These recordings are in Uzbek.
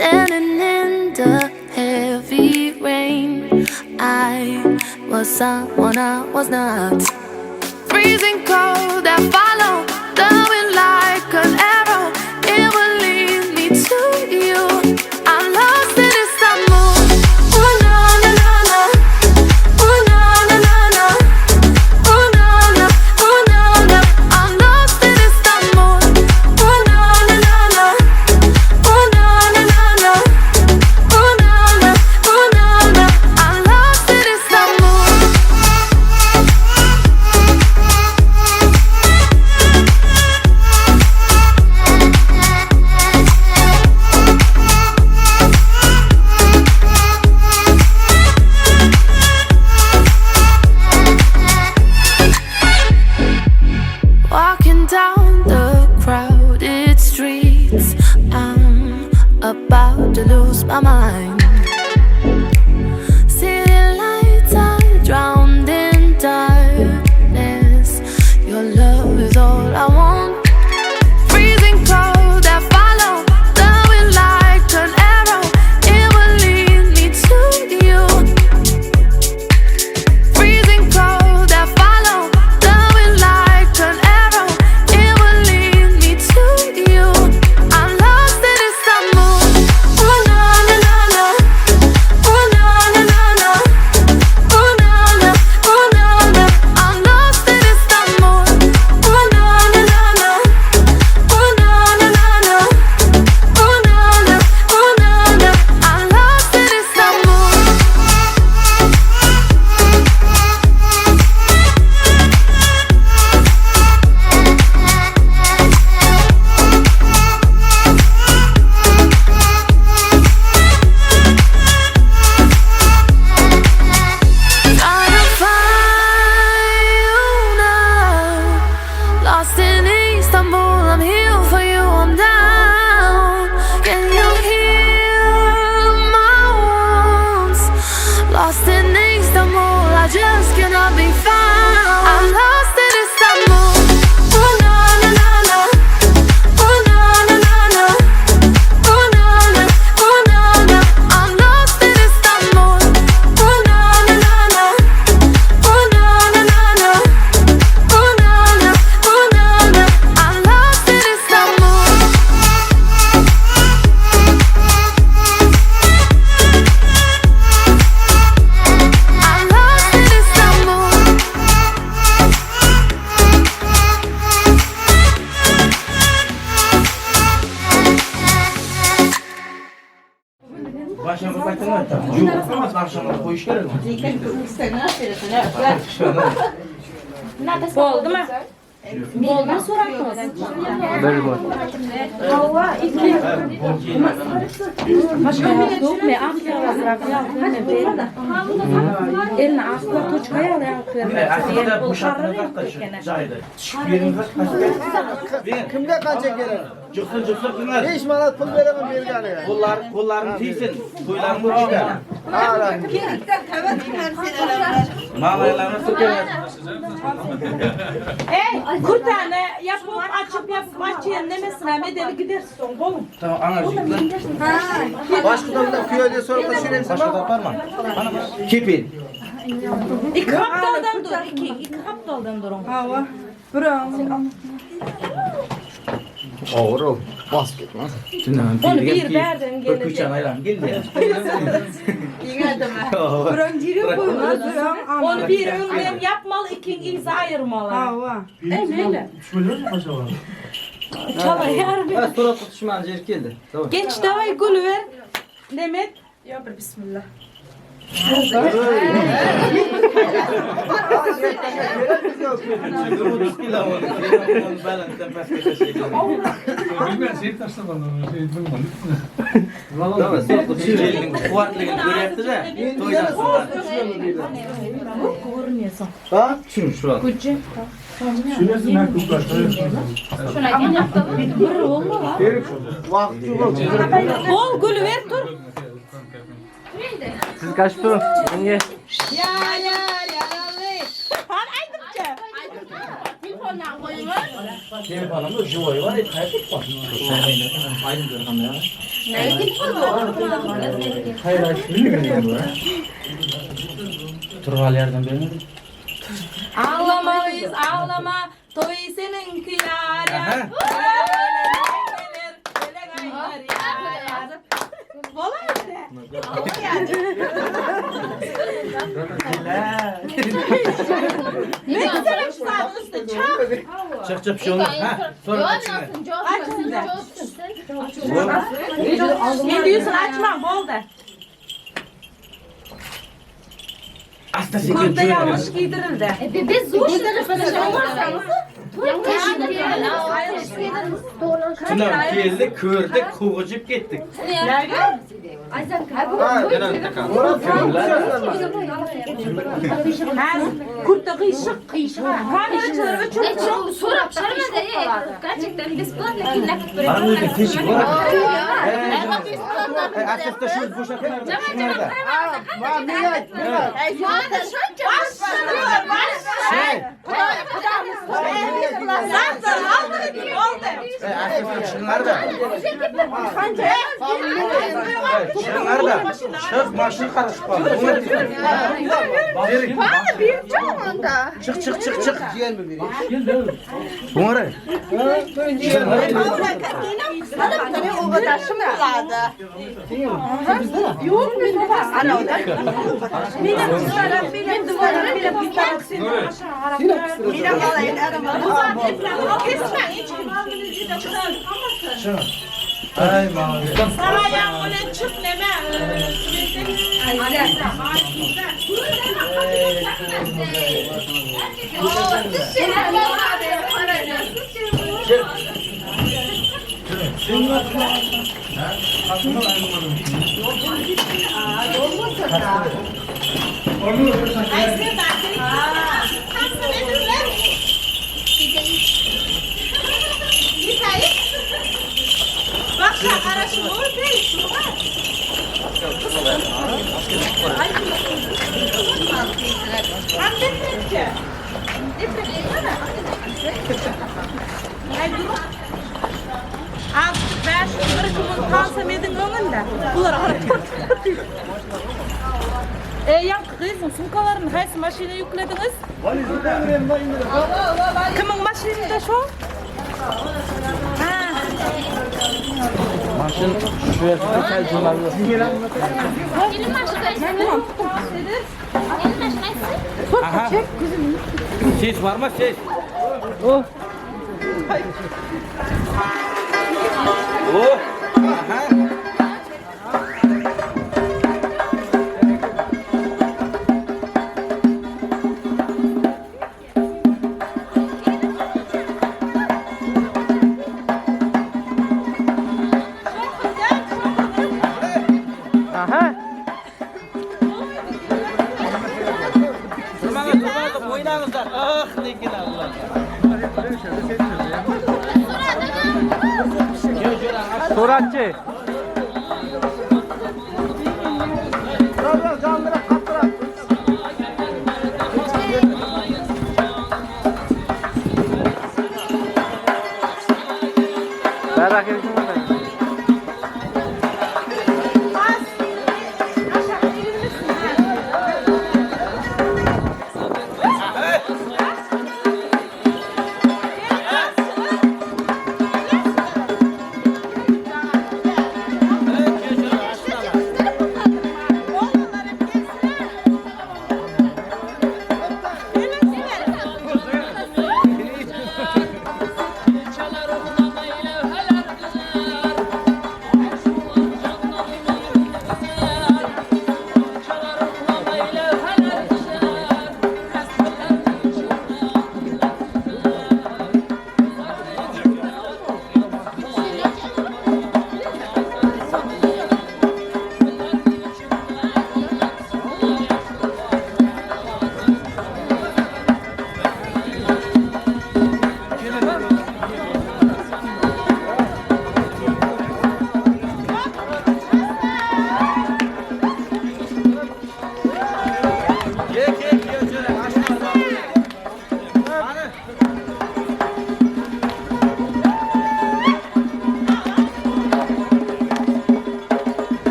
Standing in the heavy rain, I was someone I was not. Freezing cold that follow the wind like an arrow. It will lead me to you. I'm lost in Istanbul. Ooh na na na na. Ooh na na na na. Ooh na na, ooh na na. I'm lost in Istanbul. Ooh na na na na. Ooh na na na na. Ooh na na, ooh na na. I'm lost in Istanbul. Walking down the crowded streets, I'm about to lose my mind. City lights are drowned in darkness. Your love is all I want. Freezing cold that follow the wind like an arrow. It will lead me to you. Freezing cold that follow the wind like an arrow. It will lead me to you. I'm lost in Istanbul. Ooh na na na na. Ooh na na na na. Ooh na na, ooh na na. I'm lost in Istanbul. Ooh na na na na. Ooh na na na na. Ooh na na, ooh na na. I'm lost in Istanbul. Trying to find you now. Lost in Istanbul, I'm here for you, I'm down. Can you heal my wounds? Lost in Istanbul, I just cannot be found. I'm lost in Istanbul. Ooh na na na na. Ooh na na na na. Ooh na na, ooh na na. I'm lost in Istanbul. Ooh na na na na. Ooh na na na na. Ooh na na, ooh na na. I'm lost in Istanbul. I'm lost in Istanbul. Boshini qo'yib emas, naqshini qo'yish kerak. Bo'ldimi? Bo'ldimi suratimiz? Başka yok mu? Elini aqla tochka Aslida bo'shatib joyida. Tushib beringlar. Kimga qancha kerak? Juqsin, juqsin qilinglar. 5 manat pul beraman berganiga. Qo'llar, qo'llarini tiysin. Qo'ylarini urishga. Ha, rahmat. Ma'laylarni so'kamiz. Ey, kurtani yapıp açıp yapıp açayım nemesine medeli gidersin oğlum. Tamam, ana jigitlar. Boshqa tomondan kuyovga so'rab qo'shaymi? Boshqa toparman. Kepin. İki haftadan dur, iki haftadan durun. Og'ir ol. Bosib ketma. Onu bir berden Bir gelecek. ko'chani aylanib keldi. Onu bir önlem yapmalı, ikinci izi ayırmalı. Ey öyle. Çala yarım. Ha, suratga tushmani jeri keldi. Давай. Geç davay gül ver. Demet. Ya bir bismillah. Balanddan pastga tashlaydi. Давай, suratga tush. Kelinning quvvatligini ko'ryapti-da. To'ydan so'ng. Görünüyorsun. Ha? Tushing suratga. Gücü. Bir olma lan. Vaqt yo'q. Bol gül ver tur. Siz qochib turing. Menga Ya ya ya. Hani aytibcha. Telefonimda живой var, qayerda telefon? Turg'ali yordam bermadi. Ağlama kız ağlama. Toy seninki yar yar. Gelir, gelen aylar yar yar. Bolar Ne güzel şu saatin üstüne çak. Çık çık bir şey olmaz. Ha, sonra kaçın. Ne diyorsun açma bol de. Asta sekin Kurda yanlış giydirildi. Biz zor Shundan keldik, ko'rdik, qo'g'ijib ketdik. Kurda kıyışık. Kıyışık. Kameracıları ve çok çok. So'rab sharmanda gerçekten бесплатно kiyinib Mana bu yerda teshik bor. Asta shu bo'shatlardi. Shunlarda. Şey, Zaten aldı oldu. asta shunlarda. Shunlarda. Chiq, mashina qarashib qoldi. Chiq, chiq, chiq, chiq. Buni. Ay, mağdur. Sana yan çık neme. Bak araşı olur değil. Hem de Ben şu bir kimin kalsa medin önünde. Bunlar harap. Yan kızım sumkalarını qaysi mashina yukladınız? Kimin mashinada şu? Ha. Mashin shu yerda Aha. Ses var mı ses? Oh. Oh. Aha. Aha. Turmanglar, turmanglar, o'ynangizlar. Ah, lekin Allah. Suratchi.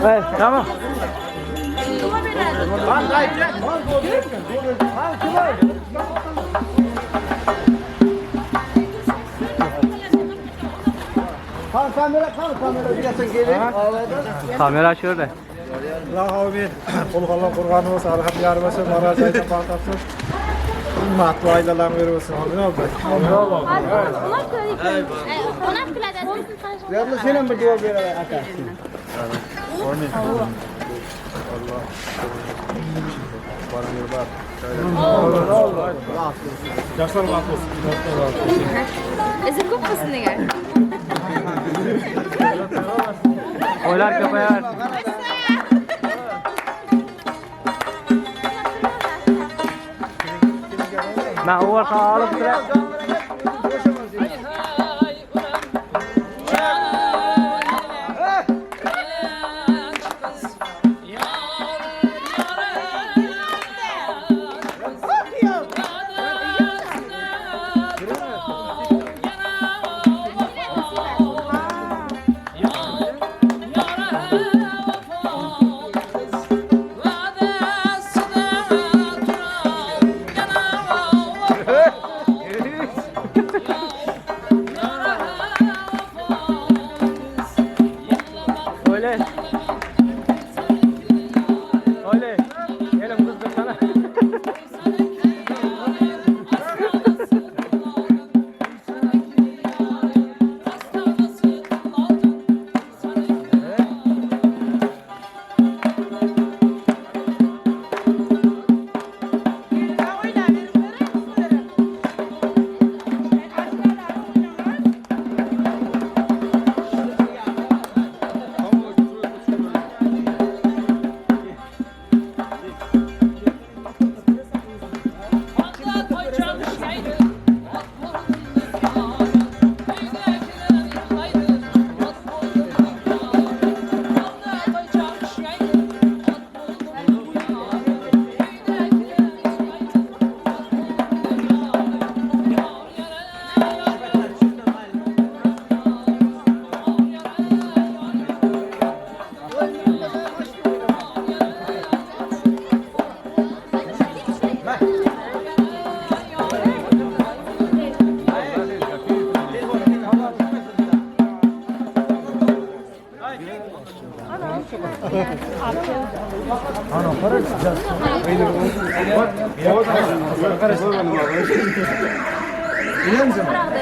Evet, tamam. Kamera şöyle. Amin. Qo'lg'onlar qo'rg'oni bo'lsin, alham yar bo'lsin, marajayda baxt topsin. Himmatli oilalar bersin. Amin. Yalnız sen ham bir javob beraver aka. Amin. Allah. Yoshlar baxt olsun. Ezi ko'p bo'lsin degan. Qo'ylar ko'payar. Ben o varsa alıp durar. Öyle. Öyle. Gelin kızım sana.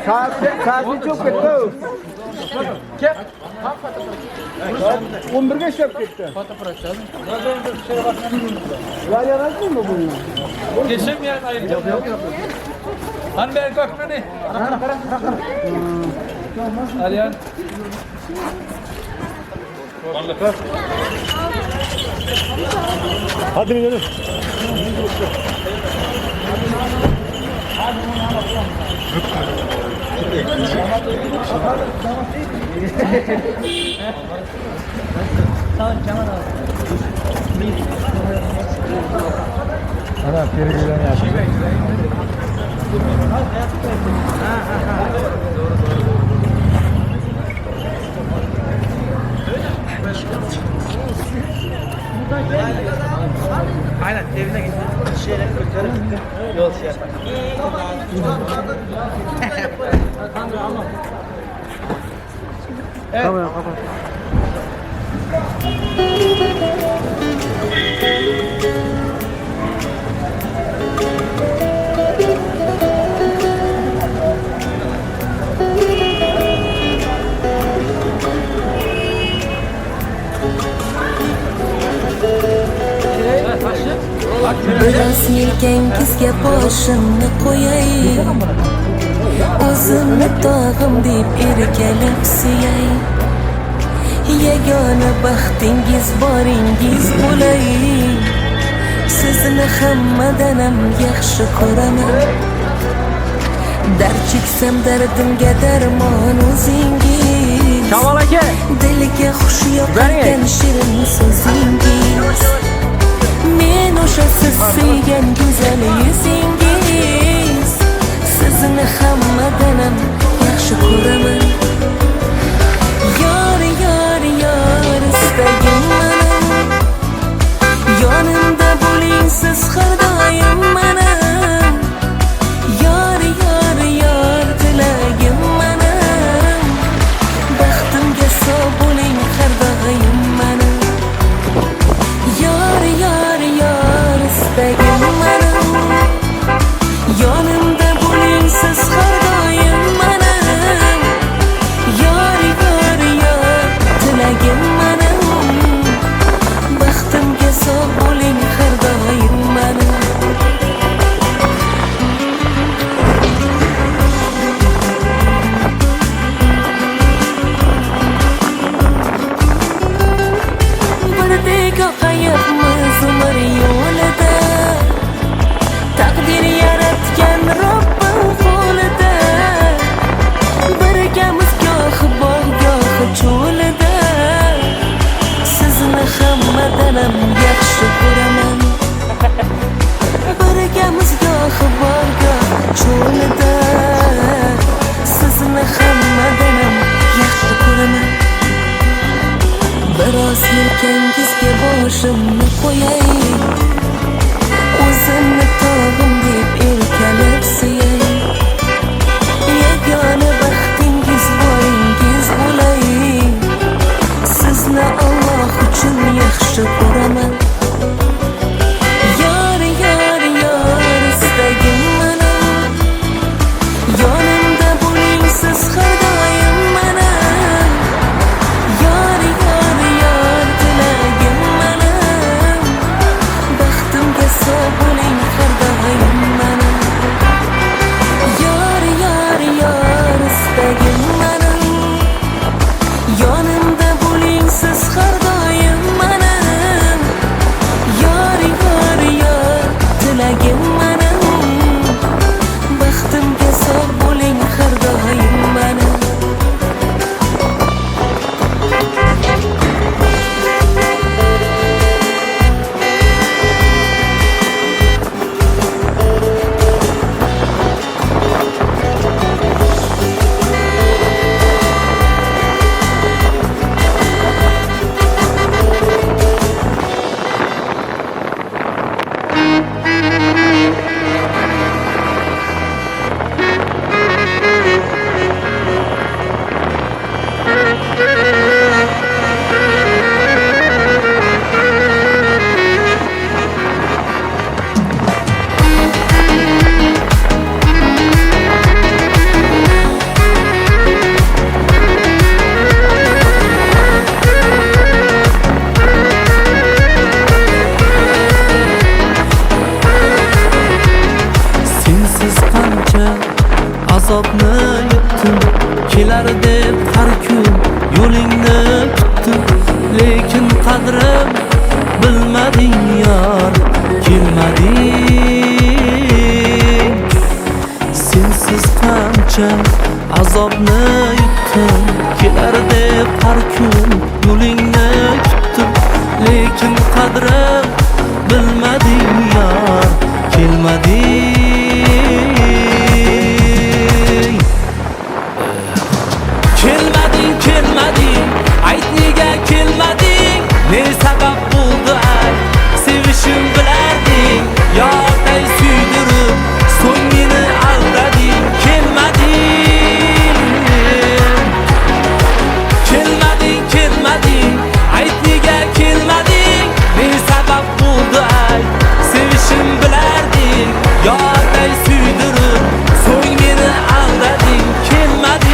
Saat çok ketdi. 11ga ishlab ketdi. Ular yaratdimi buni? Hani ben kalkmanı. Aliyan. Hadi gidelim. Ana pergilen yaptı. Aynen evine git. Şeyler götürür. Yol şey yapar. Tamam, kapat. Biroz yelkangizga boshimni qo'yay. O'zimni tog'im deb erkalab suyay. Yagona baxtingiz boringiz bo'lay. Sizni hammadanam yaxshi ko'raman. Dard cheksam dardimga darmon o'zingiz. Shamol aka. Dilga xush yoqarkan shirin so'zingiz. Men o'sha siz sevgan go'zal yuzingiz. Sizni hammadanam yaxshi ko'raman. Yor, yor, yor istagim menim. Yonimda bo'ling siz har doim menim. Yor, yor, yor tilagim menim. Baxtimga sog' bo'ling har doim menim. Yor, yor, yor istagim menim. Yonimda bo'ling siz har doim menim. Yor, yor, yor tilagim menim. Baxtimga sog' bo'ling har doim menim. Birdek oqayapmiz umr yo'lida. Taqdir yaratgan Robbim qo'lida. Birgamiz gohi bog', gohi cho'lida. Sizni hammadanam yaxshi ko'raman. Birgamiz gohi bog', gohi cho'lida. Sizni hammadanam yaxshi ko'raman. Biroz yelkangizga boshimni qo'yay. O'zimni tog'im deb erkalab suyay. Yagona baxtingiz boringiz bo'lay. Sizni Alloh uchun yaxshi ko'raman. Yor, yor, yor istagim menim. Yonimda bo'ling siz har doim menim. Yor, yor, yor tilagim menim. Baxtimga sog' bo'ling har doim menim. Yor, yor, yor istagim menim. Yonimda bo'ling siz har doim menim. Yor, yor, yor tilagim menim. Baxtimga sog' bo'ling har doim menim. Sensiz qancha azobni yutdim, kelar deb har kun yo'lingni kutdim, lekin qadrim bilmading yor, kelmading. Sensiz qancha azobni yutdim, kelar deb har kun yo'lingni kutdim, lekin qadrim bilmading yor, kelmading. Kelmading, kelmading, ayt nega kelmading? Ne sabab bo'ldi ay, sevishim bilarding. Yorday suydirib, so'ng meni aldading. Kelmading. Kelmading, kelmading, ayt nega kelmading? Ne sabab bo'ldi ay, sevishim bilarding. Yorday suydirib, so'ng meni aldading. Kelmading.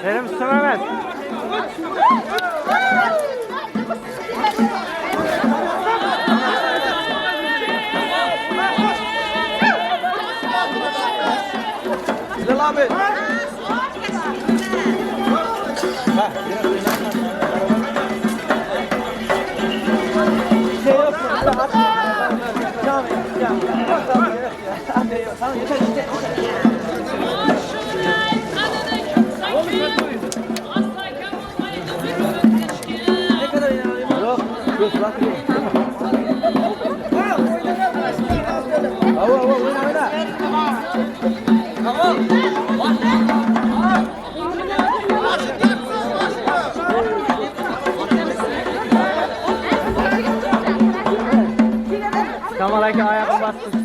Benim Mehmet. Bilal abi. Kamal aka oyog'i bosdi.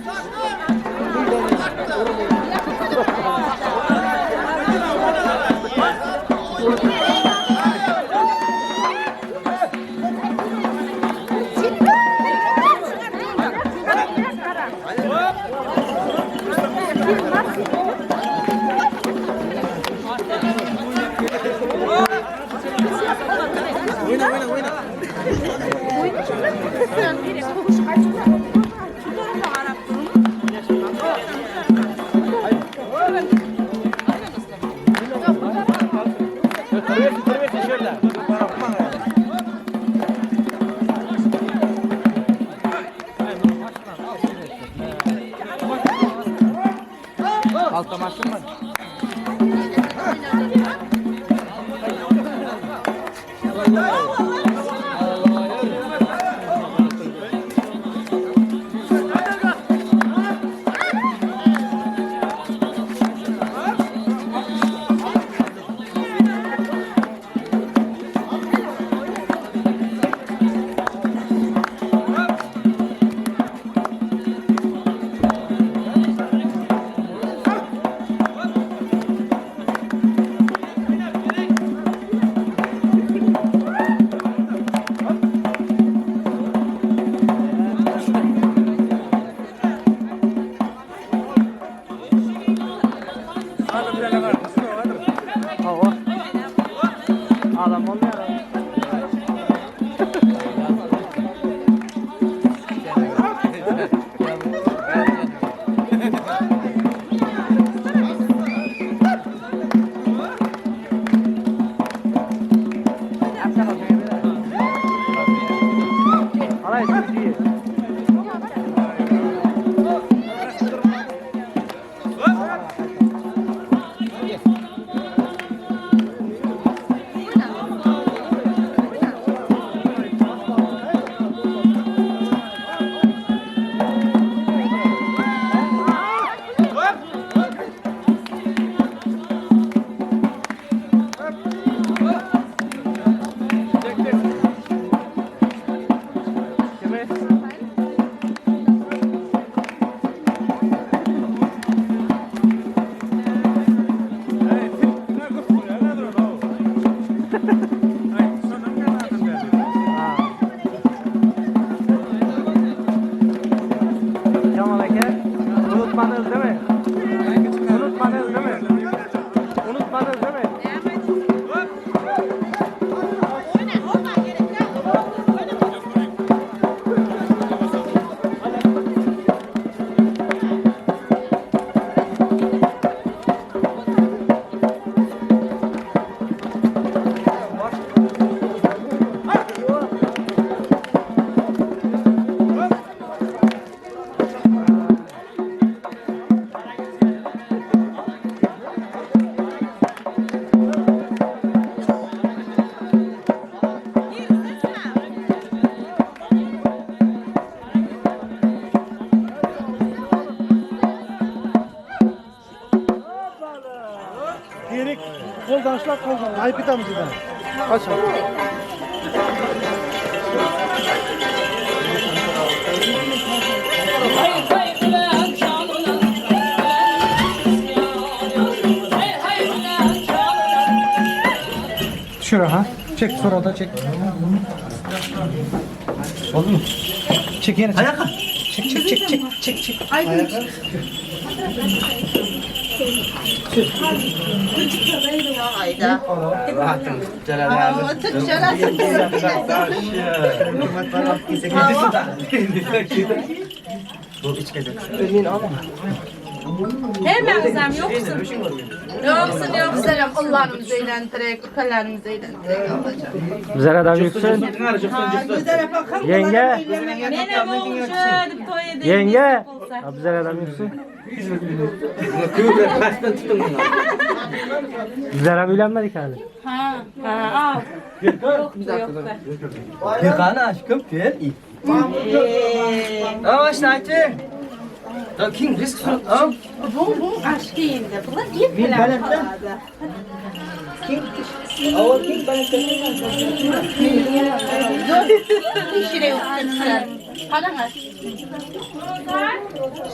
Qo'ldan ushlab, qo'ldan ayib ketamiz yerdan. Qachon? Tushir ha. Çek sonra da çek. Oldu mu? Çek yine çek. Çek çek çek çek çek çek. Hemen yoksun. Yoksun yoksun. Allah'ımızı eğlendirek, ülkelerimizi eğlendirek Allah'ım. Bizlar adam yoksun. Yenge. Mene boluşu dip toy edeyim. Yenge. Bizlar adam yoksun. Bizlar ham uylanmadik hali. Ha, al. Yoktu yoktu. Qani aşkım gel. Aa, şnaytı. Da kim risk surat? Bu aşkı indi. Bunlar ilk bilen kaladı. Pişire yoksa. Qarang.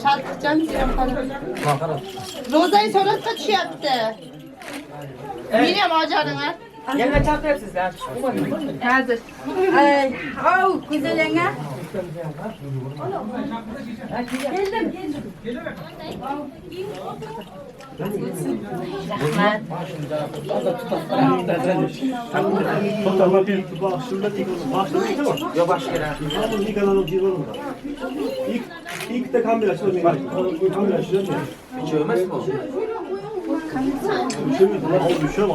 Sharqjan diyorum qarang. Rozay suratga tushyapti. Meni ham ojaring-a. Yanga chaqiribsiz, ha. Hozir. Ay, au, go'zalanga. Geldim geldim. Rahmat.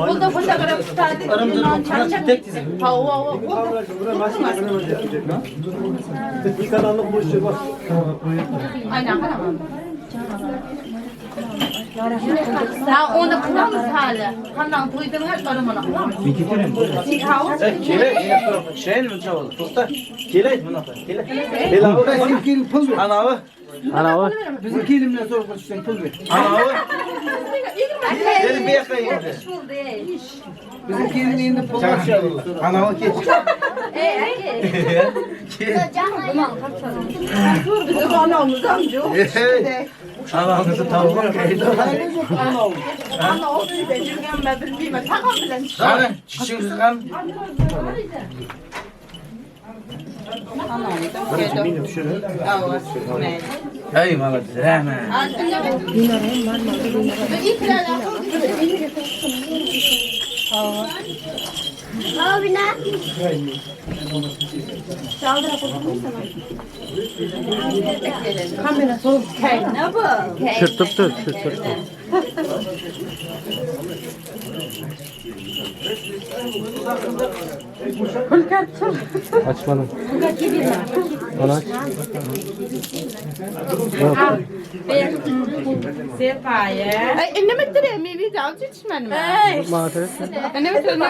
Bunda bunda qarab tutadi. Ha, o. Aynen qarama. Ha, onu qilamiz hali. Qandan to'ydinglar, mana buni qilamiz. To'xta. Kelay bunaqa. Kelay. Bizim pul ver. Anavi. Anavi. Bizim kelimle so'rab tushsang pul ver. Anavi. Gel bu yoqqa endi. Bizim kelin endi pul tushadi. Anavi kel. Bizim anamız ham yo'q. Anamizni tavuk qayda? Ana o'zida yurganman, bilmayman. Tag'in bilan Qani, tishingizni qani? Ey молодец, rahmat. Tushirib turibdi, tushirib turibdi. Açmadım. Onu aç. Yok. Serpaye. Nima meyve tushmanmi? Mağdur. Nima nima?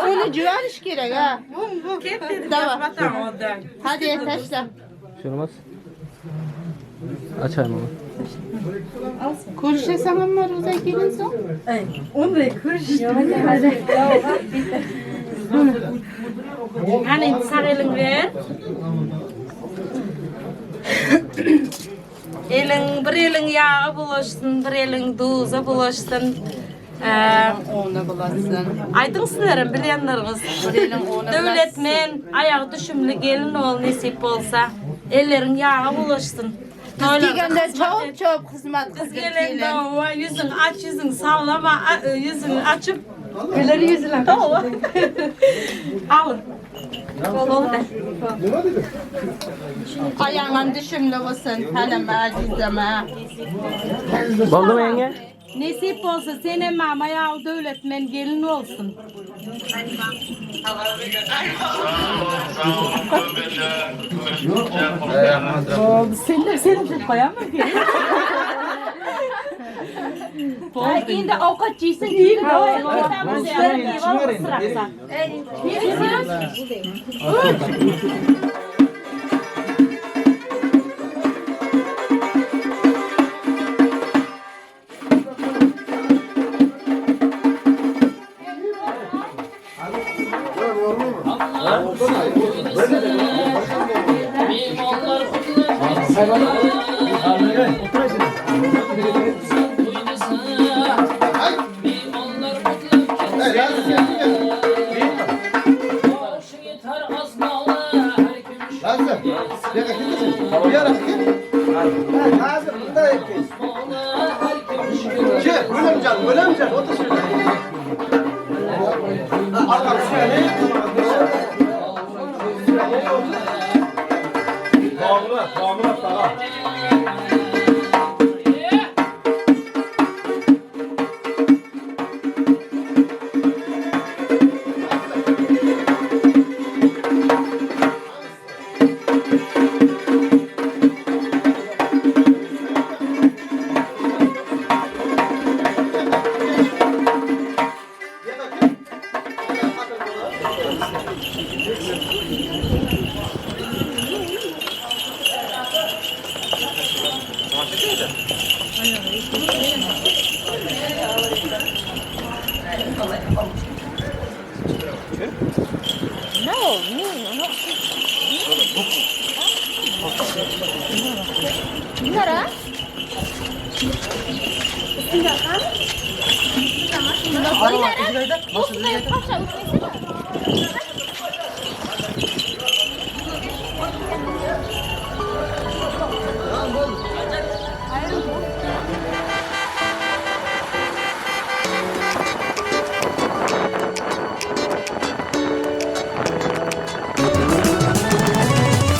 Uni juvarish kerak ha. Ket dedim Tamam. vatan oldu. Hadi tashla. Bir şey olmaz. Açarım onu. Ko'rishasanmi Ro'za kelinsoq? Hani sağ elin ver. Elin bir elin yağı bulaşsın, bir elin duzu bulaşsın. Onu bulasın. Aydın sizlerin bilenleriniz. Bir elin onu Devletmen ayağı düşümlü gelin ol nesip olsa. Ellerin yağı bulaşsın. Kelganda chop chop xizmat Kız qilgin gelin kelin. de o yüzün aç yüzün sallama yüzünü açıp güler yüzüne. Alın. Oldu. Oyog'im tushumli bo'lsin, halima azizim. Oldu mu yenge? Nesip olsa senin mama ya devletmen gelin olsun. Oldu. Sen de sen koyamam ki. Ay endi ovqat yeysan yeyib O'lamajan, o'lamajan, o'tir shu yerda. Arqam suyani. Murat, Murat ağa.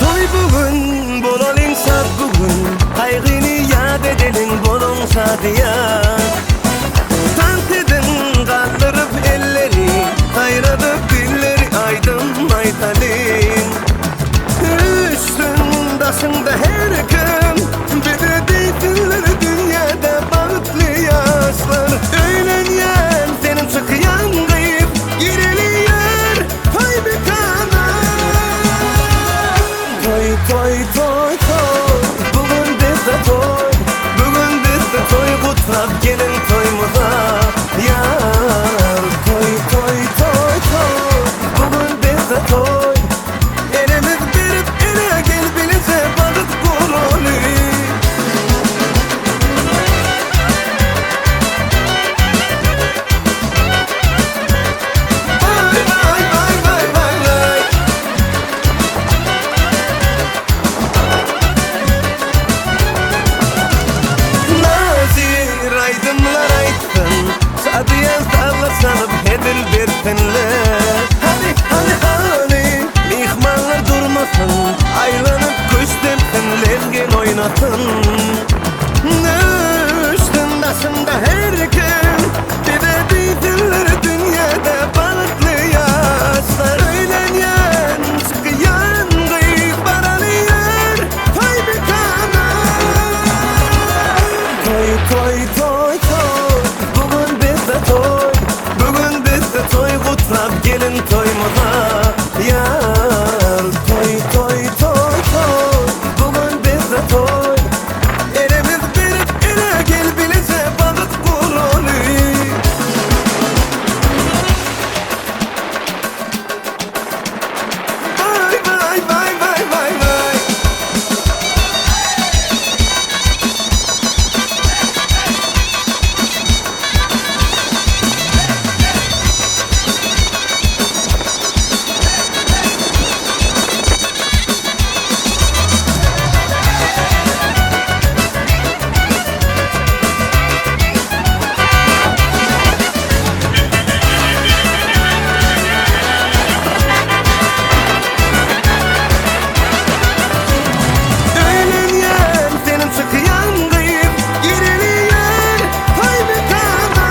Toy bugun, bo'laling shod bugun. Qayg'ini yad edeling, bo'ling shadiyat. Tanqidin qaldırıp elleri, Qayradıp dilleri aydın aytalin. Üstün daşında her kim, Bize deysinler dünyada bahtlı yaşlar. Öylenyen senin çıkyan kıyıp, Gireliyor toy bir kana. Toy toy toy toy, bugün bizde toy. Bugün bizde toy, kutlap gelin toyumuza. Yar toy toy toy toy, bugün bizde toy. Elimiz verip ele gel bilece balık kurulu. Vay vay vay vay vay vay. Nazir aydınlar aytsın, Sadiyen salla salıp hedil bersinler. Hani hani hani mihmanlar durmasın, Aylanıp kuş depsin, lezgin oynasın. Üstün daşında her kim, Bize deysinler dünyada balıklı yaşlar. Öylenyen çıkyan kıyık baralıyor, Toy bir kana. Toy toy toy toy, bugün bizde toy. Bugün bizde toy, kutlap gelin toyumuza. Yar toy toy toy toy, bugün bizde toy. Elimiz verip ele gel bilece balık kurulu. Vay vay vay vay vay vay. Öğlenyen senin çıkyan kıyıp giriliyor toy bir kana.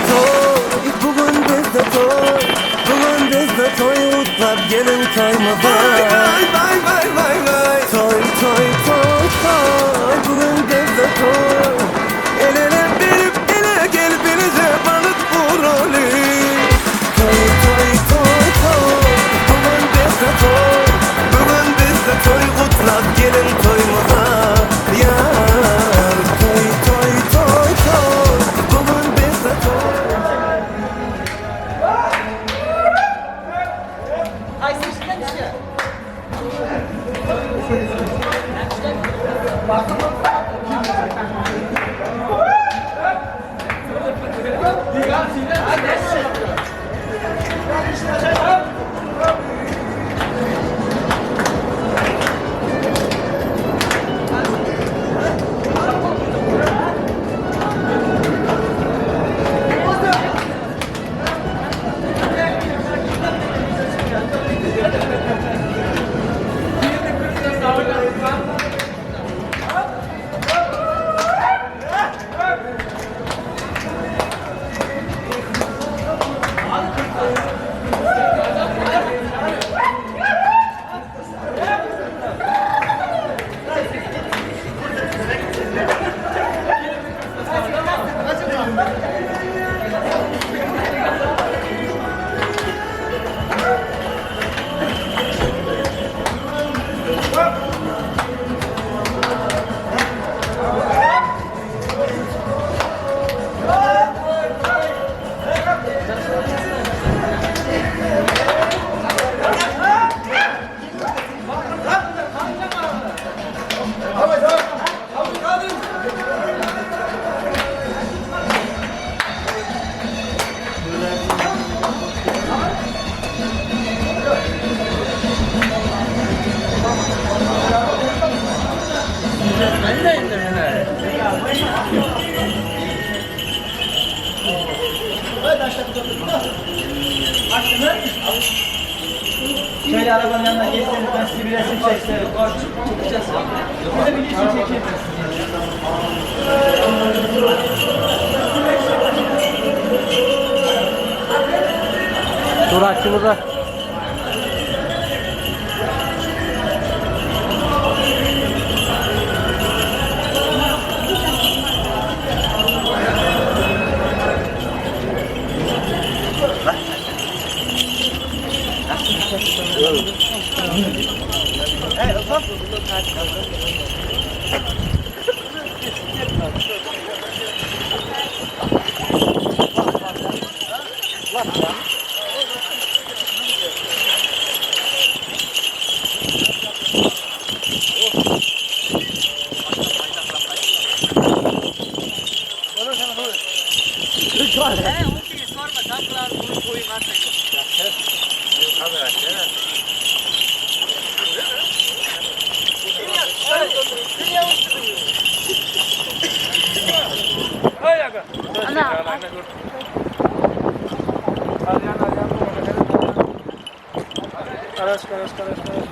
Toy bugün bizde toy, bugün bizde toy, utlap gelin toyumuza. Vay vay vay vay vay. Toy toy toy toy, bugün bizde toy. El ele verip ele gel bize balık vurulu. Toy toy toy toy, bugün bizde toy. Bugün bizde toy, kutlap gelin toyumuza. Yar toy toy toy toy, bugün bizde toy. Şöyle arabanın yanına geçseniz ben sizi bir resim çeksem. Bize bir resim çekeyim. Dur açı burada. Araç, araç, araç, araç, araç, araç.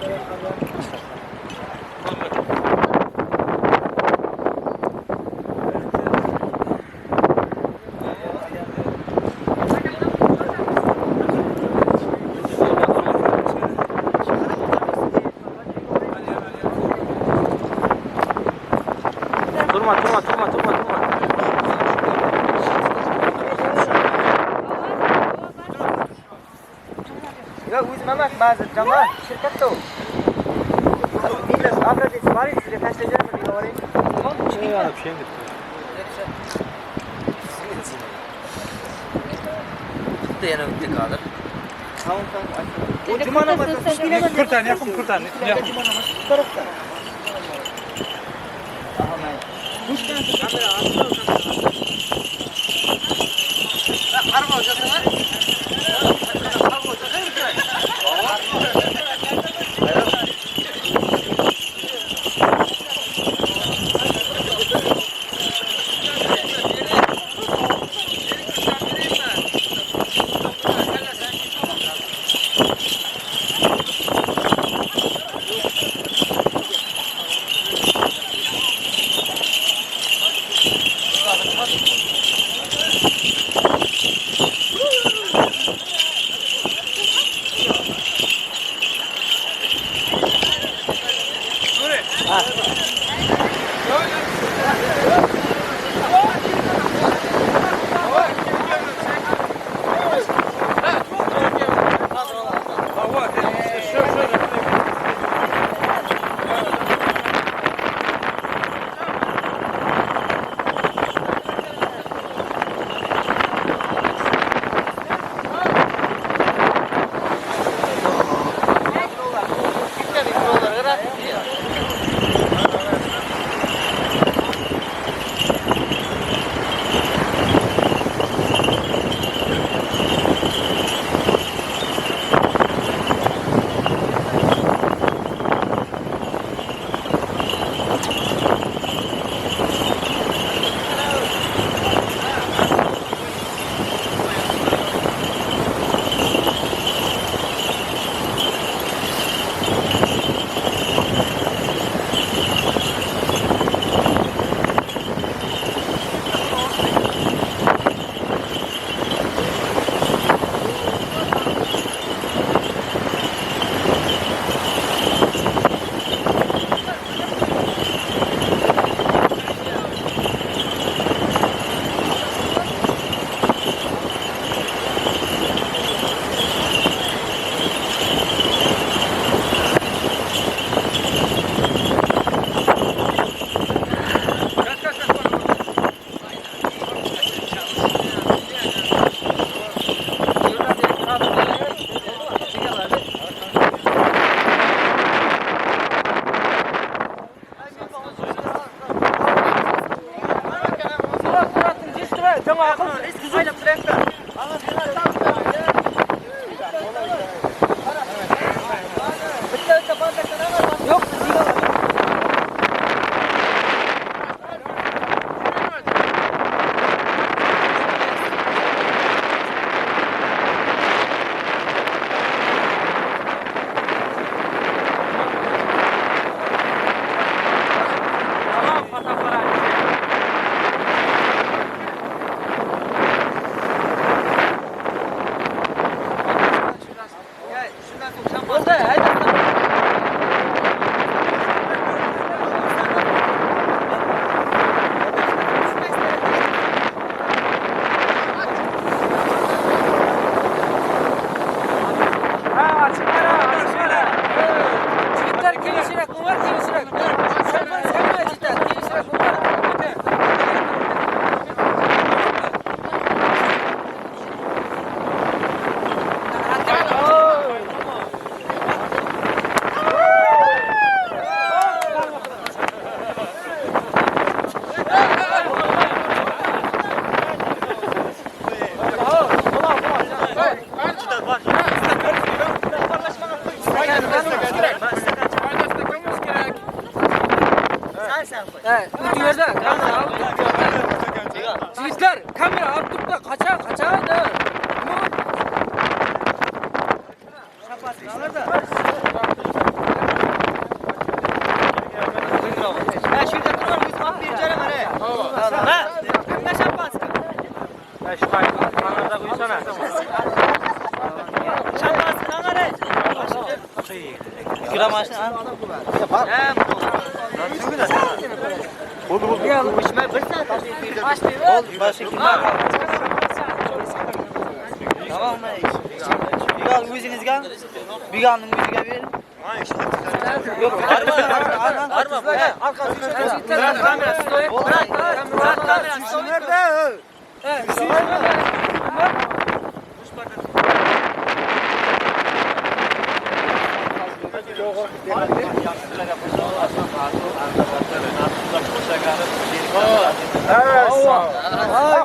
Durma durma durma durma durma. Ya o'zim emas, ba'zi jamoa shirkatda u. Millat obrazец bor edi, sizga tashlab beraman, yuboring. Tamam, tamam. O cuma namazı Kurtan yakın kurtan. Cuma namazı bu tarafta. Tutuverdi. Yigitlar, kamera olib turibdi. Qachon, qachon? Ha, shu yerda turib, o'zim olib berib beraman, ha. Ha, шампанский. Shu kamerada qo'ysana. Шампанский qara. Kira mashina. Ha, Bo'ldi, bo'ldi. Bir soat. Bo'ldi, boshqa kim bor? Tamam, Bigal o'zingizga, Bigalning o'ziga bering. Yo'q, arma, arma. Kamera стоит. Брат, камера стоит.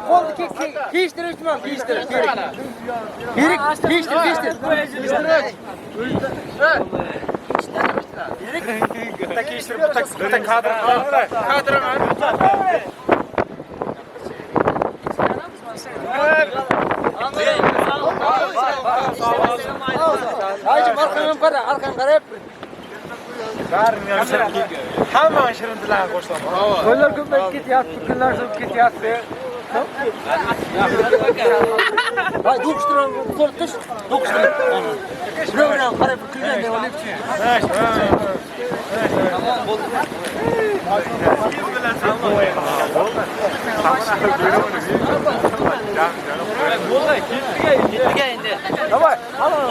Qo'lni kiyishtirib ishman, kiyishtirib. Berik, kiyishtir, kiyishtir. Bitta kiyishtirib, bitta kadr. Kadr. Hacım arkandan qara, arkandan qarab. Hamma shirintilarni qo'shiladi. Qo'llar ko'payib ketyapti, kunlar so'rib ketyapti. Voy, do'qishtirib, qo'rqish, do'qishtirib. Birov qarab kulganda olyapti. Tamam, bo'ldi. Ketdik endi. Давай, al al.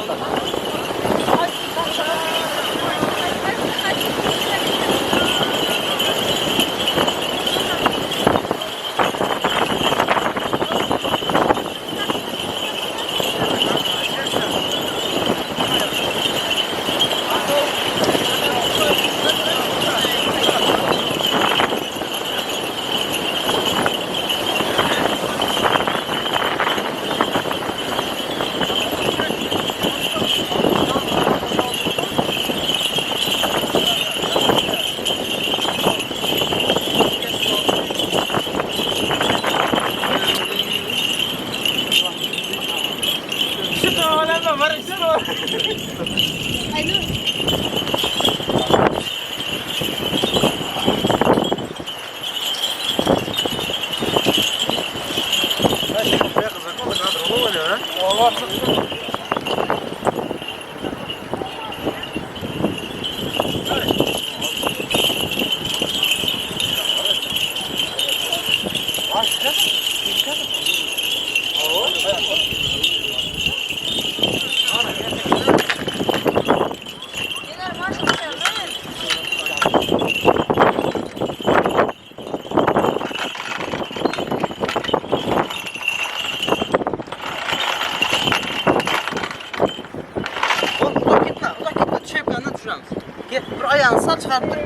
Uzoq ketma, uzoq ketma, tushayotgandan tushiramiz. Ket, bir oyog'ini sal chiqarib tur.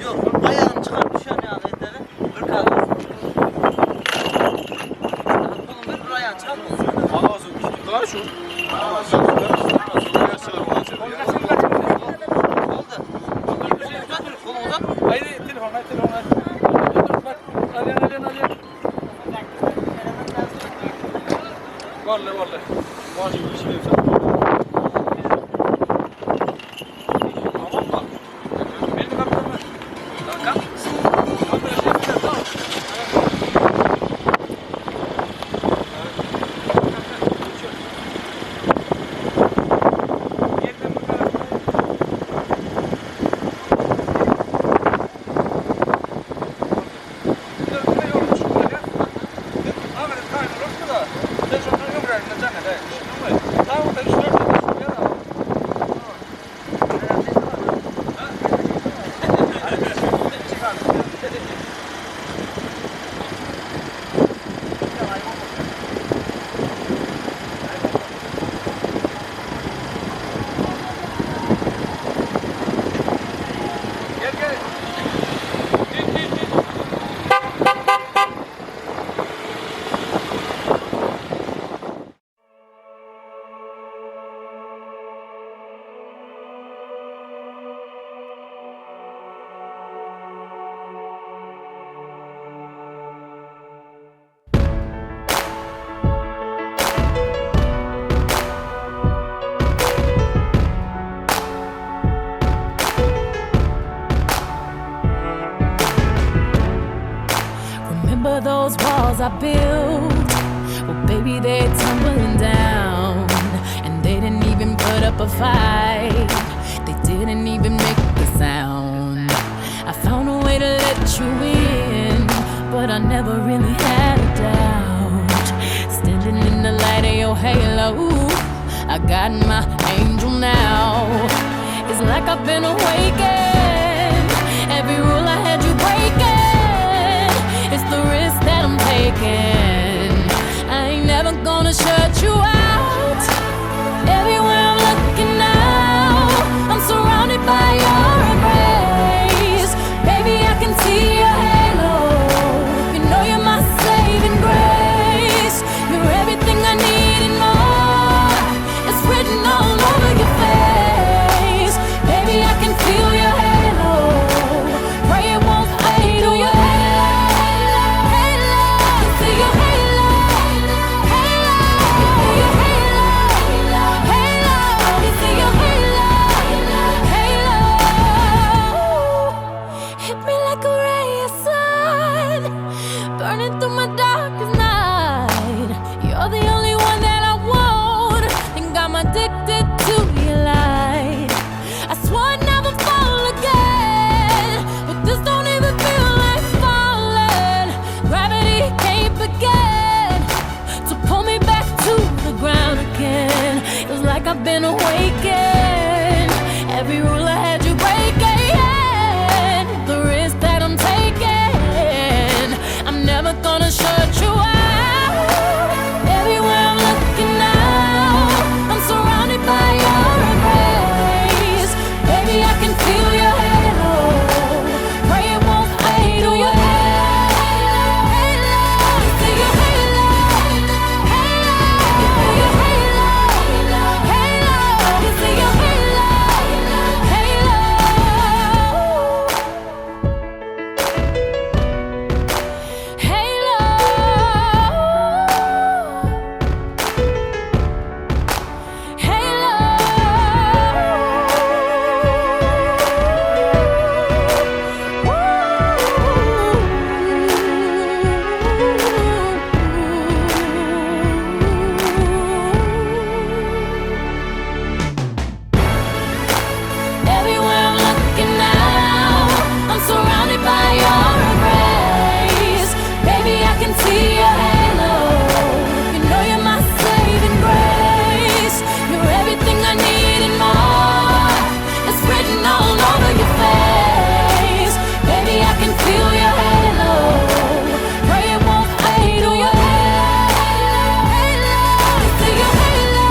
Yo'q, oyog'ini chiqarib tushar aytadi. Bir kadr. Qo'lini bir oyog'ini chiqarib bo'lsin. Bo'ldi. Uzat, qo'lini uzat. Telefon, telefon. Alyan, alyan, alyan. Vallahi, vallahi. Remember those walls I built? Well, baby, they're tumbling down. And they didn't even put up a fight. They didn't even make a sound. I found a way to let you in, but I never really had a doubt. Standing in the light of your halo, I got my angel now. It's like I've been awakened. Every rule I had you breaking. It's the risk that I'm taking. I ain't never gonna shut you out. Everywhere I'm looking now, I'm surrounded by your embrace. Baby, I can see your halo. You know you're my saving grace. You're everything I need and more. It's written all over your face. Baby, I can feel your halo. Pray it won't fade away. Halo, I can see your halo. Halo, I can see your halo. Halo, I can see your halo. Halo, hit me like a ray of sun, burning through my darkest night. You're the only one that I want. Think I'm addicted to your light. I swore I'd never fall again, but this don't even feel like falling. Gravity can't begin to pull me back to the ground again. It's like I've been awakened. Every rule I had you breaking. The risk that I'm taking, I'm never gonna shut you out. Everywhere I'm looking now, I'm surrounded by your embrace. Baby, I can feel your halo. Pray it won't fade away. Halo, I can see your halo. Halo, I can see your halo. Halo, I can see your halo. Halo. Halo. Halo. Everywhere I'm looking now, I'm surrounded by your embrace. Baby, I can see your halo. You know you're my saving grace. You're everything I need and more. It's written all over your face. Baby, I can feel your halo. Pray it won't fade away. Halo, I can see your halo.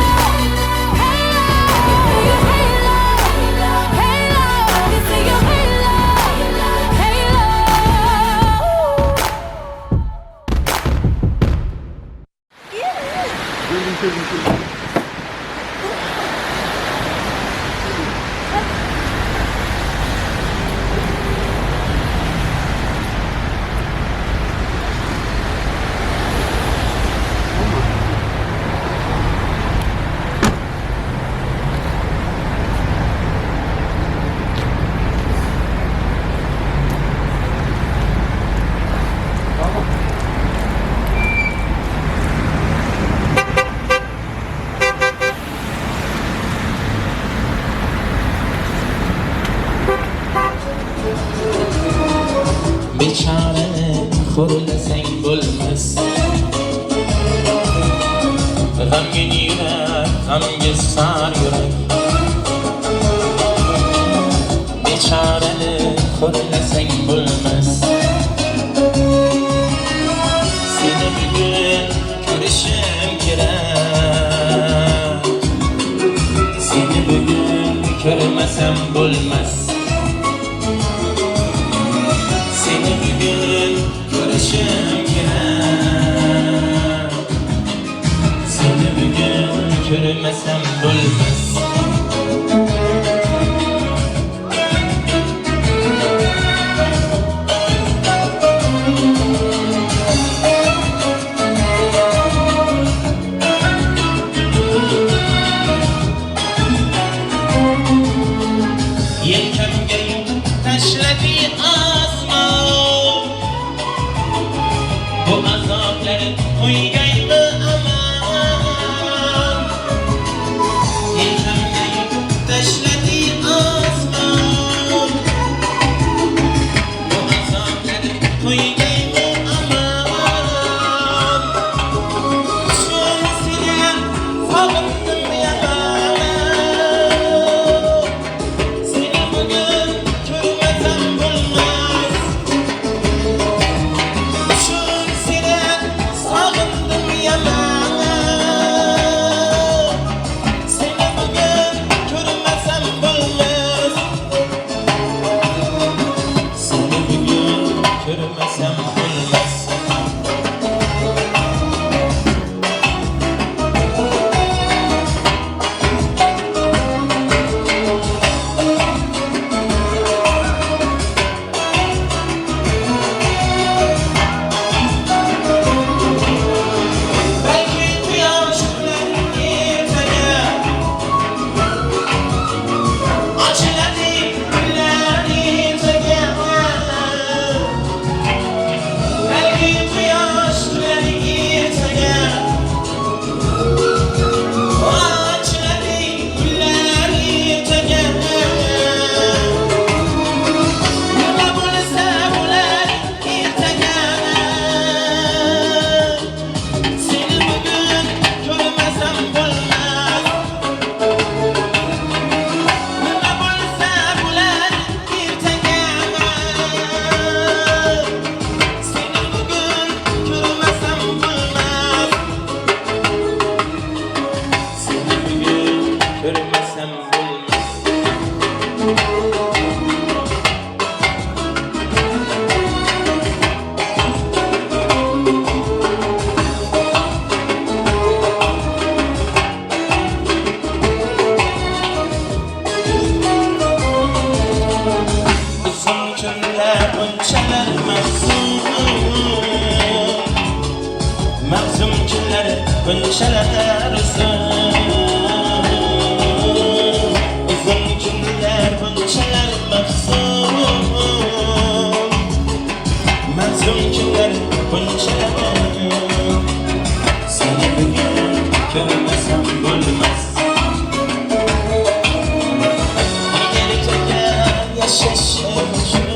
Halo, I can see your halo. Halo, I can see your halo. Halo. Bechora xo'rlasang bo'lmas, G'amgin yurak, g'amga sar yurak. Bechorani xo'rlasang bo'lmas. Seni bugun ko'rishim kerak. Seni bugun ko'rmasam bo'lmas. Seni bugun ko'rishim kerak. Seni bugun ko'rmasam bo'lmas. Yelkamga yuk tashladi osmon. ko'rmasam bo'lmas. Belki quyosh bilan ertaga ochiladi gullar ertaga. Belki quyosh bilan ertaga ochiladi gullar ertaga. Nima bo'lsa bo'lar ertaga. Seni bugun ko'rmasam bo'lmas. Nima bo'lsa bo'lar ertaga. Seni bugun ko'rmasam bo'lmas. Seni bugun ko'rmasam bo'lmas. Uzun kunlar bunchalar mahzun, mahzun kunlar bunchalar uzun. Uzun kunlar bunchalar mahzun, mahzun kunlar bunchalar. Seni bugun ko'rmasam bo'lmas. Ertaga yashashim uchun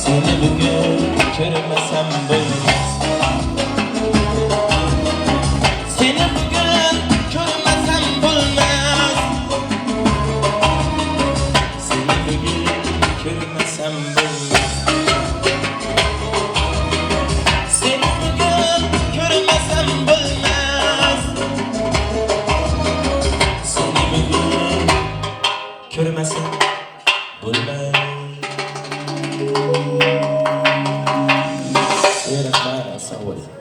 seni bugun ko'rmasam bo'lmas. Seni bugun ko'rmasam bo'lmas. Seni bugun ko'rmasam bo'lmas. Seni bugun ko'rmasam bo'lmas. Seni bugun ko'rmasam bo'lmas. Ey rahmat, assalomu alaykum.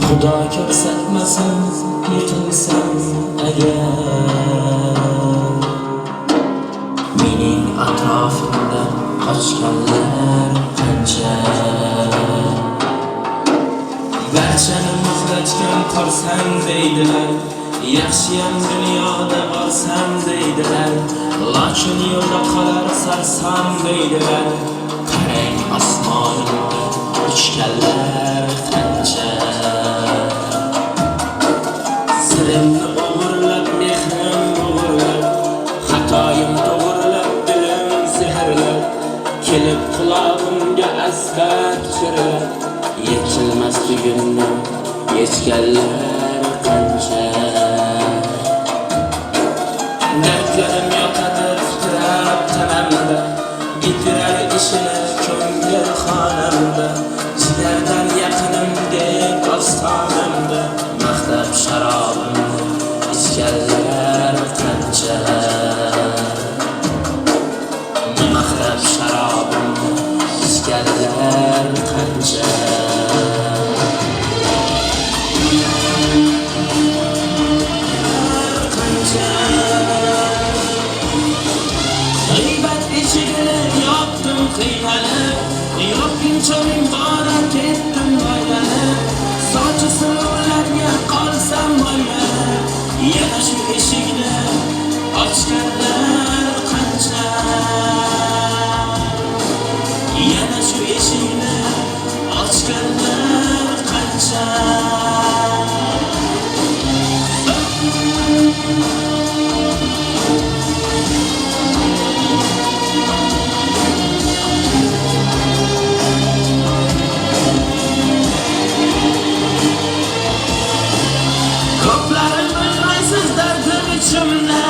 Xudo ko'rsatmasin yiqilsam agar, mening atrofimda qochganlar qancha. Barchani muzlatgan qorsan deydilar. Yaxshiyam dunyoda borsam deydilar, lokin yo'lda qolar sarson deydilar. Qarang osmonimda uchganlar qancha. Sirimni o'g'irlab, mehrim o'g'irlab, xatoyim to'g'irlab, dilim sehrlab, kelib qulog'imga asfalt chirlab, yechilmas tugunni yechganlar qancha. Dardlarim yotadi titrab tanamda, bitirar ishini ko'ngil xonamda, jigardan yaqinim deb ostonamda, maqtab sharobimni ichganlar qancha. Maqtab sharobimni ichganlar qancha. G'iybat eshigini yopdim qiynalib, yopguncha ming bora ketdim aylanib, sochi sinovlarga qolsam o'ylanib, yana shu eshikni ochganlar qancha. Yana shu eshikni ochganlar qancha. Ko'plari bilmaysiz dardim ichimda,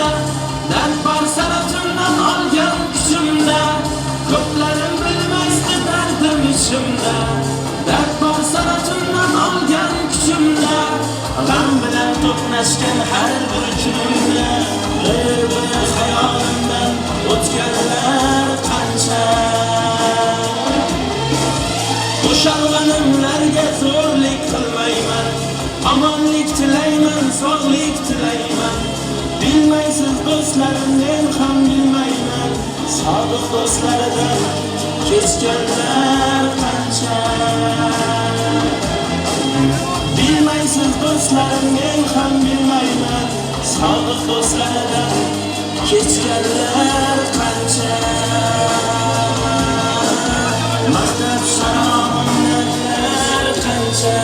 dard bor sanatimdan olgan kuchimda. Ko'plarim bilmasdi dardim ichimda, dard bor sanatimdan olgan kuchimda. G'am bilan to'qnashgan har bir kunimda, bir-bir xayolimdan o'tganlar qancha. Qo'shalg'animlarga zo'rlik qilmayman, omonlik tilayman, sog'lik tilayman. Bilmaysiz do'stlarim, men ham bilmayman, sodiq do'stlaridan kechganlar qancha. Bilmaysiz do'stlarim, men ham bilmayman, sodiq do'stlaridan kechganlar qancha. Maqtab sharobimni qancha.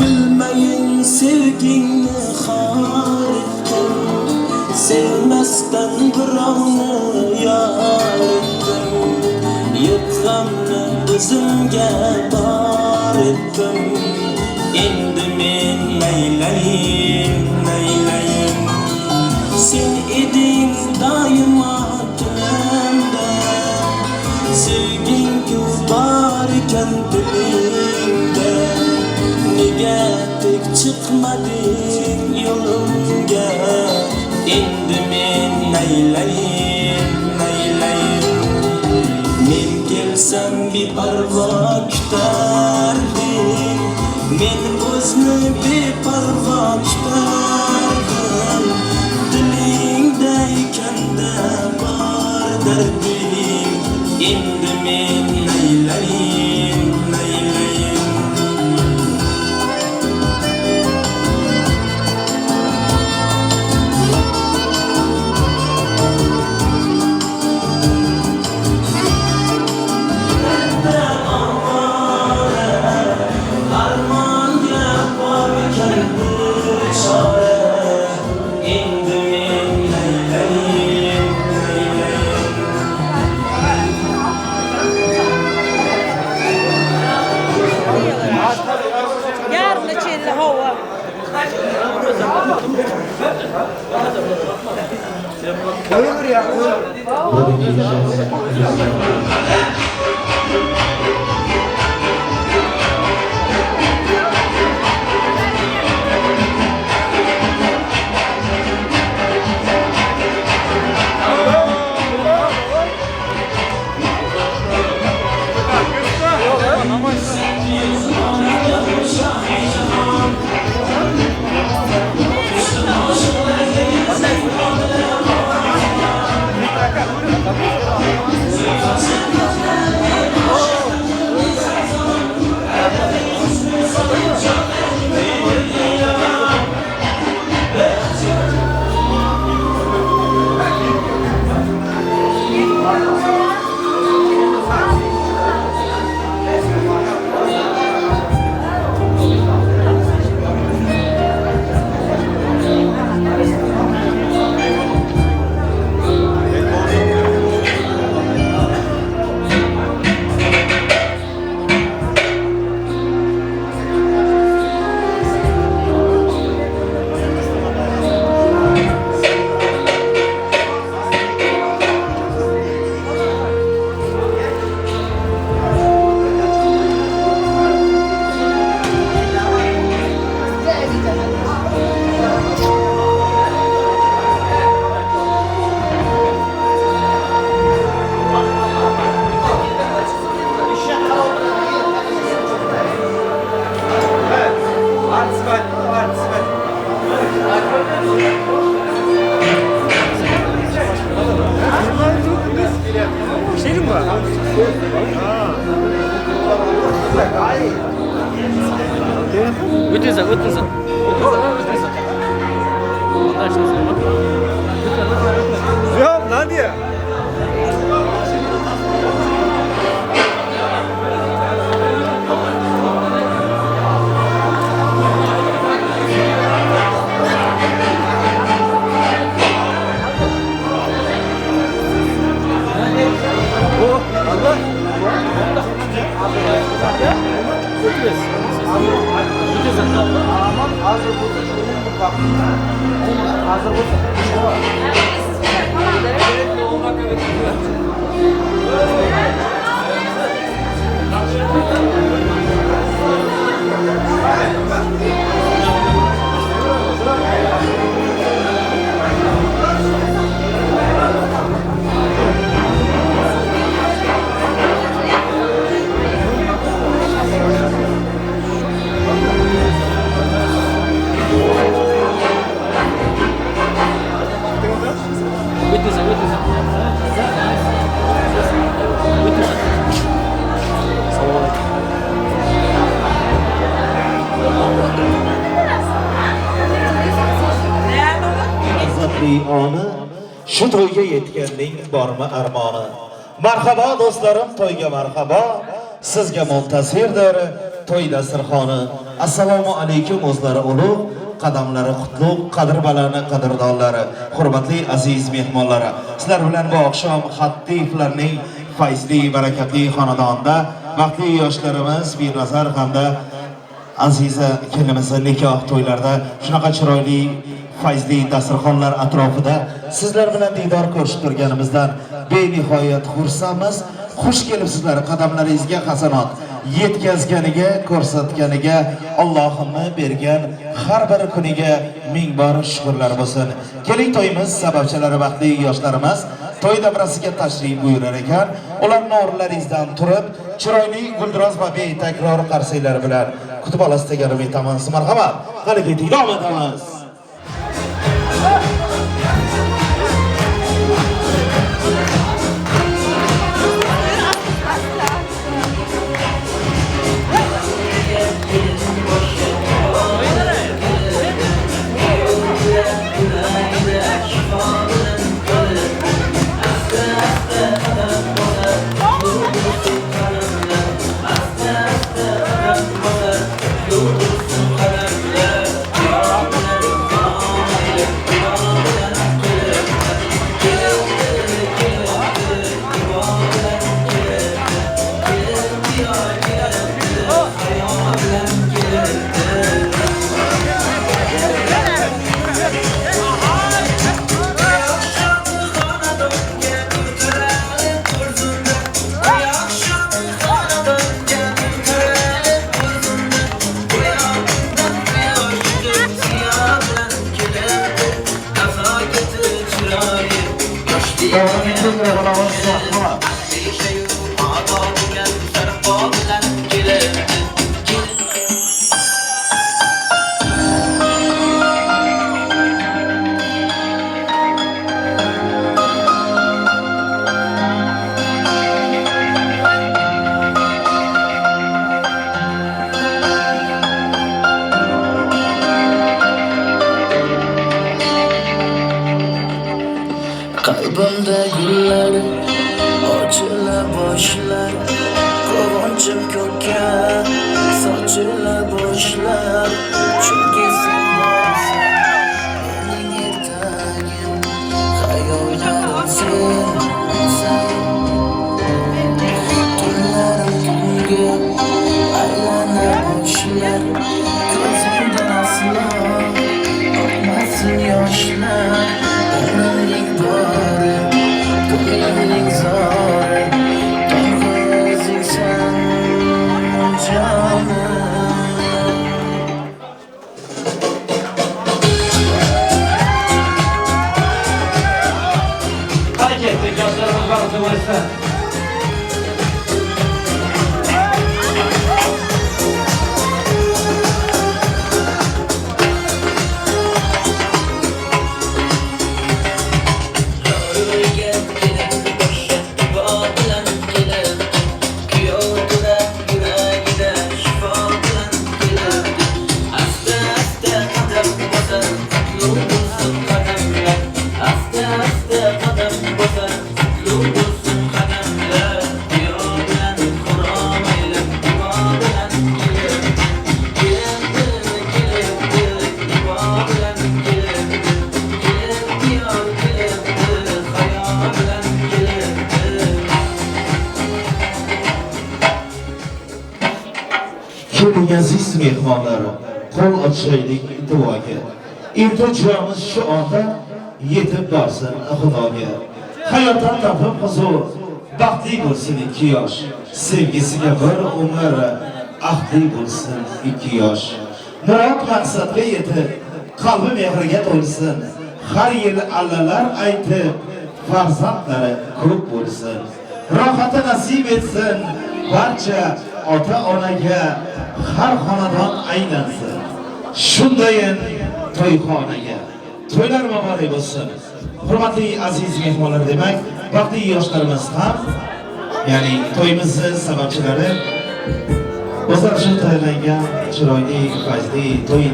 Bilmayin sevgingni xor etdim, sevmas Qasddan birovni yor etdim, Yeb g'amni o'zimga bor etdim. Endi men naylayin, naylayin. Sen eding doimo tilimda, Sevging bor ekan dilimda. Nega tek chiqmading yo'limga? Endi men naylayin, naylayin. Men kelsam beparvo kutarding, Men o'zni beparvo tutardim. Dilingda ekanda bor darding, Endi men naylayin, naylayin. Armonga borgan bir chora, Endi men naylayin, naylayin. Yarın içinde hava. Yok Nadia. Oni shu to'yga yetganning bormi armoni. Marhabo do'stlarim, to'yga marhabo. Sizga muntazirdir to'y dasturxoni. Assalomu alaykum o'zlari ulug', qadamlari qutlug', qadr baland qadrdonlari, hurmatli aziz mehmonlari. Sizlar bilan bu oqshom Xattievlarning fayzli, barakatli xonadonida baxtli yoshlarimiz Birnazar hamda Aziza kelinimizni nikoh to'ylarida shunaqa chiroyli fayzli dasturxonlar atrofida sizlar bilan diydor ko'rishib turganimizdan benihoyat xursandmiz. Xush kelibsizlar, qadamlaringizga hasanot yetkazganiga, ko'rsatganiga Allohimni bergan har bir kuniga ming bor shukrlar bo'lsin. Keling to'yimiz sababchilari baxtli yoshlarimiz to'y davrasiga tashrif buyurar ekan, ularni o'rinlaringizdan turib, chiroyli guldiroz va betakror qarsaklar bilan kutib olasiz degan umiddamiz. Marhamat, qani ketdik, davom etamiz. Qalbimda gullar ochila boshlar, quvonchim ko'kka sochila boshlar, chunki sen borsan mening ertagim, xayollarim sen, tunlarim kunga aylana boshlar, ko'zimdan aslo oqmasin yoshlar. Umrimning bori, ko'nglimning zori, to'g'ri jonim. Qani ketdik, yoshlarimiz baxtli bo'lsin. Keling aziz mehmonlar, qo'l ochaylik duoga. Iltijomiz shu onda yetib borsin Xudoga. Hayotdan topib huzur, baxtli bo'lsin ikki yosh. Sevgisiga bir umr, ahdli bo'lsin ikki yosh. Murod maqsadga yetib, qalbi mehrga to'lsin. Har yil allalar aytib, farzandlari ko'p bo'lsin. Rohati nasib etsin barcha ota-onaga, har xonadon aylansin shundayin to'yxonaga. To'ylar muborak bo'lsin. Hurmatli aziz mehmonlar, demak, baxtli yoshlarimiz ham, ya'ni to'yimizni sababchilari o'zlari uchun tayyorlangan chiroyli, fayzli to'y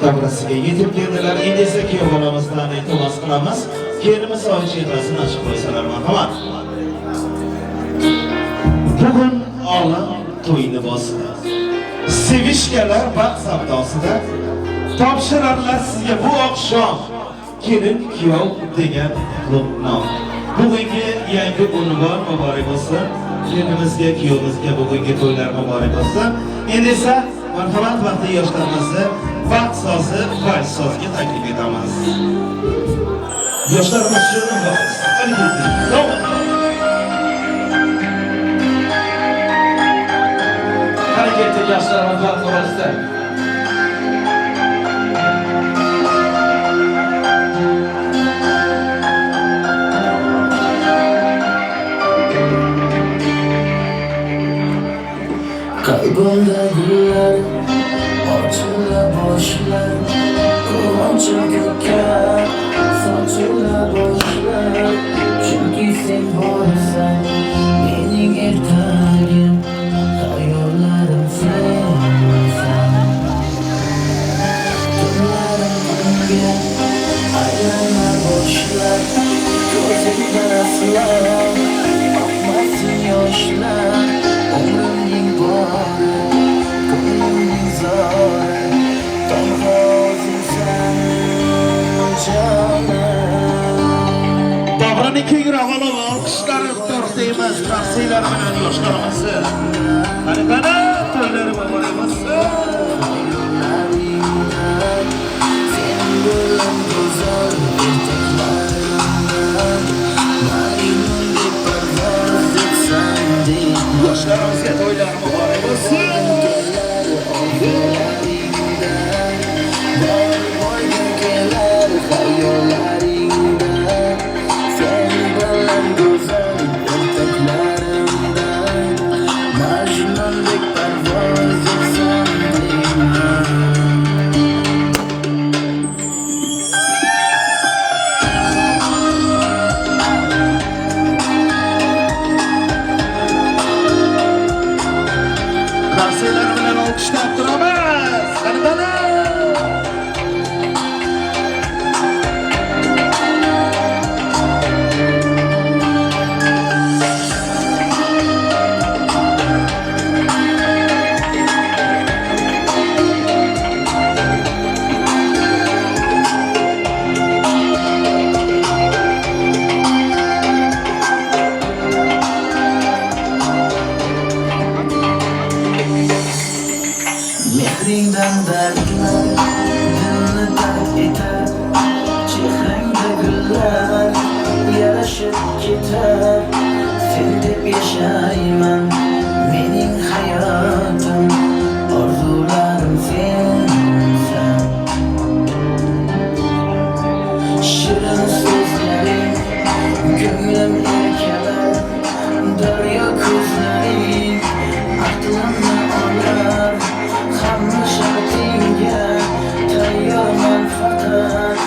davrasiga yetib keldilar. Endi esa kuyov bolamizdan iltimos qilamiz. Kelinimiz oy chehrasini ochib qo'ysalar, marhamat. Bugun olam To'y libosida. Sevishganlar baxt savdosida topshirarlar sizga bu oqshom kelin kuyov degan qutlug' nom. Bugungi yangi unvon muborak bo'lsin. Kelinimizga, kuyovimizga bugungi to'ylar muborak bo'lsin. Endi esa marhamat vaqti yoshlarimizni vaqt sozi, vals soziga taklif etamiz. Yoshlarimiz uchun vals. Qani ketdik. Hareketli yaşlarımız var orası. Qalbimda gullar ochila boshlar, quvonchim ko'kka sochila boshlar. Chunki sen borsan mening ertagim, xayollarim sensan. Tunlarim kunga aylana boshlar, ko'zimdan aslo oqmasin yoshlar. Umrimning bori, ko'nglimning zori, tanho o'zingsan jonim. Davrini kengroq olib, olqishlar tortaymiz, qarsaklar bilan yoshlarimizni. Qani qani, to'ylari muborak bo'lsin. Xayollaringdan sen bilan go'zal ertaklarimdan Majnundek parvoz etsam deyman. Yoshlarimizga to'ylar muborak bo'lsin. Kelar orzuklaringdan, bor bo'lgim kelar xayollaringdan. Sen bilan go'zal ertaklarimdan Majnundek parvoz etsam deyman. Qarsaklar bilan olqishlab turamiz. Qani qani. Mehringdan dardlar dilni dard etar, chehrangda gullar yarashib ketar. Sen deb yashayman, mening hayotim, orzularim sensan. Shirin so'zlaring ko'nglim erkalar, daryo ko'zlaring aqlimni olar. Hamma shartingga tayyorman, faqat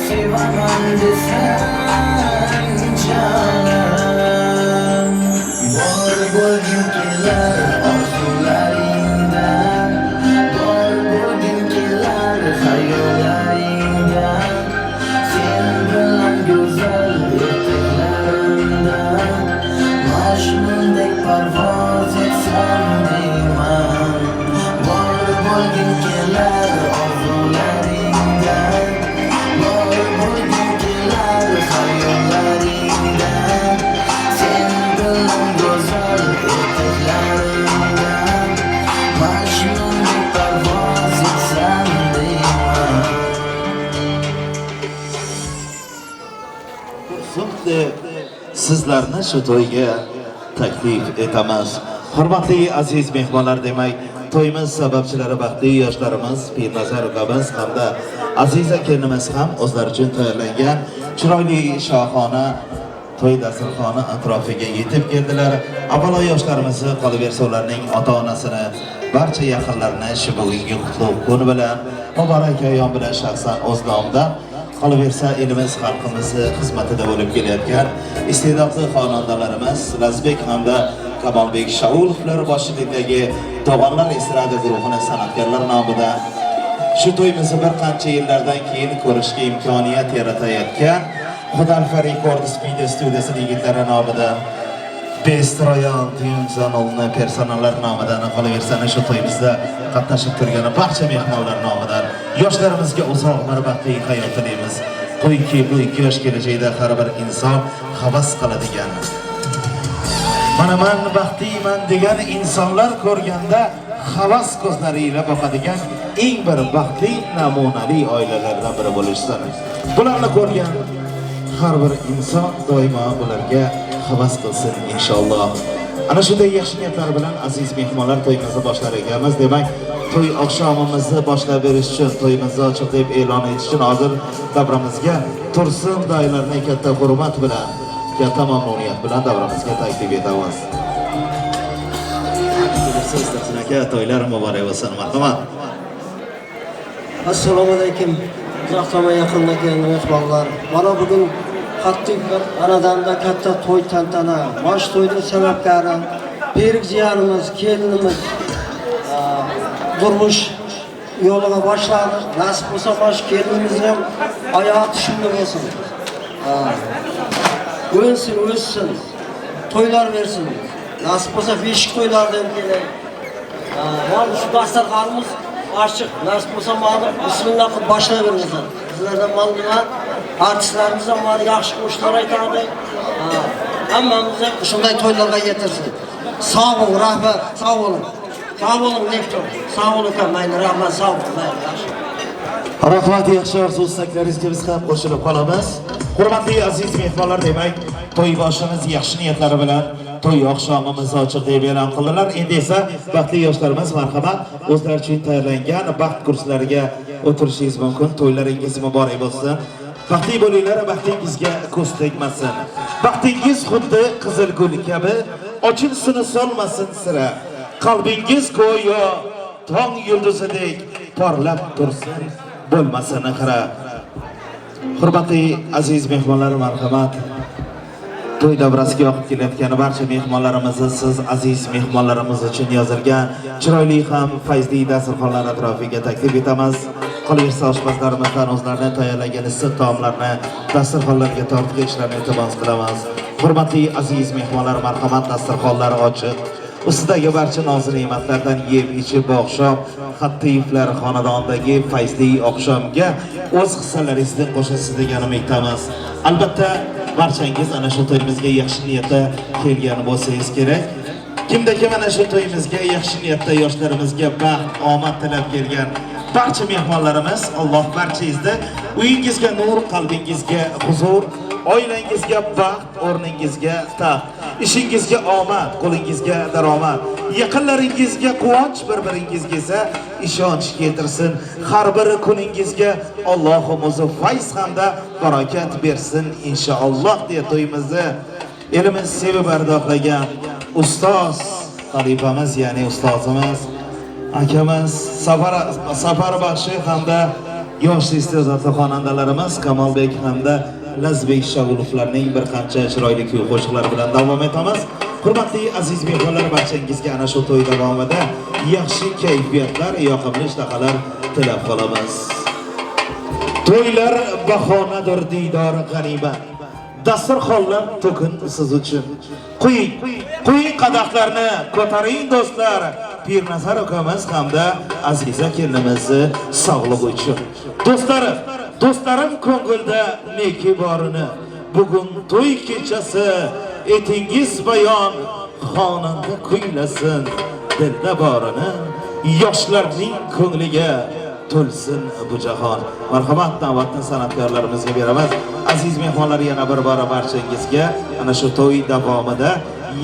sevaman desang jonim. Bor bo'lgim kelar orzularingda, bor bo'lgim kelar xayollaringda. Sen bilan go'zal ertaklarimda Majnundek parvoz etsam deyman. Bor bo'lgim kelar orzularingda, bor bo'lgim kelar xayollaringda. Sen bilan go'zal ertaklarimda Majnundek parvoz etsam deyman. Deb sizlarni shu to'yga taklif etamiz. Hurmatli aziz mehmonlar, demak, to'yimiz sababchilari baxtli yoshlarimiz Pirnazar ukamiz hamda Aziza kelinimiz ham o'zlari uchun tayyorlangan chiroyli shohona to'y dasturxoni atrofiga yetib keldilar. Avvalo yoshlarimizni, qolaversa ularning ota-onasini, barcha yaqinlarini shu bugungi qutlug' kun bilan, muborak ayyom bilan shaxsan o'z nomimdan, qolaversa elimiz xalqimizni xizmatida bo'lib kelayotgan iste'dodli xonandalarimiz Lazbek hamda Kamolbek Shaulovlar boshchiligidagi To'g'onlar estrada guruhini san'atkorlar nomidan shu to'yimizni bir qancha yillardan keyin ko'rishga imkoniyat yaratayotgan Xudalfa Records video studiyasi yigitlari nomidan Best Royal düğün saloni personallar nomidan, qolaversa ana shu to'yimizda qatnashib turgan barcha mehmonlar nomidan yoshlarimizga uzoq umr, baxtli hayot tilaymiz. Qo'yki, bu ikki yosh kelajakda har bir inson havas qiladigan, mana man baxtliman degan insonlar ko'rganda havas ko'zlari ila boqadigan eng bir baxtli namunali oilalardan biri bo'lishsin. Bularni ko'rgan har bir inson doimo bularga havas qilsin inshaalloh. Ana shunday yaxshi niyatlar bilan aziz mehmonlar to'yimizni boshlar ekanmiz. Demak, to'y oqshomimizni boshlab berish uchun, to'yimizni ochiq deb e'lon etish uchun hozir davramizga Tursun doilarni katta hurmat bilan, katta mamnuniyat bilan davramizga taklif etamiz. Tursun aka, to'ylar muborak bo'lsin, marhamat. Assalomu alaykum. Uzoqdan va yaqindan kelgan mehmonlar. Mana bugun Xattiyevlar xonadonida katta to'y tantana. Mana shu to'yning sababkori Berik jiyanimiz, kelinimiz durmush yo'liga boshladi. Nasib bo'lsa mana shu kelinimizni ham oyog'i tushumli bo'lsin. O'nsin, o'ssin. To'ylar bersin. Nasib bo'lsa beshik to'ylarda ham kelaylik. Mana shu dasturxonimiz ochiq. Nasib bo'lsa mana bismillah qilib boshlayveringizlar. Sizlardan mal nima? Artistlarimiz ham mana yaxshi qo'shiqlar aytadi. Hammamizni shunday to'ylarga yetirsin. Sog' bo'ling, rahmat, sog' bo'ling. Sog' bo'ling, lektor. Sog' bo'ling, uka, mayli, rahmat, sog' bo'ling, mayli, yaxshi. Rahmat, yaxshi orzu istaklaringizga biz ham qo'shilib qolamiz. Hurmatli aziz mehmonlar, demak, to'y boshimiz yaxshi niyatlari bilan to'y oqshomimiz ochiq deb e'lon qildilar. Endi esa baxtli yoshlarimiz marhamat, o'zlari uchun tayyorlangan baxt kursilariga o'tirishingiz mumkin. To'ylaringiz muborak bo'lsin. Baxtli bo'linglar, baxtingizga ko'z tegmasin. Baxtingiz xuddi qizil gul kabi ochilsin, solmasin sira. Qalbingiz go'yo tong yulduzidek porlab tursin, bo'lmasin xira. Hurmatli aziz mehmonlar, marhamat. To'y davrasiga yoqib kelayotgan barcha mehmonlarimizni siz aziz mehmonlarimiz uchun yozilgan chiroyli ham fayzli dasturxonlar atrofiga taklif etamiz. Qolaversa oshpazlarimizdan o'zlarini tayyorlagan issiq taomlarni dasturxonlarga tortib kelishlarini iltimos qilamiz. Hurmatli aziz mehmonlar, marhamat, dasturxonlar ochiq. Ustidagi barcha noz ne'matlardan yeb ichib bu oqshom Xattiyevlar xonadonidagi fayzli oqshomga o'z hissalaringizni qo'shasiz degan umiddamiz. Albatta barchangiz ana shu to'yimizga yaxshi niyatda kelgan bo'lsangiz kerak. Kimda kim ana shu to'yimizga yaxshi niyatda yoshlarimizga baxt, omad tilab kelgan barcha mehmonlarimiz, Alloh barchangizni uyingizga nur, qalbingizga huzur, oilangizga baxt, o'rningizga taxt, ishingizga omad, qo'lingizga daromad, yaqinlaringizga quvonch, bir-biringizga esa ishonch keltirsin. Har bir kuningizga Allohim o'zi fayz hamda barakat bersin inshaalloh deya to'yimizni elimiz sevib ardoqlagan ustoz xalifamiz, ya'ni ustozimiz, akamiz Safar Baxshi hamda yosh iste'dodli xonandalarimiz Kamolbek hamda Lazbek Shagulovlarning bir qancha chiroyli kuy qo'shiqlari bilan davom etamiz. Hurmatli aziz mehmonlar, barchangizga ana shu to'y davomida yaxshi kayfiyatlar, yoqimli ishtahalar tilab qolamiz. To'ylar bahonadir, diydor g'animat. Dasturxonlar to'kin siz uchun. Quying, quying qadahlarni, ko'taring do'stlar. Pirnazar ukamiz hamda Aziza kelinimizni sog'lig'i uchun. Do'stlarim, do'stlarim ko'ngilda neki borini bugun to'y kechasi etingiz bayon, xonanda kuylasin dilda borini, yoshlarning ko'ngliga to'lsin bu jahon. Marhamat, navbatni san'atkorlarimizga beramiz. Aziz mehmonlar, yana bir bora barchangizga ana shu to'y davomida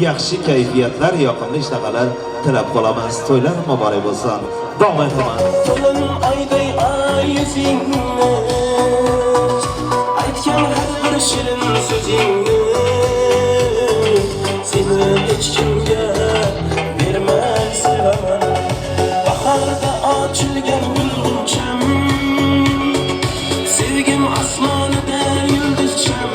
yaxshi kayfiyatlar, yoqimli ishtahalar tilab qolamiz. To'ylar muborak bo'lsin. Davom etamiz. To'lin oyday oy yuzingni, aytgan har bir shirin so'zingni, seni hech kimga bermay sevaman. Bahorda ochilgan gul-g'uncham, sevgim osmonida yulduzcham,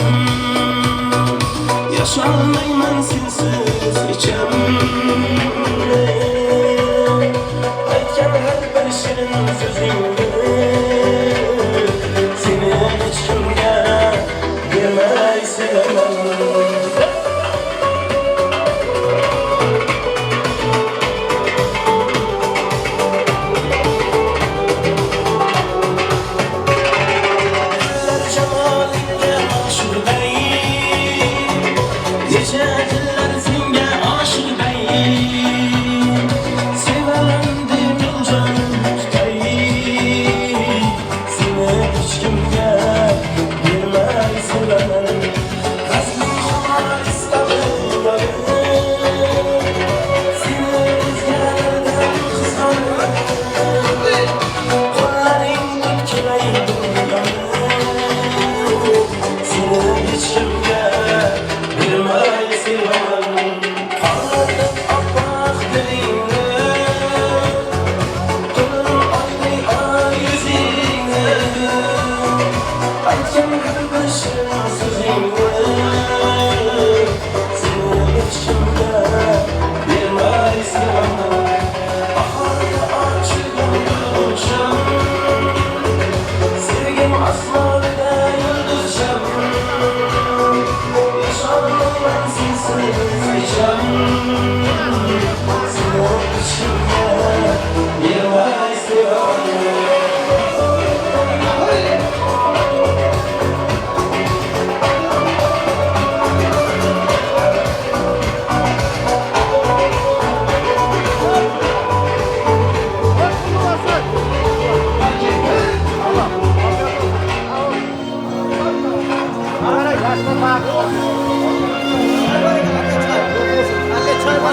yasholmayman sensiz hecham. Aytgan har bir shirin so'zingni, seni hech kimga bermay sevaman.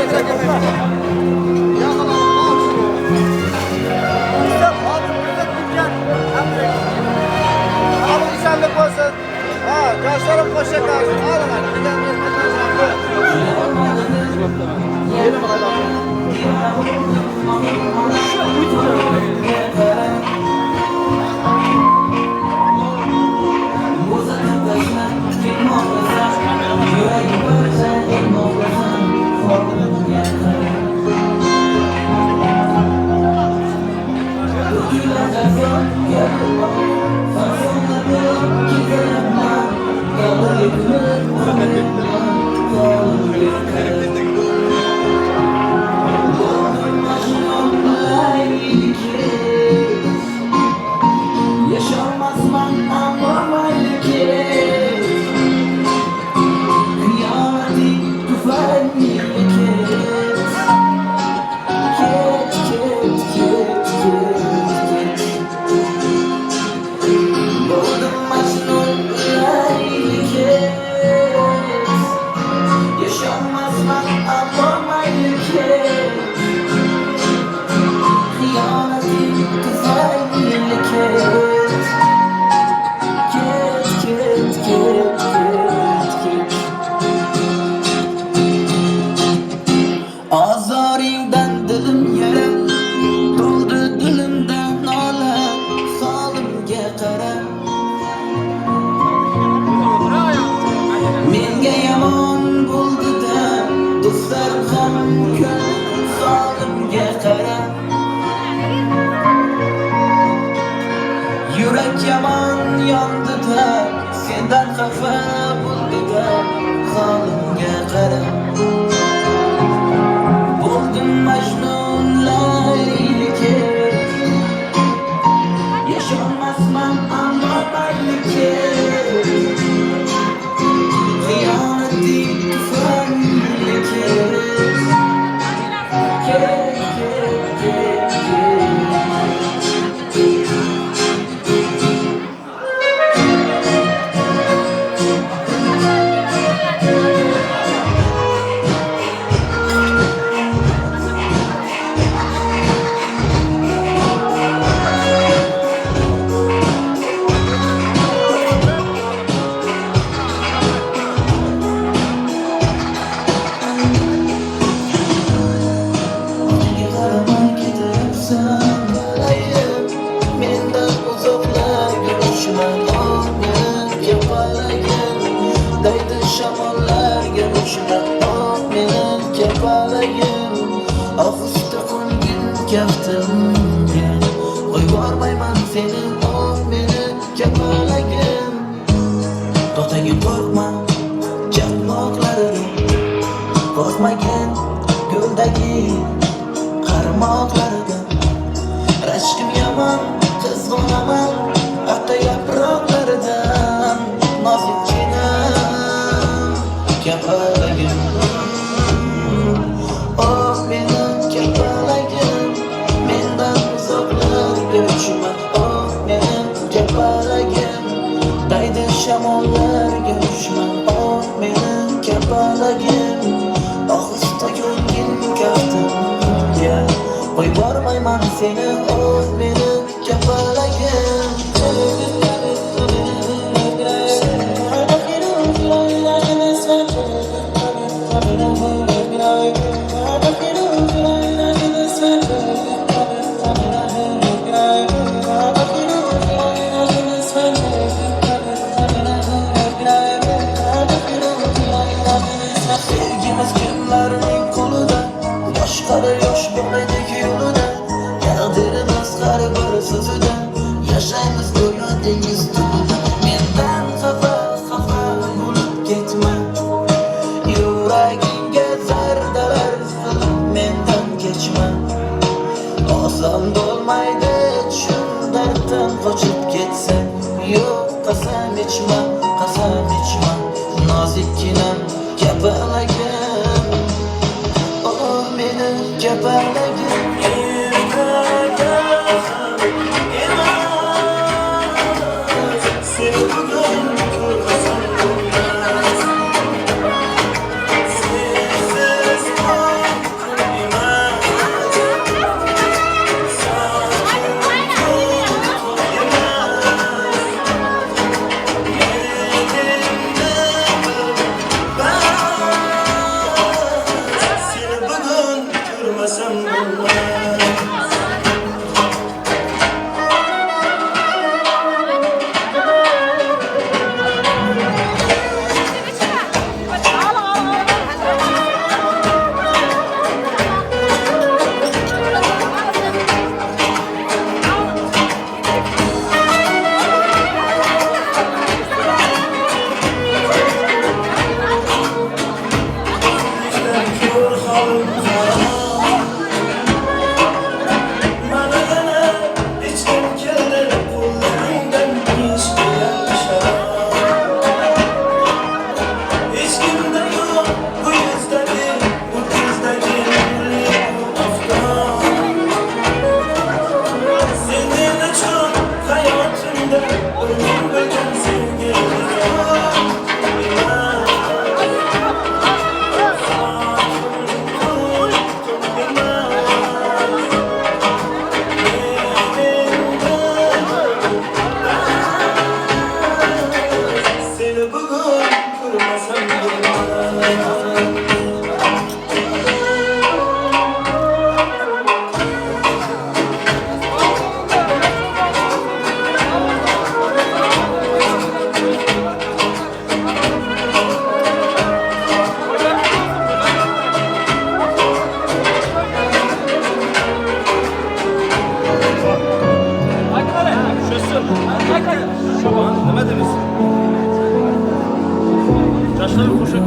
Sensiz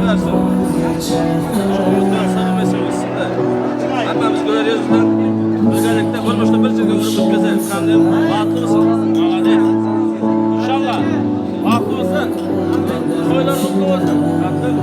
Versin. Yurtdan sağ olsun da. Hammamiz güler yüzden birgalikda bo'lmasa bir joyga urib o'tkazaylik. Qanday baxtli bo'lsin. Молодец. Inshaalloh. Baxtli bo'lsin. To'ylar qutlu bo'lsin. Qattiq.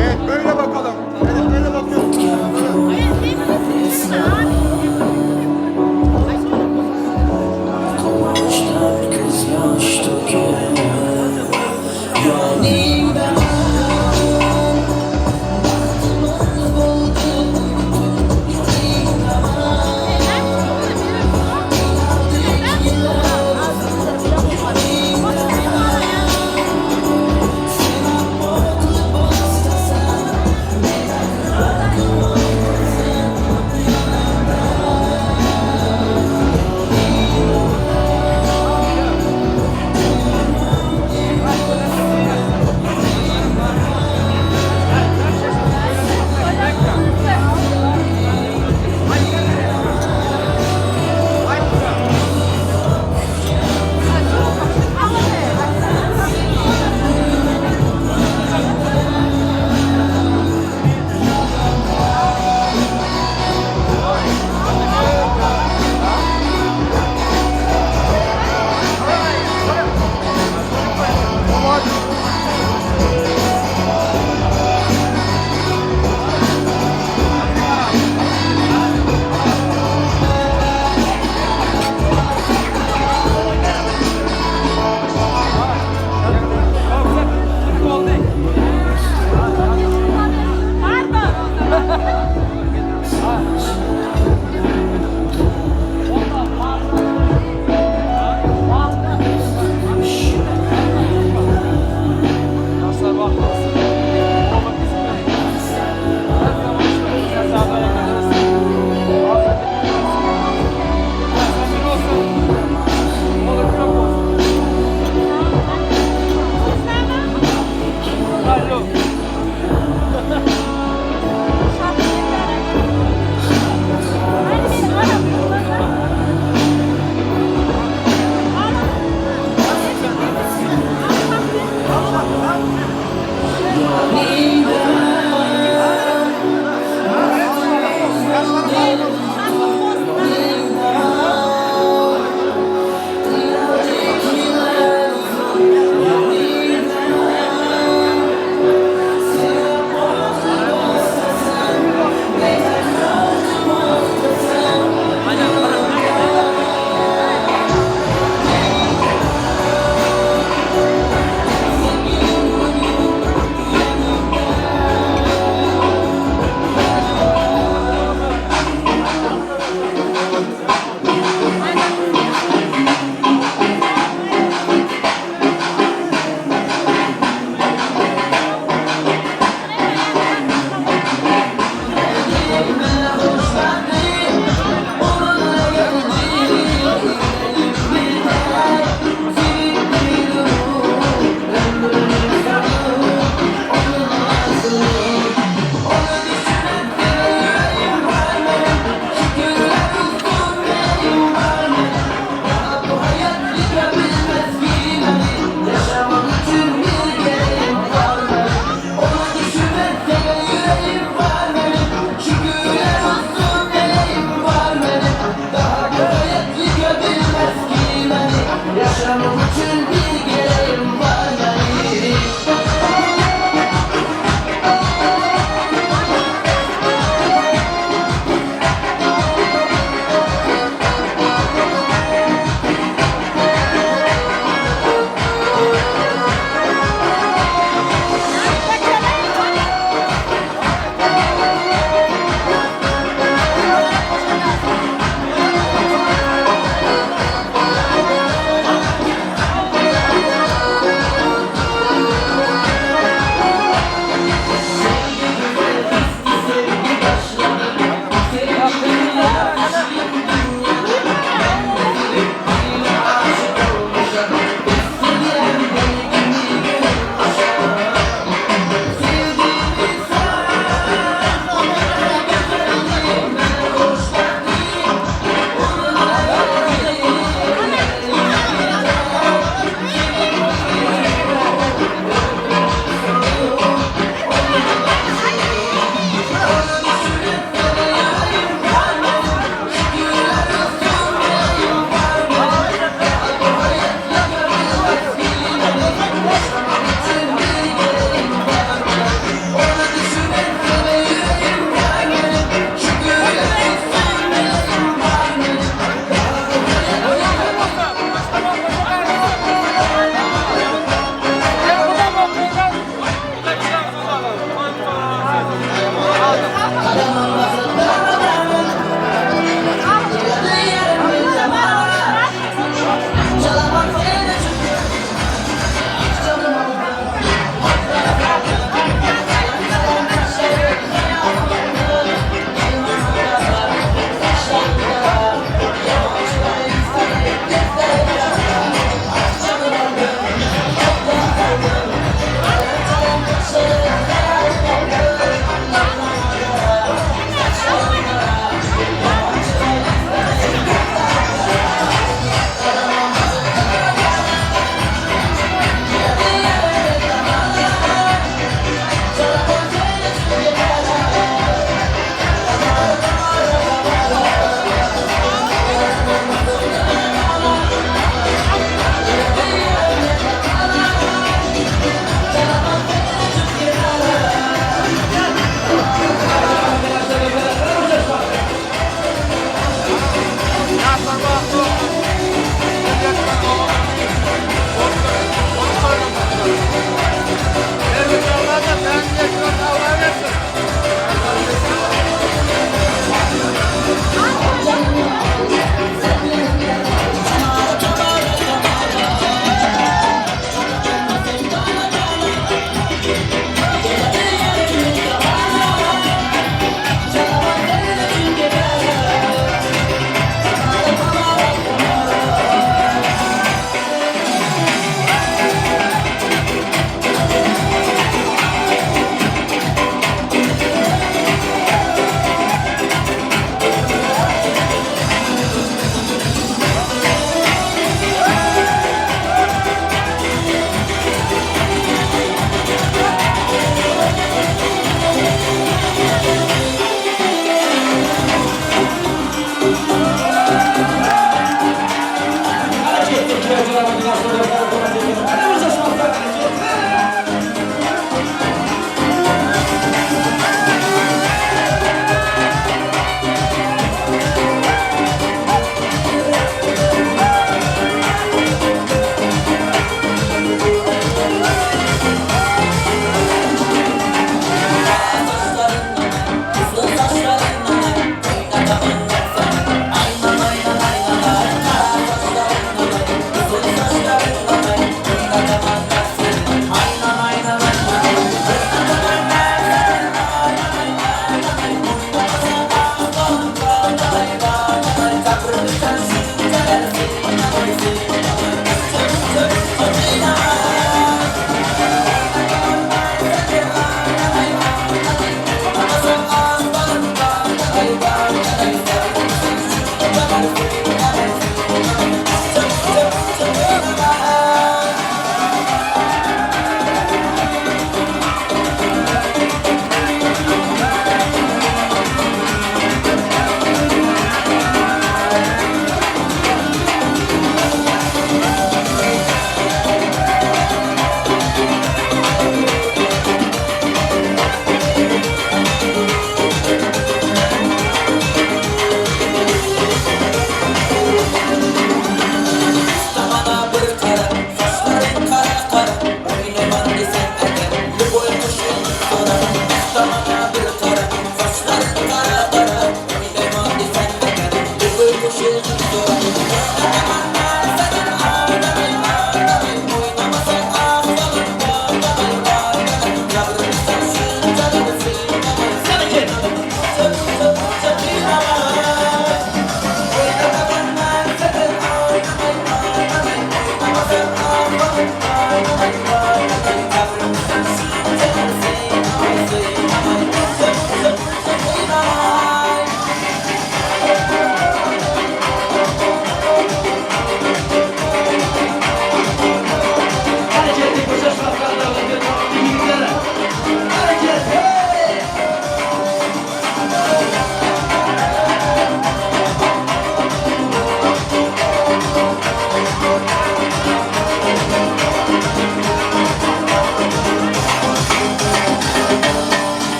Evet böyle bakalım. Evet böyle bakıyoruz. Quvonchdan ko'z yosh to'kib.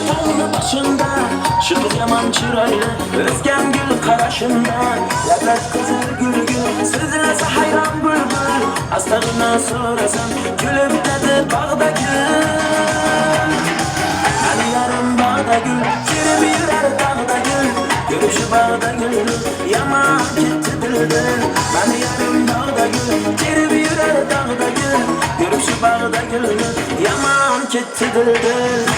Tog'ni boshida shu qiz yomon chiroyli, o'sgan gul qarashimda, lablar qizil gul gul, so'zlasa hayron bulbul, astag'ini so'rasam, kulib dedi bog'da gul. Mani yarim bog'da gul, terib yurar tog'da gul, ko'rib shu bog'da gulni, yomon ketdi dildan. Mani yarim bog'da gul, terib yurar tog'da gul, ko'rib shu bog'da gulni, yomon ketdi dildan.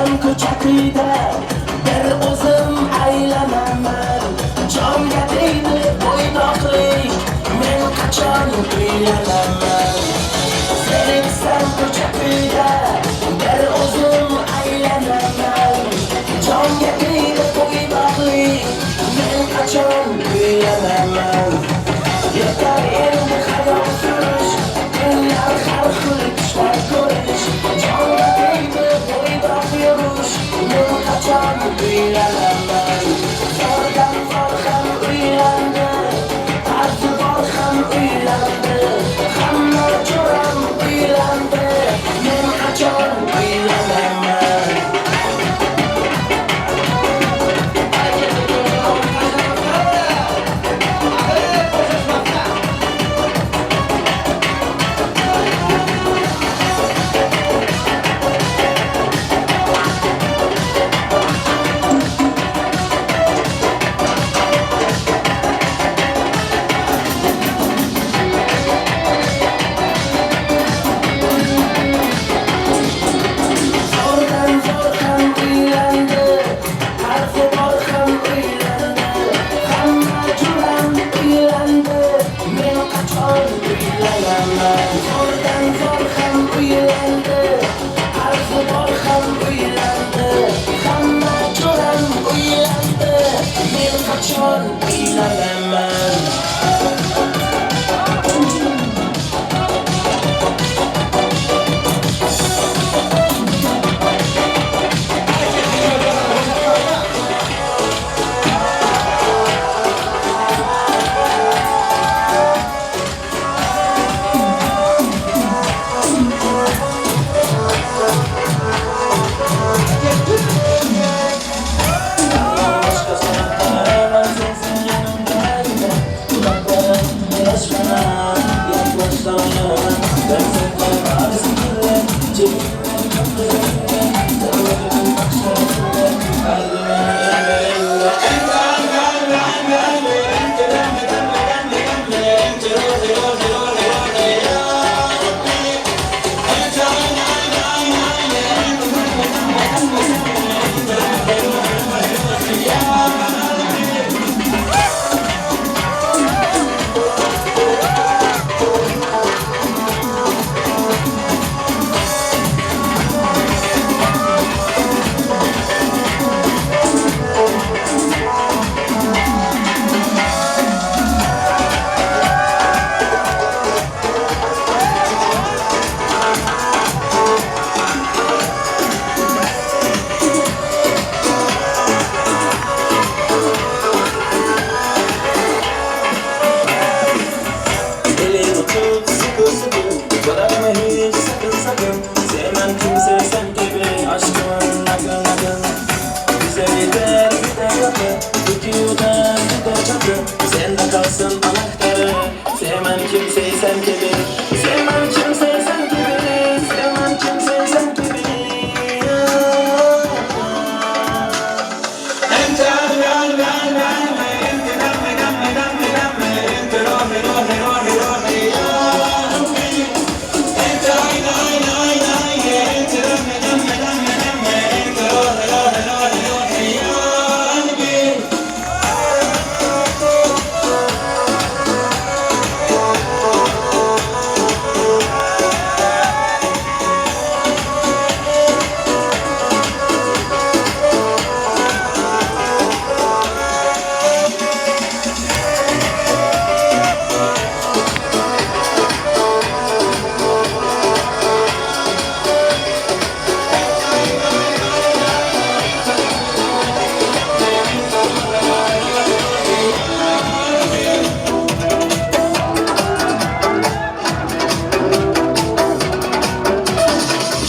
Zeriksam ko'cha-kuyda bir o'zim aylanaman. Jonga tegdi bo'ydoqlik, men qachon uylanaman? Zeriksam ko'cha-kuyda bir o'zim aylanaman. Jonga tegdi bo'ydoqlik, men qachon uylanaman? Yetar endi xayol surish, kunlar har xil tushlar ko'rish. Jonga tegdi bo'ydoq yurish, men qachon uylanaman? Zordan zor ham uylandi, qarzi bor ham uylandi, hamma jo'ram uylandi, men qachon uylanaman? Zordan zor ham uylandi, qarzi bor ham uylandi, hamma jo'ram uylandi, men qachon uylanaman? Zordan zor ham uylandi, qarzi bor ham uylandi, hamma jo'ram uylandi, men qachon uylanaman? Başkasına karamam, sensin yanımda. Kulaklarım biraz bana, yaklaşsam yanıma. Ben senden varsın bile, cebimden kapılarım. Sarılırım akşamında, kalbime elle elle. Elimi tut sıkı sıkı, bırakma hiç sakın sakın. Sevmem kimse sen gibi, aşkımın akın akın. Bize yeter bir de kapı, iki oda bir de çatı. Sende kalsın anahtarı, sevmem kimseyi sen gibi. Sevmem kimseyi sen gibi, sevmem kimseyi sen gibi.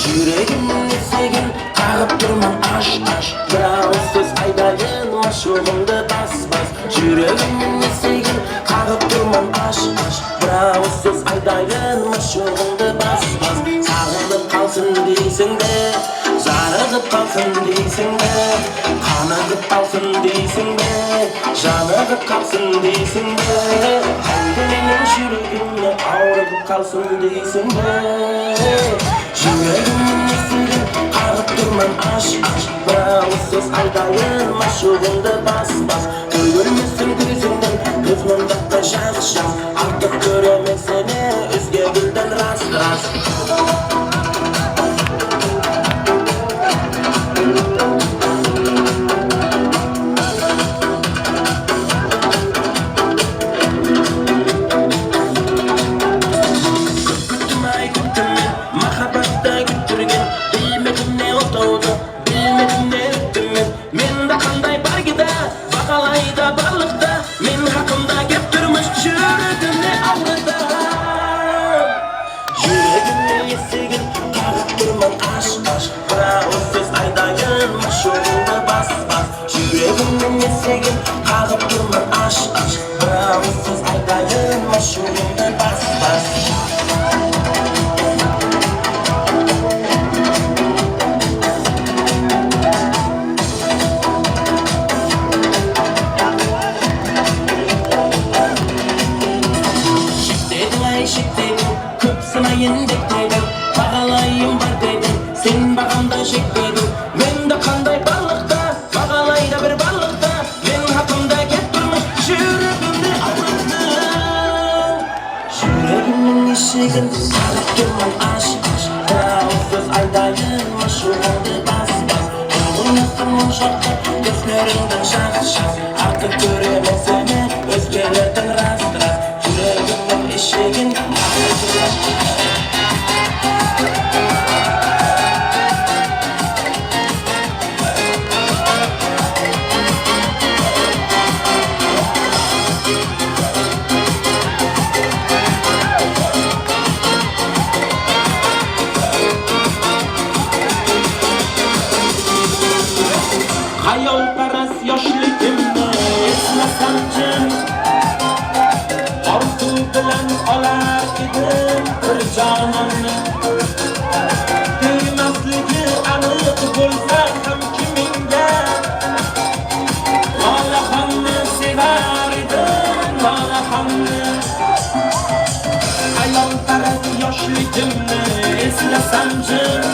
Жүрегімнің есігін қағып тұрмын аш аш. Бір ауыз сөз айтайын, машуғымды бас бас. Жүрегімнің есігін қағып тұрмын аш аш. Бір ауыз сөз айтайын, машуғымды бас бас. Сағынып қалсын дейсің бе, зарығып қалсын дейсің бе, қанығып қалсын дейсің бе, жанығып қалсын дейсің бе, қанды менің жүрегімді ауырып қалсын дейсің бе? Жүрегімнің есігін қағып тұрмын аш аш. jas jas Artıq ko'raman seni o'zga guldan ras ras Күттім ай күттім мен махаббатта күттірген Bilmedim ne oldu, bilmedim ne öttüm мен Menda qanday bargida, baqalayda barliqda Men haqimda gap turmush yuragimni og'rida Yuragimni esigin qag'ib turman ash ash Bir og'iz so'z aytayin ma'shuqingni bas bas Yuragimning esigin qag'ib turman ash ash Bir og'iz so'z aytayin ma'shuqingni bas bas Dedin ay şık dedin, köp sınayın dek dedin Bağalayım var dedin, sen bağamdan şek dedin Men de qanday barlıqta, bağalayda bir barlıqta Men haqımda gap turmuş, жүрегімді ауырттың Жүрегімнің есігін қағып тұрмын аш аш Bir ауыз сөз айтайын, машуғыңды бас бас Оңыласың моншақта, көздеріңді жас жас Артық көремін сені, өзгелердің рас рас Жүрегімнің есігін қағып тұрмын. Xayolparast yoshligimni eslasam jim Orzu bilan olar edim bir jonimni Tegmasligi aniq bo'lsa ham kimingga Lolaxonni sevar edim, lolaxonni Xayolparast yoshligimni eslasam jim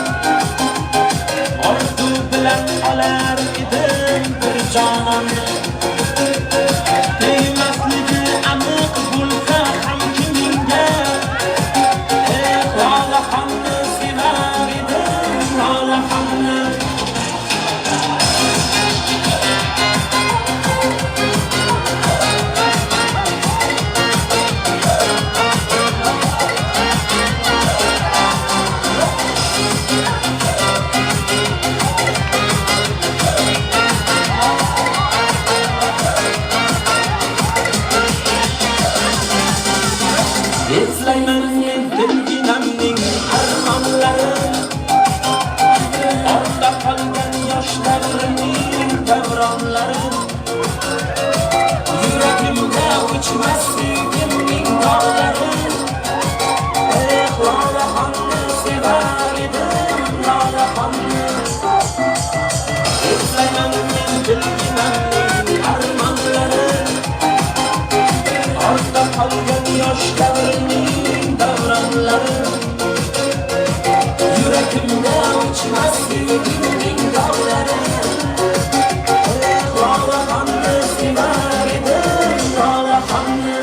Orzu bilan olar edim bir jonimni Tegmasligi aniq bo'lsa ham kimingga Lolaxonni sevar edim, lolaxonni Eslayman men dilginamning armonlarin Ortda qolgan yoshlarimning davronlarin Yuragimda o'chmas sevgimning dog'larin Eh, lolaxonni sevar edim, lolaxonni Eslayman men dilginamning armonlarin Ortda qolgan yoshlarimning davronlari Yuragimda o'chmas sevgimning dog'lari Eh, lolaxonni sevar edim, lolaxonni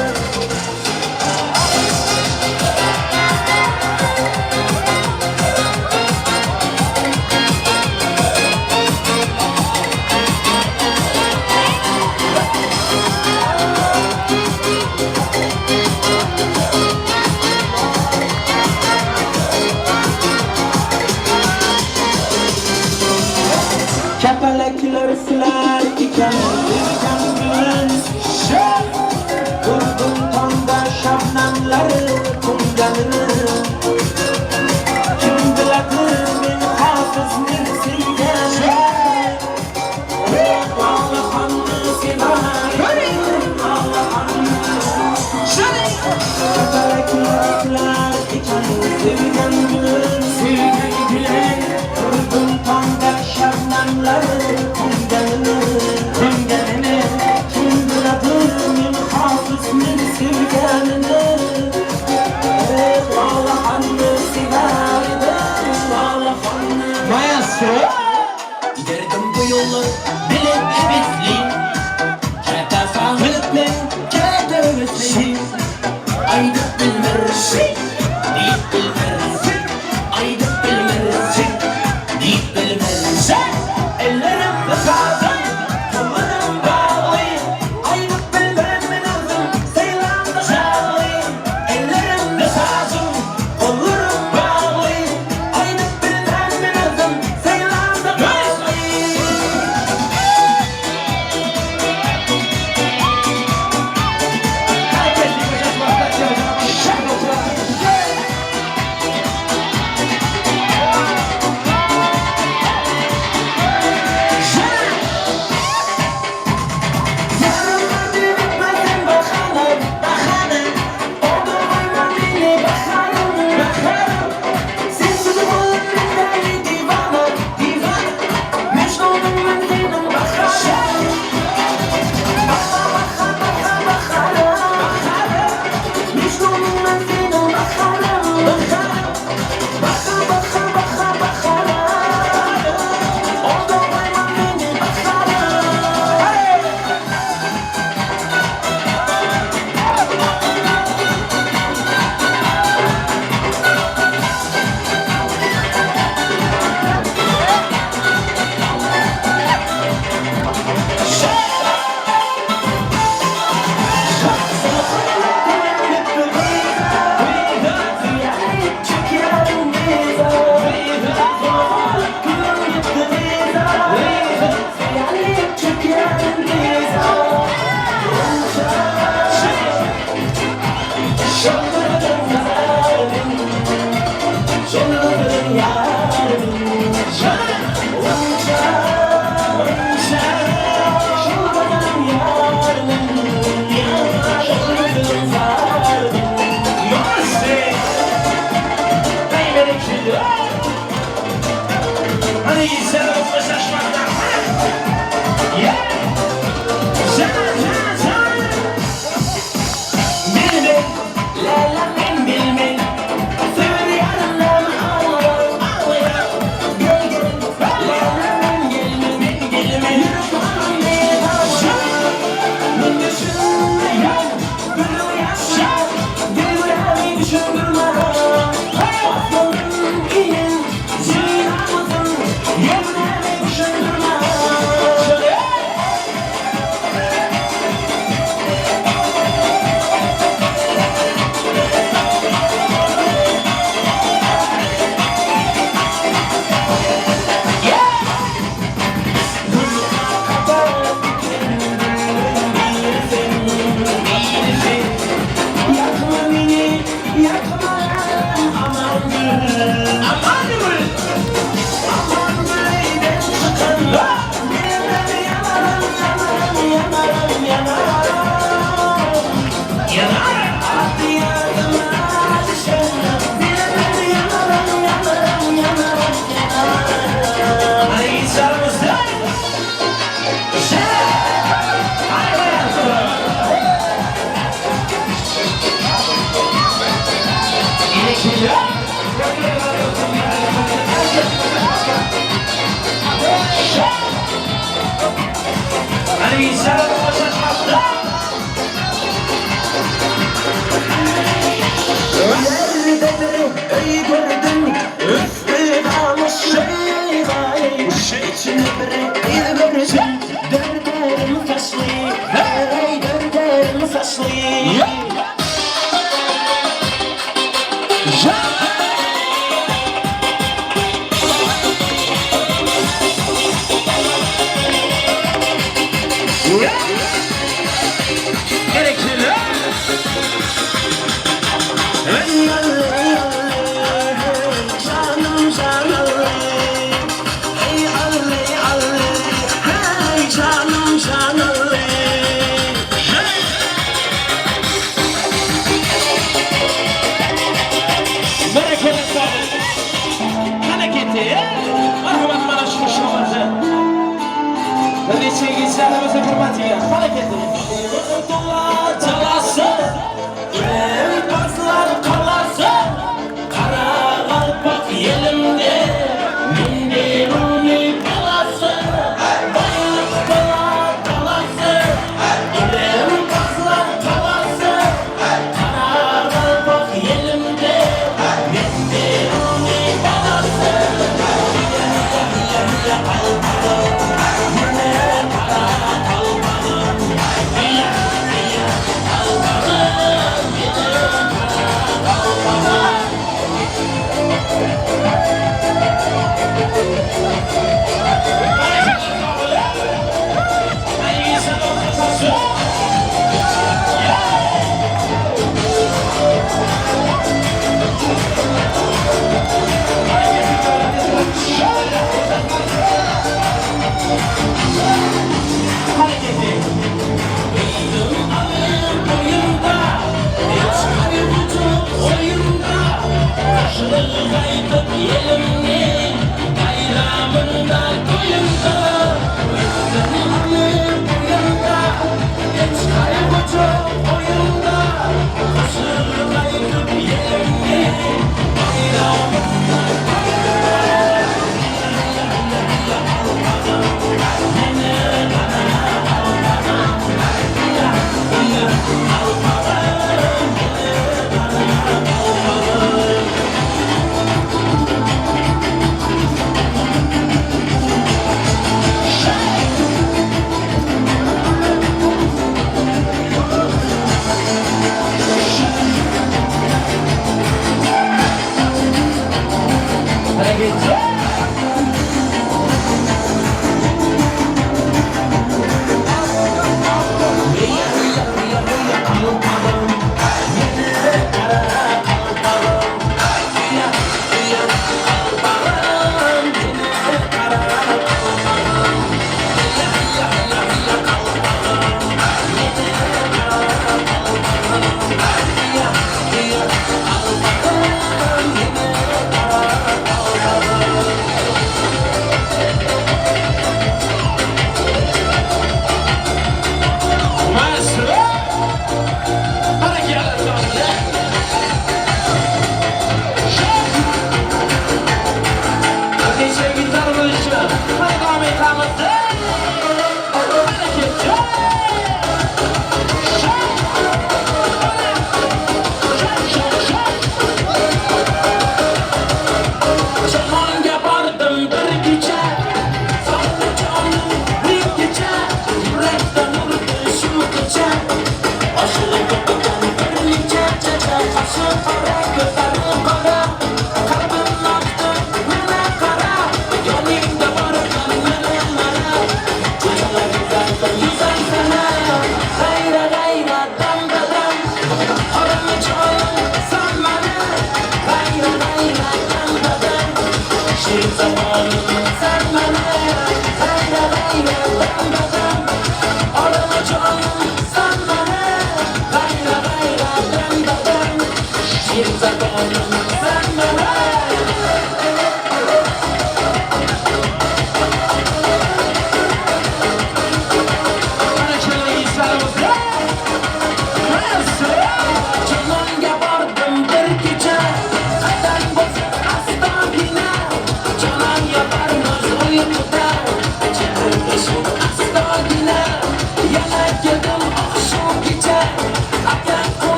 Kapalaklar silar ekan sevgan gulin Ko'rdim tongda shabnamlari qo'nganini Kim biladi men hofizning sevgani Lolaxonni sevar edim, lolaxonni Kapalaklar silar ekan sevgan gulin Sevgan gulin Ko'rdim tongda shabnamlari qo'nganini Qo'nganini Kim biladi men hofizning sevganini Eh, lolaxonni sevar edim, lolaxonni Maestro. Giderdim bu yolu bilip evetli Kete sahipli, kete övetli Mene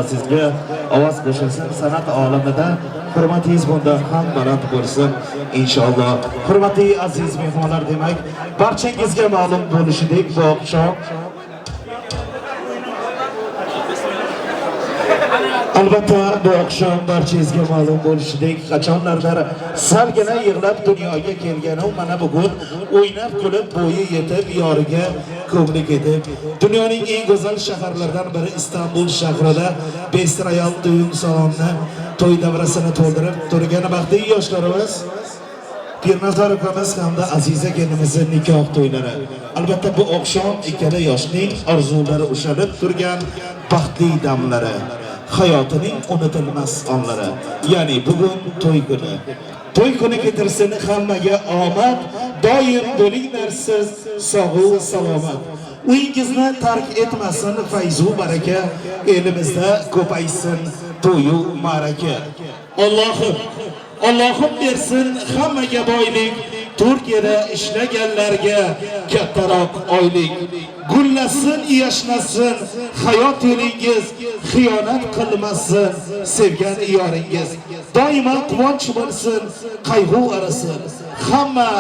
ovozingizga ovoz qo'shilsin, san'at olamida hurmatingiz bundan ham baland bo'lsin inshaalloh. Hurmatli aziz mehmonlar, demak, barchangizga ma'lum bo'lishidek, bu oqshom albatta bu oqshom barchangizga ma'lum bo'lishidek, qachonlardir salgina yig'lab dunyoga kelgan u mana bugun o'ynab kulib bo'yi yetib yoriga ko'ngli ketib dunyoning eng go'zal shaharlaridan biri Istanbul shahrida Best Royal düğün salonini to'y davrasini to'ldirib turgan baxtli yoshlarimiz Pirnazar ukamiz hamda Aziza kelinimizning nikoh to'ylari. Albatta bu oqshom ikkala yoshning orzulari ushalib turgan baxtli damlari, hayotining unutilmas onlari. Ya'ni bugun to'y kuni. To'y kuni keltirsin hammaga omad, doim bo'linglar siz sog' va salomat. Uyingizni tark etmasin fayzu baraka, elimizda ko'paysin to'yu ma'raka. Allohim, Allohim bersin hammaga boylik, Turkiyada ishlaganlarga kattaroq oylik. Gullasin, yashnasin hayot yo'lingiz, xiyonat qilmasin sevgan yoringiz. Doimo quvonch bo'lsin, qayg'u arasin. Hamma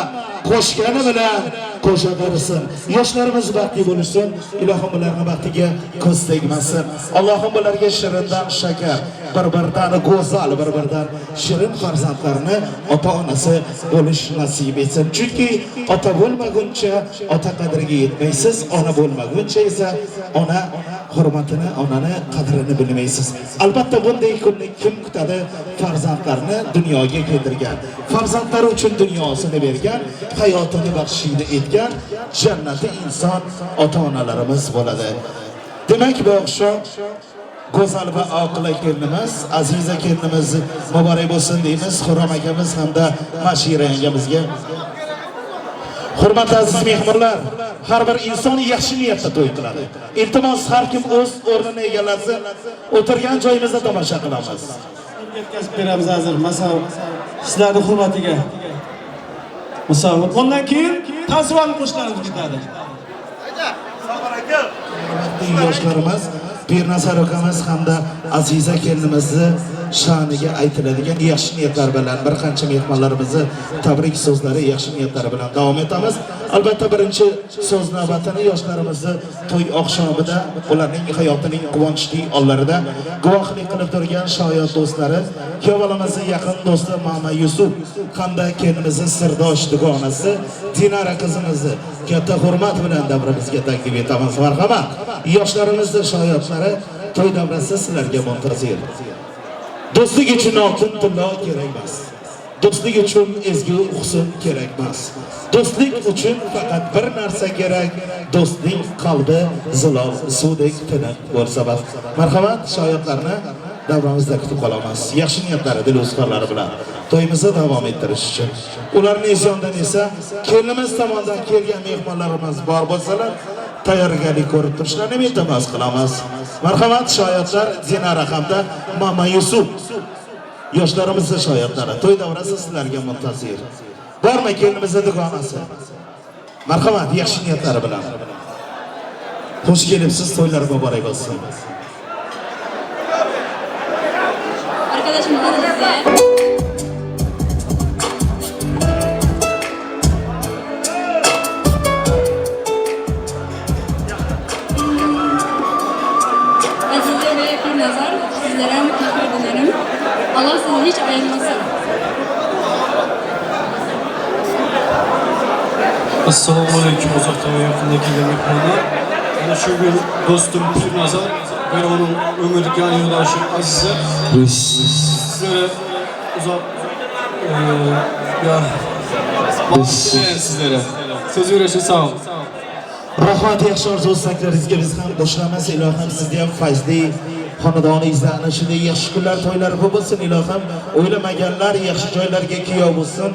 qo'shgani bilan qo'sha qarisin. Yoshlarimiz baxtli bo'lsin, ilohim ularning baxtiga ko'z tegmasin. Allohim ularga shirindan shakar, bir-biridan go'zal, bir-biridan shirin farzandlarni ota-onasi bo'lish nasib etsin. Chunki ota bo'lmaguncha ota qadriga yetmaysiz, ona bo'lmaguncha esa ona hurmatini, onani qadrini bilmaysiz. Albatta bunday kunni kim kutadi? Farzandlarni dunyoga keltirgan, farzandlari uchun dunyosini bergan, hayotini baxshida etgan jannati inson ota-onalarimiz bo'ladi. Demak, bu oqshom go'zal va oqila kelinimiz, Aziza kelinimiz muborak bo'lsin deymiz Xurram akamiz hamda Mashira yangamizga. Hurmatli aziz mehmonlar, har bir inson yaxshi niyatda to'y qiladi. Iltimos, har kim o'z o'rnini egallasin, o'tirgan joyimizda tomosha qilamiz. Yetkazib beramiz hozir, masalan, sizlarning hurmatiga. Musavvir. Ondan keyin tasvir qo'shiqlarimiz ketadi. Yoshlarimiz Pirnazar akamiz hamda Aziza kelinimizni sha'niga aytiladigan yaxshi niyatlar bilan bir qancha mehmonlarimizni tabrik so'zlari, yaxshi niyatlari bilan davom etamiz. Albatta birinchi so'z navbatini yoshlarimizni to'y oqshomida ularning hayotining quvonchli onlarida guvohlik qilib turgan shoir do'stlari, kuyovbolamizning yaqin do'sti Mama Yusuf hamda kelinimizning sirdosh dugonasi Dinara qizimizni katta hurmat bilan davramizga taklif etamiz. Marhamat. Yoshlarimizni shoirlari to'y davrasi sizlarga muntazir. Do'stlik uchun oltin tillo kerak emas. Do'stlik uchun ezgu husn kerak emas. Do'stlik uchun faqat bir narsa kerak. Do'stning qalbi zilol suvdek tiniq bo'lsa bas. Marhamat, shoirlarni davramizda kutib qolamiz. Yaxshi niyatlari, dil uzfarlari bilan to'yimizni davom ettirish uchun. Ularning yonidan esa kelinimiz tomonidan kelgan mehmonlarimiz bor bo'lsalar, tayyorgarlik ko'rib turishlarini iltimos qilamiz. Marhamat, shoirlar Dinara hamda Mama Yusuf. Yoshlarimizni shoirlari, to'y davrasi sizlarga muntazir. Bormi kelinimizning dugonasi? Marhamat, yaxshi niyatlari bilan. Xush kelibsiz, to'ylar muborak bo'lsin. Arkadaşım Azize. Azize ve Pirnazar, sizlere mutluluklar dilerim. Allah sizi hiç ayırmasın. Assalomu alaykum uzaktan ve yakındaki mehmonlar. Ana şu gün dostum Pirnazar ve onun ömürlük yan yoldaşı Azize. Sizlere uzak ya sizlere. Söz verirse sağ olun. Rahmat, yaxshi orzu istaklaringizga biz ham qo'shilamiz. Ilohim sizni ham fayzli xonadoningizda ana shunday yaxshi kunlar, to'ylar ko'p bo'lsin. Ilohim o'ylamaganlar yaxshi joylarga kuyov bo'lsin.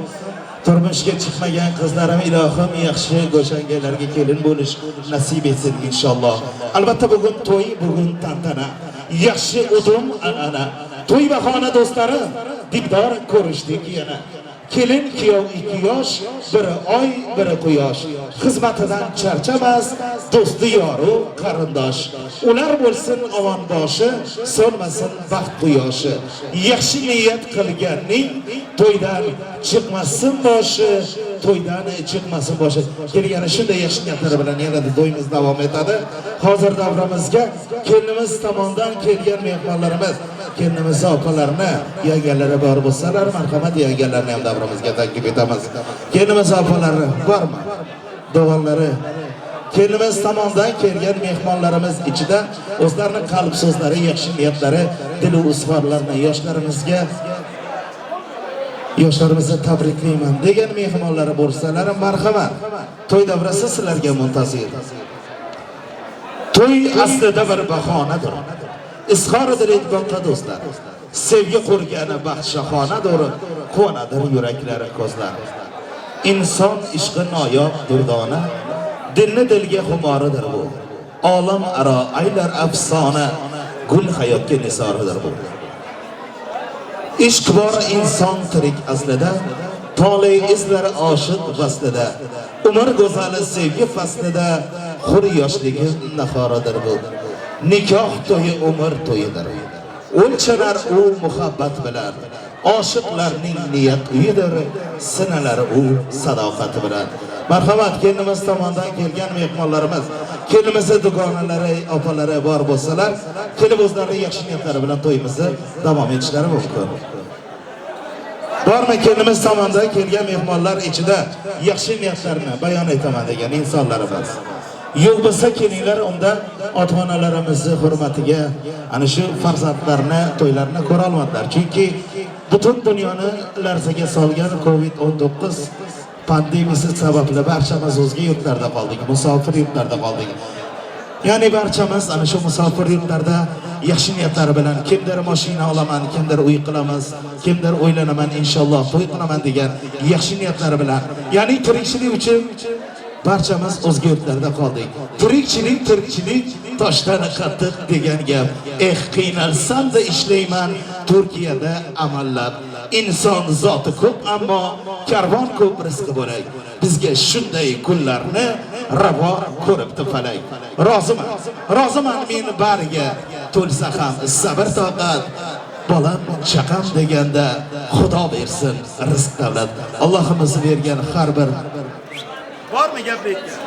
Turmushga chiqmagan qizlarim ilohim yaxshi go'shangalarga kelin bo'lish nasib etsin inshaalloh. Albatta bugun to'y, bugun tantana. Yaxshi udum an'ana. To'y bahona do'stlari, dildor ko'rishdik yana. Kelin kuyov ikki yosh, biri oy, biri quyosh. Xizmatidan charchamas, do'sti yoru qarindosh. Ular bo'lsin omon boshi, so'nmasin baxt quyoshi. Yaxshi niyat qilganning to'ydan chiqmasin boshi, to'ydan chiqmasin boshi. Kelgani shunday yaxshi niyatlar bilan yanada to'yimiz davom etadi. Hozir davramizga kelinimiz tomonidan kelgan mehmonlarimiz, kelinimiz opalarini, yangalari bor bo'lsalar, marhamat, yangalarni ham davramizga taklif etamiz. Kelinimiz opalari bormi? Dog'onlari. Kelinimiz tomonidan kelgan mehmonlarimiz ichida o'zlarining qalb so'zlari, yaxshi niyatlari, dil va izhorlarini yoshlarimizga, yoshlarimizni tabriklayman degan mehmonlari bo'lsalar, marhamat. To'y davrasi sizlarga muntazir. To'y aslida bir bahonadir. Izhor edilayotgan do'stlar. Sevgi qurgani baxt shahonadir, quvonadir yuraklari, ko'zlar. Inson ishqi noyob durdona, dilni dilga xumoridir bu. Olam aro aylar afsona, gul hayotga nisoridir bu. Ishq bor inson tirik aslida, tole izlari oshiq vaslida, umr go'zali sevgi faslida, hur yoshligi nahoridir bu. Nikoh to'yi umr to'yidir. O'lchanar u muhabbat bilan, oshiqlarning niyat uyidir, sinalar u sadoqati bilan. Marhamat, kelinimiz tomonidan kelgan mehmonlarimiz, kelinimizni dugonalari, opalari bor bo'lsalar, kelib o'zlarining yaxshi niyatlari bilan to'yimizni davom etishlari mumkin. Bormi kelinimiz tomonidan kelgan mehmonlar ichida yaxshi niyatlarini bayon etaman degan insonlarimiz? Yo'q bo'lsa kelinglar, unda ota-onalarimizni hurmatiga ana shu farzandlarni to'ylarini ko'ra olmadilar. Chunki butun dunyoni larzaga solgan COVID-19 pandemiyasi sababli barchamiz o'zga yurtlarda qoldik, musofir yurtlarda qoldik. Ya'ni barchamiz ana shu musofir yurtlarda yaxshi niyatlar bilan kimdir mashina olaman, kimdir uy qilamiz, kimdir o'ylanaman, inshaalloh to'y qilaman degan yaxshi niyatlar bilan, ya'ni tirikchilik uchun barchamiz o'zga yurtlarda qoldik. Tirikchilik, tirikchilik toshdan qattiq degan gap. Eh, qiynalsam da ishlayman Turkiyada amallab. Inson zoti ko'p, ammo karvon ko'p, rizqi bo'lak. Bizga shunday kunlarni ravo ko'ribdi falak. Roziman, roziman men bariga, to'lsa ham sabr toqat. Bolam chaqam deganda Xudo bersin rizq davlat. Allohimiz bergan har bir bormi gap aytgan?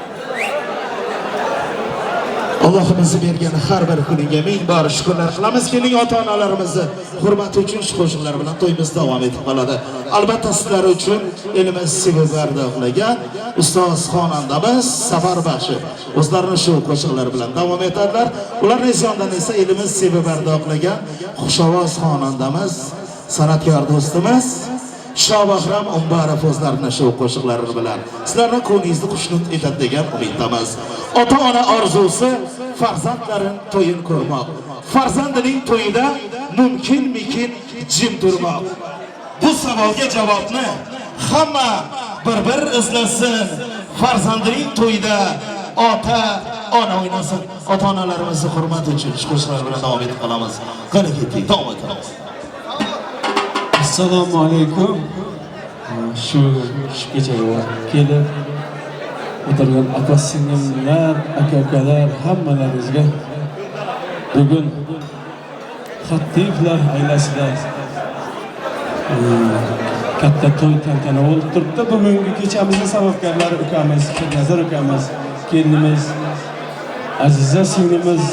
Allohimiz bergan har bir kuniga ming bor shukrlar qilamiz. Keling, ota-onalarimizni hurmati uchun shu qo'shiqlar bilan to'yimiz davom etib qoladi. Albatta sizlar uchun elimiz sevib uxlagan ustoz xonandamiz Safar Baxshi o'zlarini shu qo'shiqlar bilan davom etadilar. Ularning yonidan esa elimiz sevib uxlagan xushovoz xonandamiz, san'atkor do'stimiz Shohbahram Umbarov o'zlarini shu qo'shiqlari bilan sizlarni ko'nglingizni xushnud etadi degan umiddamiz. Ota-ona orzusi farzandlarini to'yin ko'rmoq. Farzandining to'yida mumkinmikin jim turmoq? Bu savolga javobni hamma bir-bir izlasin. Farzandining to'yida ota-ona o'ynasin. Ota-onalarimizni hurmati uchun shu qo'shiqlar bilan davom etib qolamiz. Qani ketdik, davom etamiz. Assalomu alaykum. Shu kechaga kelib o'tirgan opa singlimlar, aka ukalar, hammalaringizga bugun Xattiyevlar oilasida katta to'y tantana bo'lib turibdi. Bugungi kechamizning sababkorlari ukamiz, Pirnazar ukamiz, kelinimiz Aziza singlimiz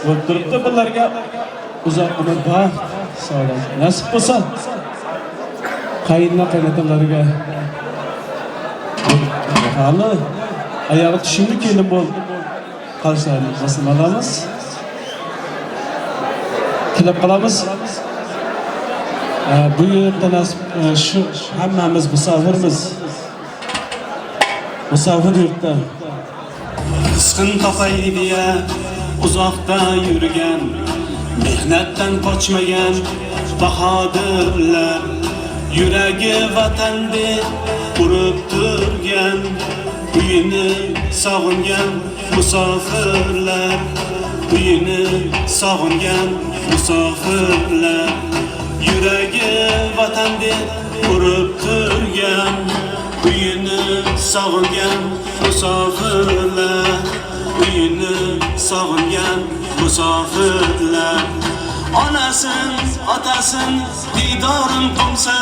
bo'lib turibdi. Bularga uzoq umr, baxt, saodat nasib bo'lsin. Qayinlar qaynotalarga hali oyog'i tushimli kelin bo'lib qolishlarini olamiz. Tilab qolamiz. Bu yerda nasib shu hammamiz musofirmiz. Musofir yurtda rizqin topay deya uzoqda yurgan, mehnatdan qochmagan bahodirlar, yuragi vatanda urib turgan, uyini sog'ingan musofirlar, uyini sog'ingan musofirlar, yuragi vatanda urib turgan. Sog'ingan, uyini sog'ingan musofirlar, uyini sog'ingan musofirlar. Onasin, otasin didorin qo'msa,